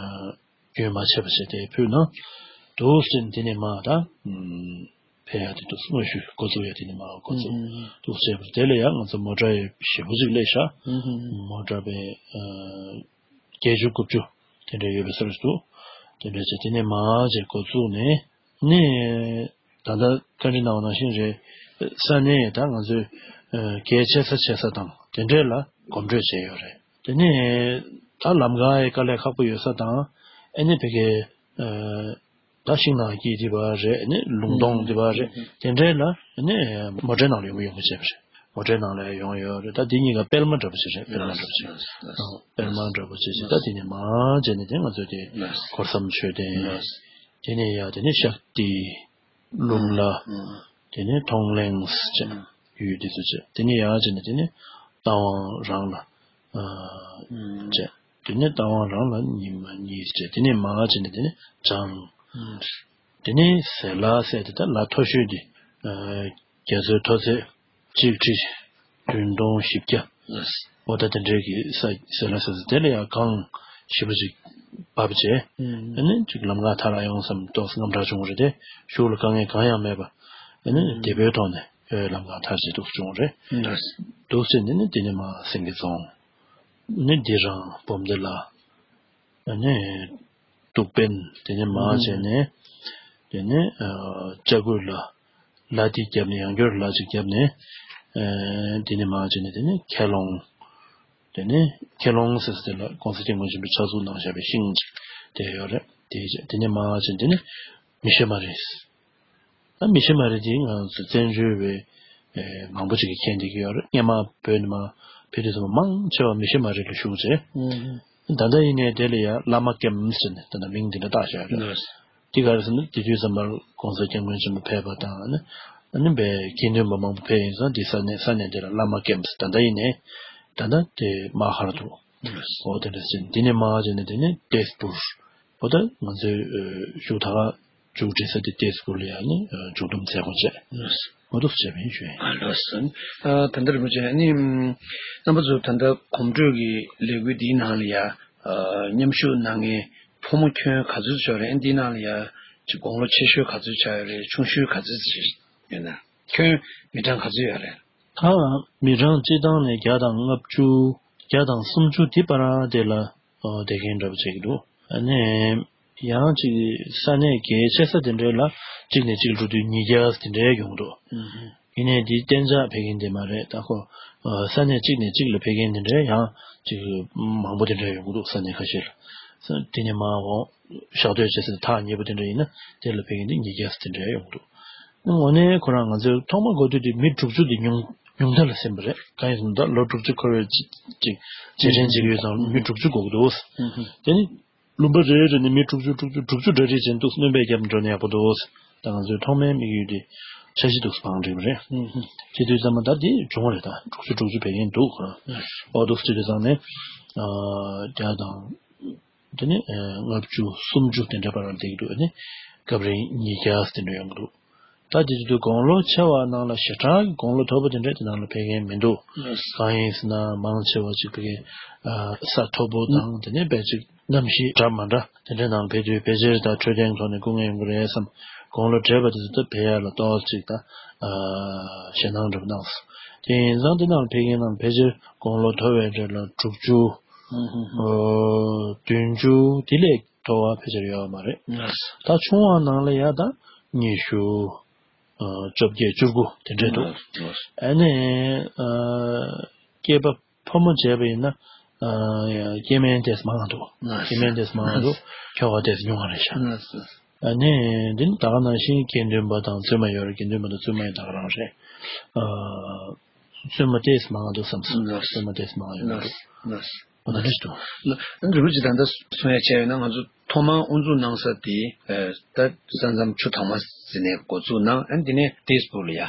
རྒྱུན་མ་ཆད་པ་བྱས་དེ་ཕུལ་གནང་འདུག་ཟེར། དེ་ནས་མར་ད་ཕེབས་ཡ་དེ་འདུག་སྔོན་ཞུ་འགོ་བཙུགས་ཡ་དེ་ནས་མར་འགོ་བཙུགས་འདུག་བྱས་པ་དེ་ལ་ཡང་ང་ཚོ་མོ་ཊ་ཡོད་ཞེ་པོ་ཅིག་སླེབས་ཤག་མོ་ཊ་པའི་བརྒྱད་ཅུ་དགུ་བཅུ་དེ་འདྲ་ཡོད་པའི་ས་རུ་འདུག་དེ་འདྲ་བྱས་དེ་ནས་མར་བྱས་འགོ་བཙུགས་ནས་ནས་ད་ལྟ་བཀའ་འདྲི་གནང་བ་ནང་བཞིན་རེད། ས་གནས་ད་ང་ཚོས་གལ་ཆེ་ས་ཆེ་ས་དང་དེ་འདྲས་ལ་གོམ་བགྲོད་བྱས་ཡོད་རེད། དེ་ནས་ད་ལམ་ཁ་ཡི་དཀའ་ལས་ཁག་པོ་ཡོད་ས་དང་། ཨ་ནི་ཕ་གི་ད་ཤིང་ནགས་དཀྱིལ་འདི་པ་རེད། ཨ་ནི་ལུང་སྟོང་འདི་པ་རེད། དེ་འདྲས་ལ་ཨ་ནི་མོ་ཊའི་ནང་ལ་ཡོང་གི་ཡོང་གི་བྱས་པ་རེད། མོ་ཊའི་ནང་ལ་ཡོང་ཡོད་རེད། ད་འདི་གཉིས་ཀ་སྤེལ་མ་འདྲ་པོ་ཞིག་རེད། སྤེལ་མ་འདྲ་པོ་ཞིག་ཨ་སྤེལ་མ་འདྲ་པོ་ཞིག་ཞིག་ད་དེ་ནས་མར་བྱས་ནས་དེ་ང་ཚོས་དེ་སྒོ་སམ་མཆོད་རྟེན། དེ་ནས་ཡ་དེ་ནས་ཤག་ཏི། ལུག་ལ། དེ་ནས་མཐོང་གླེང་བྱས། ཡུལ་དེ་ཚོ་བྱས། དེ་ནས་ཡར་བྱས་ནས་དེ་ནས་རྟ་དབང་རང་ལ། བྱས། དེ་ནས་རྟ་དབང་རང་ལ་ཉི་མ་གཉིས་བྱས། དེ་ནས་མར་བྱས་ནས་དེ་ནས་བྱང་། དེ་ནས་ཟེར་ལ་ཟེར་དེ་ད་ལ་མཐོ་ཤོས་དེ། རྒྱ་མཚོའི་མཐོ་ཚད་གཅིག་ཁྲི་བདུན་སྟོང་བཞི་བརྒྱ། འོ་ད་དེ་འདྲའི་གི་ས་ཟེར་ལ་ཟེར་ཟེར་དེ་ལ་ཡང་གངས་ཞེ་པོ་ཅིག་བབས་བྱས། ཨ་ནི་ཅིག་ལམ་ཁ་ཐར་ཡོང་བསམ་ཏོག་ཙམ་དངངས་སྐྲག་བྱུང་བ་རེད་དེ། གཞུག་ལ་དཀའ་ངལ་གང་ཡང་མེད་པ། ཨ་ནི་བདེ་པོའི་ཐོག་ནས་ལམ་ཁ་ཐར་བྱས་འདུག་བྱུང་བ་རེད། འདུག་བྱས་ནས་ནི་དེ་ནས་མར་སེང་གེ་རྫོང་། ནི་འདི་རང་སྦོམ་སྡེ་ལ། ཨ་ནི་གདུགས་དཔོན། དེ་ནས་མར་བྱས་ནས། དེ་ནས་ལྕགས་སྐུད་ལ། ལ་དེ་བརྒྱབ་ནས་ཡང་བསྐྱར་ལ་ཅིག་བརྒྱབ་ནས། ཨ་དེ་ནས་མར་བྱས་ནས་དེ་ནས་ཁྱེད་ལོང་། དེ་ནས་ཁྱེད་ལོང་ཟེར་ས་དེ་ལ་༸གོང་ས་༸སྐྱབས་མགོན་ཆེན་པོས་ཕྱག་ཚུགས་གནང་བཞག་པའི་ཤིང་ཅིག་དེ་ཡོད་རེད། དེ་བྱས་དེ་ནས་མར་བྱས་དེ་ནས་མི་ཤེས་མ་རེད། ད་མི་ཤེས་མ་རེད་དེ་ང་ཚོ་བཙན་བྱོལ་བའི་མང་པོ་ཅིག་གིས་མཁྱེན་བསྡད་ཀྱི་ཡོད་རེད། སྔོན་མ་བོད་ནས་མར་ཕེབས་དུས་ཙམ་པ་མང་ཆེ་བ་མི་ཤེས་མ་རེད་ལ་བཞུགས་བྱས། ད་ལྟ་ཡིན་ནའི་དེ་ལ་ཡང་བླ་མ་ཀེམ་ཟེར་ནས་ད་ལྟ་མིང་འདི་འདྲ་བཏགས་བཞག་ཡོད་རེད། འདི་ག་རེ་ཟེར་ན་དེ་དུས་ཙམ་པར་༸གོང་ས་༸སྐྱབས་མགོན་ཆེན་པོ་ཕེབས་པ་དང་ཨ་ནི་ཨ་ནི་བའི་དགེ་འདུན་པ་མང་པོ་ཕེབས་ཡིན་ཙང་འདི་ས་གནས་ས་གནས་འདི་ལ་བླ་མ་ཀེམ་ཟེར། ད་ལྟ་ཡིན་ནའི་ད་ལྟ་དེ་དམག་ཧར་འདུག་འོ་དེ་འདྲ་ཟེར་འདི་ནས་མར་བྱས་ནས་དེ་ནས་ཏེས་པུར། འོ་ད་ང་ཚོའི་བཞུགས་ད་ག་མཇུག་སྒྲིལ་ས་དེ་ཏེས་པུར་ལ་ཡང་ནི་མཇུག་བསྡོམས་མཛད་སྒོ་བྱས། འོ་འདུག་བྱས་པ་ཡིན་ཞུ་ཡིན། ཨ་ལགས་སོ། ཨ་ད་ལྟ་རིན་པོ་ཆེ་ཨ་ནི་རྣམ་པ་ཚོ་ད་ལྟ་གོམ་བགྲོད་ཀྱི་ལས་འགུལ་འདིའི་ནང་ལ་ཡ་མཉམ་ཞུགས་གནང་མཁན་ཕོ་མོ་ཁྱོན་ག་ཚོད་ཙམ་ཡོད་རེད། ཨ་འདིའི་ནང་ལ་ཡ་ཅིག་དགུང་ལོ་ཆེ་ཤོས་ག་ཚོད་ཆགས་ཡོད་རེད། ཆུང་ཤོས་ག་ཚོད་ཙམ་ཡོད་ན་ཁྱོན་མི་གྲངས་ག་ཚོད་ཡོད་རེད། ད་མི་གྲངས་སྤྱི་བཏང་ནས་བརྒྱ་དང་ལྔ་བཅུ། བརྒྱ་དང་སུམ་ཅུ་དེ་བར་དེ་ལ་ཨོ་བསྡད་མཁན་འདྲ་པོ་བྱེད་ཀྱི་འདུག་ཨ་ནི་ཡང་ཅིག་ས་གནས་གལ་ཆེ་ས་དེ་འདྲའི་ལ་གཅིག་ནས་གཅིག་འགྲོ་དུས་ཉིས་བརྒྱ་དེ་འདྲའི་ཡོང་འདུག་ཡིན་ནའི་འདི་གཏན་འཇགས་ཕེབས་མཁན་དེ་མ་རེད། ད་ཁོ་ཨ་ས་གནས་གཅིག་ནས་གཅིག་ལ་ཕེབས་མཁན་དེ་འདྲའི་ཡང་ཅིག་མང་པོ་དེ་འདྲའི་ཡོང་གི་འདུག་ས་གནས་ཁ་ཤས་ལ། དེ་ནས་མར་འོང་ཞག་སྡོད་བྱེད་ས་ཐག་ཉེ་པོ་དེ་འདྲ་ཡིན་ན་དེ་ལ་ཕེབས་མཁན་དེ་ཉིས་བརྒྱ་དེ་འདྲའི་ཡོང་གི་འདུག་དངོས་གནས་ཁོ་རང་ང་ཚོས་ཐོག་མ་འགོ་དུས་དེ་མི་དྲུག་ཅུ་དེ་ཉུང་ཉུང་མཐའ་ལ་ཟིན་པ་རེད། གང་ཡིན་ཟེར་ན་ད་ལོ་དྲུག་ཅུ་འཁོར་བའི་ཅིག་ཅིག་རྗེས་དྲན་བྱེད་ཀྱི་ཡོད་ཙང་མི་དྲུག་ཅུ་དགོས་ཀྱི་འདུག་དེ་ནི་ལུང་པ་རེ་རེ་ནས་མི་དྲུག་ཅུ་དྲུག་ཅུ་དྲུག་ཅུ་འདྲ་རེ་བྱས་འདུག་སྣོན་པ་བརྒྱབ་འགྲོ་ན་ཡག་པོ་འདུག་ད་ང་ཚོའི་ཐོག་མའི་དམིགས་ཡུལ་དེ་འཆར་གཞི་འདུག་བང་སྒྲིག་པ་རེད། དེ་དུས་ཙམ་པ་ད་དེ་བྱུང་བ་རེད། ད་དྲུག་ཅུ་དྲུག་ཅུ་ཕེབས་མཁན་འདུག་ཨོ་འདུག་དེ་དུས་ཙམ་ནས་བརྒྱ་དང་། དེ་ནས་ལྔ་བཅུ་སུམ་ཅུ་དེ་འདྲ་བར་བསྡད་ཀྱི་འདུག་ཨ་ནི་སྐབས་རེ་ཉིས་བརྒྱ་དེ་འདྲ་ཡོང་གི་འདུག་ད་དེ་དུས་དགུང་ལོ་ཆེ་བ་ནང་ལ་ཞེ་དྲག་གི་དགུང་ལོ་མཐོ་པོ་དེ་འདྲ་དེ་ནང་ལ་ཕེབས་མཁན་མི་འདུག་ལགས། གང་ཡིན་ཟེར་ན་མང་ཆེ་བ་ཅིག་ཕ་གི་ས་མཐོ་པོ་དང་དེ་ནས་དཔེ་ཅིག་གནམ་གཤིས་འདྲ་མ་འདྲ་དེ་འདྲའི་ནང་ཕེབས་དུས་ཕལ་ཆེར་ད་འཕྲོད་བསྟེན་ཐོག་ནས་སྐུ་ངལ་ཡོང་གི་རེད་བསམ། དགུང་ལོ་བགྲེས་པ་དེ་ཚོ་ད་ཕེབས་ཡ་ལ་ཏོག་ཙམ་ཅིག་ད་ཞེད་སྣང་འདྲ་པོ་གནང་སོང་། དེ་ཡིན་ཙང་དེ་ནང་ཕེབས་མཁན་ནང་ཕལ་ཆེར་དགུང་ལོ་མཐོ་བའི་གྲས་ལ་དྲུག་ཅུ་ཨོ་བདུན་ཅུ་དེ་ལས་མཐོ་བ་ཕལ་ཆེར་ཡོད་མ་རེད། ད་ཆུང་བ་ནང་ལ་ཡ་ད་ཉི་ཤུ། ཨ་བཅོ་བརྒྱད་བཅུ་དགུ་དེ་འདྲས་འདུག་ལགས། ལགས། ཨ་ནི་ཨ་སྐྱེས་པ་ཕོ་མོ་བྱས་པ་ཡིན་ན་ཨ་སྐྱེ་དམན་དེས་མང་འདུག་ལགས། སྐྱེ་དམན་དེས་མང་འདུག་ཁྱོ་ག་དེས་ཉུང་བ་རེད་ཤག་ལགས། ཨ་ནི་འདི་ནི་ད་ག་ནང་བཞིན་དགེ་འདུན་པ་དང་བཙུན་མ་ཡོད་རེད། དགེ་འདུན་པ་དང་བཙུན་མ་ཡིན་ད་ག་རང་རེད། ཨ་བཙུན་མ་དེས་མང་འདུག་བསམ་སོང་། ལགས། བཙུན་མ་དེས་མང་ཡོད་འདུག་ལགས། ལགས། འོ་ན་འགྲིག་འདུག་ལ་རིན་པོ་ཆེ་ད་ལྟ་གསུང་ཡ་བྱས་ཡོད་ན་ང་ཚོ་ཐོག་མར་དབུ་འཛུགས་གནང་ས་དེ་ཨ་ད་ས་མཚམས་ཆུ་དྭངས་མ་ཟེར་ནས་འགོ་འཛུགས་གནང་ཨ་ནི་དེ་ནས་ཏེས་པུར་ལ་ཡ་ཨ་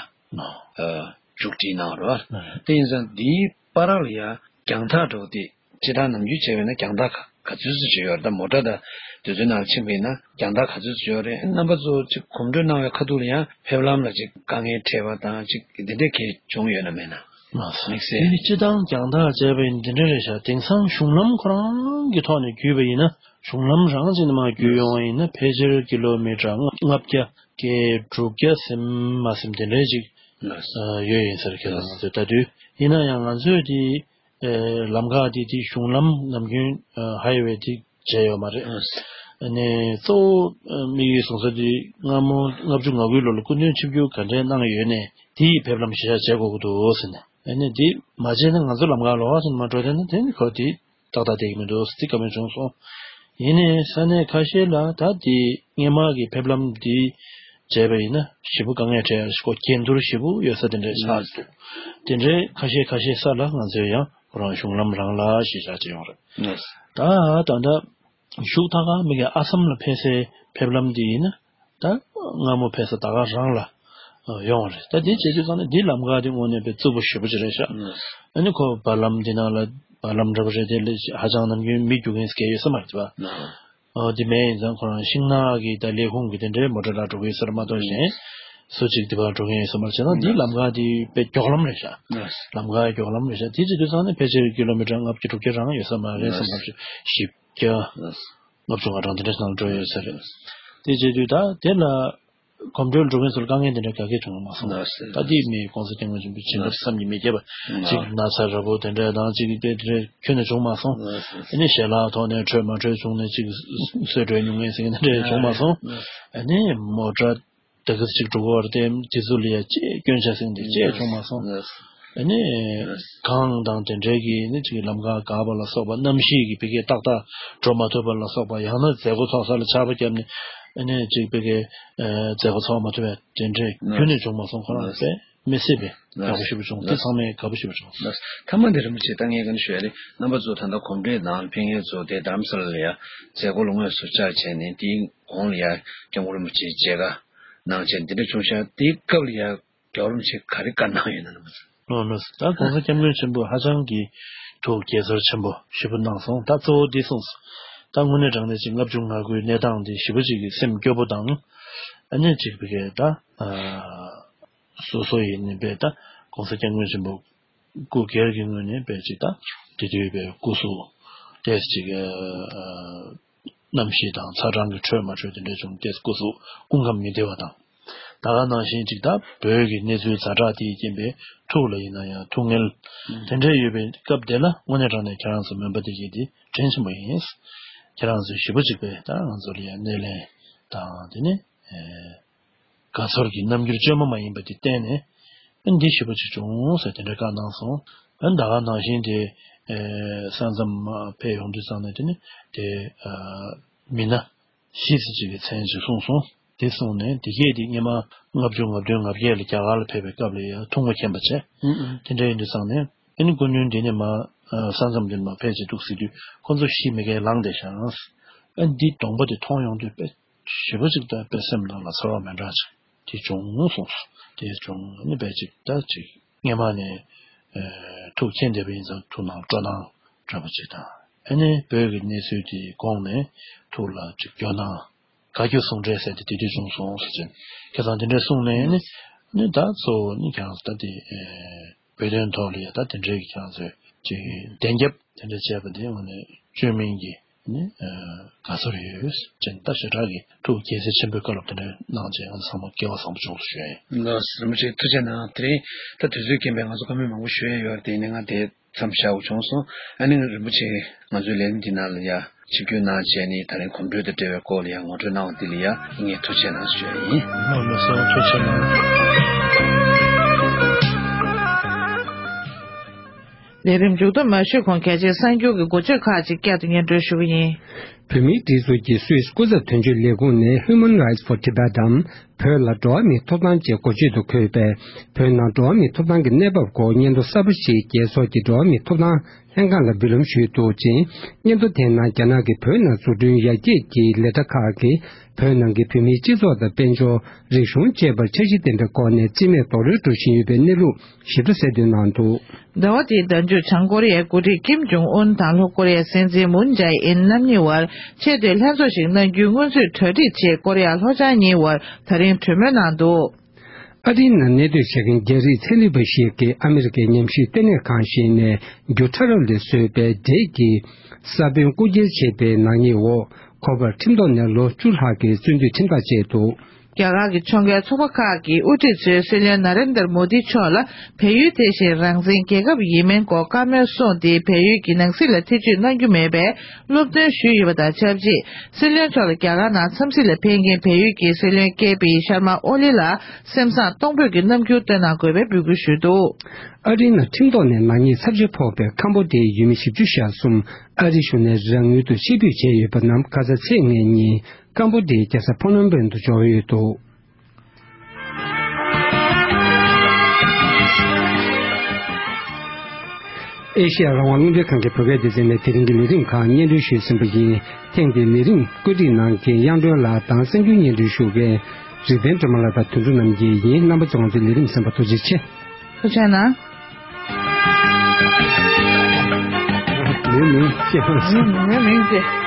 མཇུག་སྒྲིལ་གནང་རོགས། དེ་ཡིན་ཙང་དེའི་བར་ལ་ཡ་རྒྱང་ཐག་འགྲོ་དེ་སྤྱིར་བཏང་ནམ་རྒྱུན་བྱས་པ་ཡིན་ན་རྒྱང་ཐག་ག་ག་ཚོད་ཙམ་ཅིག་ཡོད་རེད། ད་མོ་ཊ་དང་དེ་ཚོའི་ནང་ཕྱིན་པ་ཡིན་ན་རྒྱང་ཐག་ག་ཚོད་ཙམ་ཡོད་རེད། རྣམ་པ་ཚོ་ཅིག་གོམ་བགྲོད་གནང་བའི་ཁ་ཐུག་ལ་ཡང་ཕེབས་ལམ་ལ་ཅིག་དཀའ་ངལ་འཕྲད་པ་དང་ཅིག་འདི་འདྲས་གལ་བྱུང་ཡོད་ན་མེད་ན། དམིགས་བསལ། དེ་ནི་སྤྱིར་བཏང་རྒྱང་ཐག་བྱས་པ་ཡིན་འདི་འདྲ་རེད་ཤག་དེང་སང་གཞུང་ལམ་ཁོ་རང་གི་ཐོག་ནས་བརྒྱུད་པ་ཡིན་ན། གཞུང་ལམ་རང་ཅིག་ནས་མར་བརྒྱུད་ཡོང་བ་ཡིན་ན་ཕལ་ཆེར་ཀི་ལོ་མི་ཊར་ལྔ་བརྒྱ་བརྒྱད་དྲུག་བརྒྱ་ཟིན་མ་ཟིན་དེ་འདྲའི་ཅིག་ལགས། ཡོད་ཡིན་ཟེར། ཁྱེད་རང་ཚོས་ལྟ་དུས་ཡིན་ན་ཡང་ང་ཚོས་དེ་ལམ་ཁ་དེ་དེ་གཞུང་ལམ་ནམ་རྒྱུན་ཧའི་ཝེ་དེ་བྱས་ཡོད་མ་རེད། ཨ་ནི་གཙོ་བོ་དམིགས་ཡུལ་བཟུང་ས་དེ་སྔ་མོ་ལྔ་བཅུ་ང་དགུའི་ལོ་ལ་སྐུ་མདུན་ཆིབས་བསྒྱུར་ག་འདྲས་གནང་ཡོད་ནས་དེ་ཡི་ཕེབས་ལམ་གཞི་བཞག་བྱེད་དགོས་ཀྱི་འདུག་ཟེར་ནས། ཨ་ནི་དེ་མ་བྱས་ན་ང་ཚོ་ལམ་ཁ་ལོགས་ཟིན་མ་འགྲོ་དེ་ན་དེ་ནི་ཁོ་དེ་ཏག་ཏག་བསྡད་ཀྱི་མི་འདུག་ཟེར་དེ་བཀའ་མོལ་བྱུང་སོང་། ཡིན་ནའི་ས་གནས་ཁ་ཤས་ལ་ད་དེ་སྔས་མ་གི་ཕེབས་ལམ་དེ་བྱས་པ་ཡིན་ན་ཞེ་པོ་དཀའ་ངལ་འཕྲད་ཡ་ཞིག་གོ་གྱེན་ཐུར་ཞེ་པོ་ཡོད་ས་དེ་འདྲས་ཆགས་འདུག་དེ་འདྲའི་ཁ་ཤས་ཁ་ཤས་ས་ལ་ང་ཚོས་ཡང་ཁོ་རང་གཞུང་ལམ་རང་ལ་གཞི་བཞག་བྱས་ཡོང་རེད། ད་ད་ལྟ་གཞུག་ད་ག་མི་གི་ཨ་སམ་ལ་ཕེབས་སའི་ཕེབས་ལམ་འདི་ཡིན་ན་ད་སྔ་མོ་ཕེབས་ས་ད་ག་རང་ལ་ཡོང་བ་རེད། ད་འདི་བྱེད་དུས་ཙང་ནས་འདི་ལམ་ཁ་འདི་དངོས་གནས་དཔེ་རྩུབ་པོ་ཞེ་པོ་ཅིག་རེད་ཤག་ཨ་ནི་ཁོ་བར་ལམ་འདི་ནང་ལ་བར་ལམ་འདྲ་པོ་རེད་དེ་ལས་ཧ་ཅང་ནམ་རྒྱུན་མི་རྒྱུག་མཁན་སྐད་ཡོད་ས་མ་རེད་པ། ཨོ་འདི་མེད་ཡིན་ཙང་ཁོ་རང་ཤིང་ནགས་ཀྱི་ད་ལས་ཁུངས་ཀྱི་དེ་འདྲའི་མོ་ཊ་ལ་འགྲོ་གི་ཡོད་ས་རེད་མ་གཏོགས་གཞན་སུ་གཅིག་འདི་བར་འགྲོ་མཁན་ཡོད་ས་མ་རེད། བྱས་ཙང་འདི་ལམ་ཁ་འདི་དཔེ་མགྱོགས་ལམ་རེད་ཤག་ལམ་ཁ་མགྱོགས་ལམ་རེད་ཤག་དེ་བྱེད་དུས་ཙང་ནས་ཕལ་ཆེར་ཀི་ལོ་མི་ཊར་ལྔ་བཅུ་དྲུག་བརྒྱ་རང་ཡོད་ས་མ་རེད་བསམ་པ་བཞི་བརྒྱ། ལྔ་བཅུ་ང་གྲངས་དེ་འདྲ་ནང་འགྲོ་ཡོད་ས་རེད། དེ་བྱེད་དུས་ད་དེ་ལ་གོམ་བགྲོད་འགྲོ་མཁན་ཚོར་དཀའ་ངལ་དེ་འདྲ་ག་གེ་བྱུང་མ་སོང་། ད་དེ་མི་༸གོང་ས་༸སྐྱབས་མགོན་ཆེན་པོ་བྱིན་རླབས་བསམ་གྱིས་མི་ཁྱབ་པ་ཅིག་ན་ཚ་ར་བོ་དེ་འདྲ་དང་ཅིག་དེ་འདྲ་ཁྱོན་ནས་བྱུང་མ་སོང་། ཨ་ནི་ཞལ་ལག་ཐོག་ནས་འཕྲོད་མ་འཕྲོད་བྱུང་ནས་ཅིག་གསོད་འགྲོ་མྱོང་མཁན་ཟེར་མཁན་དེ་འདྲ་བྱུང་མ་སོང་། ཨ་ནི་མོ་ཊ་ད་གི་ཅིག་འགྲོ་གི་བར་དེ་དེ་ཚོ་ལ་ཡ་ཅེས་སྐྱོན་ཆ་ཟིན་དེ་ཅེས་བྱུང་མ་སོང་། ཨ་ནི་གངས་དང་དེ་འདྲའི་གི་ནི་ཅིག་ལམ་ཁ་འགག་པ་ལ་སོགས་པ་གནམ་གཤིས་ཀྱི་ཕི་གེ་ཏག་ཏག་འགྲོ་མ་ཐུབ་པ་ལ་སོགས་པ་ཡང་ན་མཛད་སྒོ་ཚོགས་ས་ལ་ཆར་པ་བརྒྱབ་ནས་ཨ་ནི་ཅིག་ཕི་གེ་མཛད་སྒོ་ཚོགས་མ་ཐུབ་པའི་དེ་འདྲའི་ཁྱོན་ནས་བྱུང་མ་སོང་། ཁོ་རང་དཔེ་མི་སྲིད་པའི་ཡག་པོ་ཞེ་པོ་བྱུང་། དེ་ཚང་མས་དགའ་པོ་ཞེ་པོ་བྱུང་། ཐ་མ་འདི་རིན་པོ་ཆེ་ད་ངས་ག་ནས་ཞུ་ཡ་རེད། རྣམ་པ་ཚོ་ད་ལྟ་གོམ་བགྲོད་ནང་ཕེབས་མཁན་ཚོ་དེ་རྡ་རམ་ས་ལ་ལ་ཡ་མཛད་སྒོ་ལ་དངོས་སུ་བཅར་བྱས་ནས་དེའི་གོང་ལ་ཡ་སྐྱབས་མགོན་རིན་པོ་ཆེའི་མཇལ་ཁ་གནང་བྱས་འདི་འདྲ་བྱུང་ཤག་དེའི་སྐབས་ལ་ཡ་རྒྱལ་བ་རིན་པོ་ཆེས་ག་རེ་བཀའ་གནང་ཡོད་ན་ལབ་ན། ལགས་ལགས། ད་༸གོང་ས་༸སྐྱབས་མགོན་ཆེན་པོས་ཧ་ཅང་གི་ཐུགས་དགྱེས་ཚོར་ཆེན་པོ་ཞེ་པོ་གནང་སོང་། ད་གཙོ་བོ་འདི་གསུངས་སོང་། ད་དངོས་གནས་དྲང་གནས་ཅིག་ལྔ་བཅུ་ང་དགུའི་གནས་སྟངས་འདི་ཞེ་པོ་ཅིག་གི་སེམས་སྐྱོ་པོ་དང་། ཨ་ནི་ཅིག་ཕི་གེ་ད་སོ་སོ་ཡིན་ནི་པས་ད་༸གོང་ས་༸སྐྱབས་མགོན་ཆེན་པོ་སྐུ་སྒེར་གྱི་ངོས་ནས་པས་ཅིག་ད་དེ་དུས་པའི་སྐུ་གཟུགས་ཏོག་ཙམ་ཅིག་གནམ་གཤིས་དང་ཚ་གྲང་གི་འཕྲོད་མ་འཕྲོད་དེ་འདྲ་བྱུང་སྟེ་སྐུ་གཟུགས་སྐུ་ཁམས་མི་བདེ་བ་དང་། ད་ག་ནང་བཞིན་ཅིག་ད་བོད་ཀྱི་གནས་ཚུལ་ཛ་དྲག་དེའི་རྐྱེན་པས་ཐུགས་ལ་ཡིན་ན་ཡང་ཐུགས་ངལ་དེ་འདྲ་ཡོད་པའི་སྐབས་དེ་ལ་དངོས་གནས་དྲང་གནས་ཁྱེད་རང་ཚོ་མོན་པ་སྡེ་དགེ་འདི་དྲིན་ཆེན་པོ་ཡིན། ཁྱེད་རང་ཚོས་ཞེ་པོ་ཅིག་པས་ད་ང་ཚོ་ལ་ཡང་སྣེ་ལེན་དང་དེ་ནས་དགའ་ཚོར་གྱི་རྣམ་འགྱུར་བཅོས་མ་མ་ཡིན་པ་དེ་བསྟན་ནས་ཨ་འདི་ཞེ་པོ་ཅིག་བྱུང་ཟེར་དེ་འདྲ་བཀའ་གནང་སོང་། ཨ་ད་ག་ནང་བཞིན་དེ་ས་མཚམས་ཕེབས་ཡོང་དུས་ཙང་ནས་དེ་ནས་དེ་མི་སྣ་བཞི་ཙམ་ཅིག་གི་མཚན་ཅིག་གསུངས་སོང་། དེ་གསུངས་ནས་དེ་གས་དེ་སྔས་མ་ལྔ་བཅུ་ང་བདུན་ང་བརྒྱད་ལ་རྒྱ་གར་ལ་ཕེབས་པའི་སྐབས་ལ་ཡང་ཐུགས་མ་མཁྱེན་པ་བྱས། དེ་འདྲ་ཡིན་དུས་ཙང་ནས་ཨ་ནི་སྐུ་མདུན་འདི་ནས་མར་ས་མཚམས་འདི་ནས་མར་ཕེབས་བྱས་འདུག་ཟེར་དུས་ཁོ་ཚོ་ཤི་མི་གས་ལངས་བསྡད་ཤག་ཨ་འདི་གདོང་པ་དེ་མཐོང་ཡོང་དུས་དཔེ་ཞེ་པོ་ཅིག་ད་དཔེ་སེམས་ནང་ལ་ཚོར་བ་མི་འདྲ་ཅིག་དེ་བྱུང་སོང་། དེ་བྱུང་ཨ་ནི་དཔེ་ཅིག་ད་ཅིག་སྔས་མ་ནས་ཐུགས་མཁྱེན་བསྡད་པ་ཡིན་ཙང་ཐུགས་ནང་སྤྲོ་སྣང་འདྲ་པོ་ཅིག་དང་ཨ་ནི་བོད་ཀྱི་གནས་ཚུལ་དེ་དགོངས་ནས་ཐུགས་ལ་ཅིག་སྐྱོ་སྣང་། དགའ་སྐྱོ་ཟུང་འབྲེལ་ཟེར་ཏེ་དེ་དུས་བྱུང་སོང་ཟེར་ཅིང་ཁ་སང་དེ་འདྲ་གསུངས་ནས་ནི་ནི་ད་གཙོ་བོ་ནི་ཀྱང་ད་དེ་བོད་དོན་ཐོག་ལ་ཡ་ད་དེ་འདྲའི་ཀྱང་ཚོས་ཅིག་བདེན་རྒྱབ་དེ་འདྲ་བྱས་པ་དེ་དངོས་གནས་བཅོས་མིན་གྱི་ནི་དགའ་ཚོར་ཡོད་ཅེས་ད་ཞེ་དྲག་གི་ཐུགས་དགྱེས་གཟིགས་ཆེན་པོའི་བཀའ་སློབ་དེ་འདྲ་གནང་བྱས་ང་ཚང་མ་སྐལ་བ་བཟང་པོ་བྱུང་སོང་ཞུ་ཡ་ཡིན། ལགས་སོ། རིན་པོ་ཆེ་ཐུགས་རྗེ་གནང་། དེ་རིང་ད་དུས་ཚོད་རྐྱེན་པས་ང་ཚོ་བཀའ་མོལ་མང་པོ་ཞུ་ཡ་ཡོད་རེད། དེ་ཡིན་ནའི་ང་དེ་མཚམས་བཞག་དགོས་བྱུང་སོང་། ཨ་ནི་རིན་པོ་ཆེ་ང་ཚོའི་ལས་རིམ་འདི་ནང་ལ་ཡ་ཆིབས་བསྒྱུར་གནང་བྱས་ནས་ད་རིང་གོམ་བགྲོད་དང་འབྲེལ་བའི་སྐོར་ལ་ཡ་ངོ་སྤྲོད་གནང་བ་འདི་ལ་ཡ་ངས་ཐུགས་རྗེ་གནང་ཞུ་ཡ་ཡིན། ལགས་ལགས་སོ། ཐུགས་རྗེ་གནང་། ལས་རིམ་མཇུག་བསྡོམས་མ་ཞུས་གོང་གལ་ཆེའི་གསར་འགྱུར་གྱི་འགོ་བརྗོད་ཁག་ཅིག་བསྐྱར་དུ་སྙན་སྒྲོན་ཞུ་གི་ཡིན། བོད་མིའི་སྒྲིག་འཛུགས་ཀྱི་སུད་སི་སྐུ་ཚབ་དོན་གཅོད་ལས་ཁུངས་ནས་Human Rights for Tibet འམ་བོད་ལ་འགྲོ་བ་མིའི་ཐོབ་ཐང་ཅེས་འགོ་བརྗོད་དུ་འཁོད་པའི་བོད་ནང་འགྲོ་བ་མིའི་ཐོབ་ཐང་གི་གནས་བབ་སྐོར་སྙན་ཐོ་གསར་པ་ཞིག་རྒྱལ་ཚོགས་ཀྱི་འགྲོ་བ་མིའི་ཐོབ་ཐང་ལྷན་ཁང་ལ་འབུལ་ལམ་ཞུས་འདུག་ཅིང་། སྙན་ཐོ་དེའི་ནང་རྒྱ་ནག་གིས་བོད་ནང་འཛུགས་སྐྲུན་ཡར་རྒྱས་ཀྱི་ལས་གྲྭ་ཁག་གིས་བོད་ནང་གི་བོད་མིའི་སྤྱི་ཚོགས་དང་དཔལ་འབྱོར། རིག་གཞུང་བཅས་པར་འཆར་གཞི་ལྡན་པའི་སྒོ་ནས་རྩིས་མེད་རྡོག་རོལ་འགྲོ་བཞིན་ཡོད་པའི་གནས་ལུགས་ཞིབ་ཕྲ་གསལ་སྟོན་གནང་འདུག། ཟླ་བ་འདིའི་ཟླ་མཇུག་བྱང་ཀོ་རི་ཡའི་འགོ་ཁྲིད་ཀིམ་ཇོང་ཨུན་དང་ལྷོ་ཀོ་རི་ཡའི་སྲིད་འཛིན་མུན་ཇའེ་ཨིན་རྣམ་གཉིས་བར་ཆེས་མཐོའི་ལྷན་ཚོགས་ཤིག་གནང་རྒྱུའི་སྔོན་ཚུད་གྲ་སྒྲིག་ཆེད་ཀོ་རི་ཡ་ལྷོ་བྱང་གཉིས་བར་ད་རིང་གྲོས་མོལ་གནང་འདུག། ཨ་རིའི་ནང་གནས་སྡོད་བྱེད་མཁན་རྒྱ་རིགས་ཚན་རིག་པ་ཞིག་གིས་ཨ་མི་རི་ཀའི་ཉམས་ཞིབ་ལྟེ་གནས་ཁང་ཞིག་ནས་རྒྱུ་ཕྲ་རབ་ལས་བཟོས་པའི་འབྲས་ཀྱི་ས་བོན་རྐུ་འཁྱེར་བྱས་པའི་ནག་ཉེས་འོག་ཁོ་པར་ཁྲིམས་ཐོག་ནས་ལོ་བཅུ་ལྷག་གི་བཙོན་འཇུག་ཁྲིམས་ཐག་བཅད་འདུག། རྒྱ་གར་གྱི་ཕྱོགས་འགལ་ཚོགས་པ་ཁག་གི་དབུ་ཁྲིད་ཚོས་སྲིད་བློན་ན་རེན་དར་མོ་དི་མཆོག་ལ་བལ་ཡུལ་དེ་བཞིན་རང་བཙན་རྒྱལ་ཁབ་ཡིན་མིན་སྐོར་བཀའ་མོལ་གསུངས་ཏེ། བལ་ཡུལ་གྱི་ནང་སྲིད་ལ་ཐེ་བྱུས་གནང་རྒྱུ་མེད་པའི་སློབ་སྟོན་ཞུས་ཡོད་པ་དང་ཆབས་ཅིག། སྲིད་བློན་མཆོག་ལ་རྒྱ་གར་ནང་འཚམས་གཟིགས་ལ་ཕེབས་མཁན་བལ་ཡུལ་གྱི་སྲིད་བློན་ཀེ་པི་ཤར་མ་ཨོ་ལི་ལ་སེམས་བཟང་གཏོང་ཕོད་ཀྱི་རྣམ་འགྱུར་སྟོན་གནང་དགོས་པའི་འབོད་སྐུལ་ཞུས་འདུག། ཨ་རིའི་ནང་ཁྲིམས་ཐོག་ནས་ནག་ཉེས་ཚབས་ཆེ་ཕོག་པའི་ཁམ་བྷོ་ཌིའི་ཡུལ་མི་བཞི་བཅུ་ཞེ་གསུམ་ཨ་རིའི་གཞུང་ནས་རང་ཡུལ་དུ་ཕྱིར་འབུད་བྱས་ཡོད་པ་རྣམས་ཁ་ས་ཚེས་ལྔའི་ཉིན། ཀམ་པོ་ཌིའི་རྒྱལ་ས་ཕོ་ནོམ་པེན་དུ་འབྱོར་ཡོད་འདུག། ཨེ་ཤེ་ཡ་རང་དབང་རླུང་འཕྲིན་ཁང་གི་བོད་སྐད་སྡེ་ཚན་ནས་དེ་རིང་གི་ལས་རིམ་ཁག་སྙན་སྒྲོན་ཞུས་ཟིན་པ་ཡིན། ཐེངས་འདིའི་ལས་རིམ་བཀོད་སྒྲིག་གནང་མཁན་དབྱངས་སྒྲོན་ལགས་དང་གསར་འགྱུར་སྙན་སྒྲོན་ཞུ་མཁན་རིག་ལྡན་སྒྲོལ་མ་ལགས་དང་དོན་གྲུབ་རྣམ་རྒྱལ་ཡིན། རྣམ་པ་ཚོ་ང་ཚོའི་ལས་རིམ་གསན་པར་ཐུགས་རྗེ་ཆེ། ཐུགས་རྗེ་གནང་། མིང་མིང་ཅེས། མིང་མིང་ཅེས།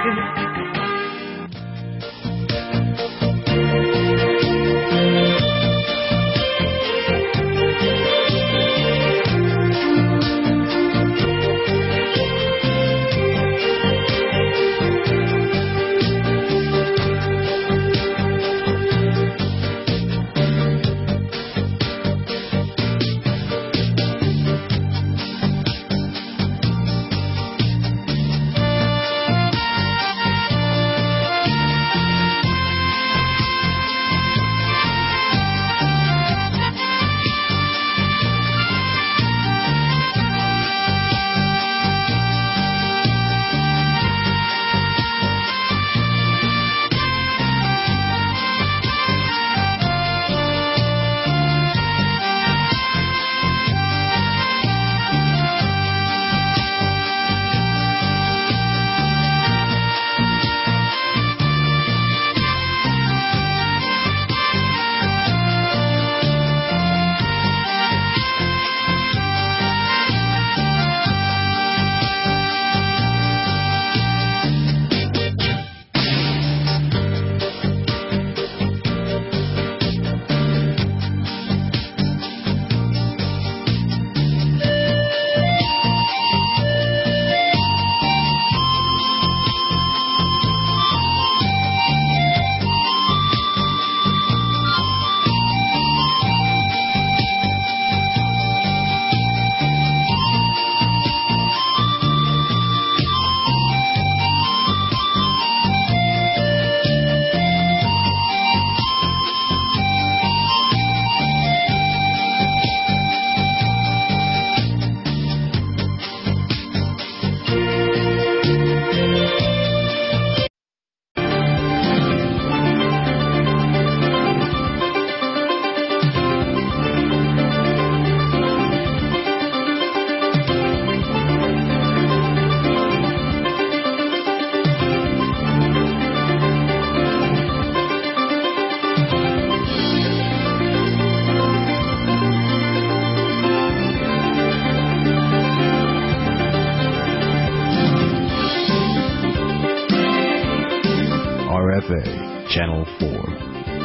Channel four.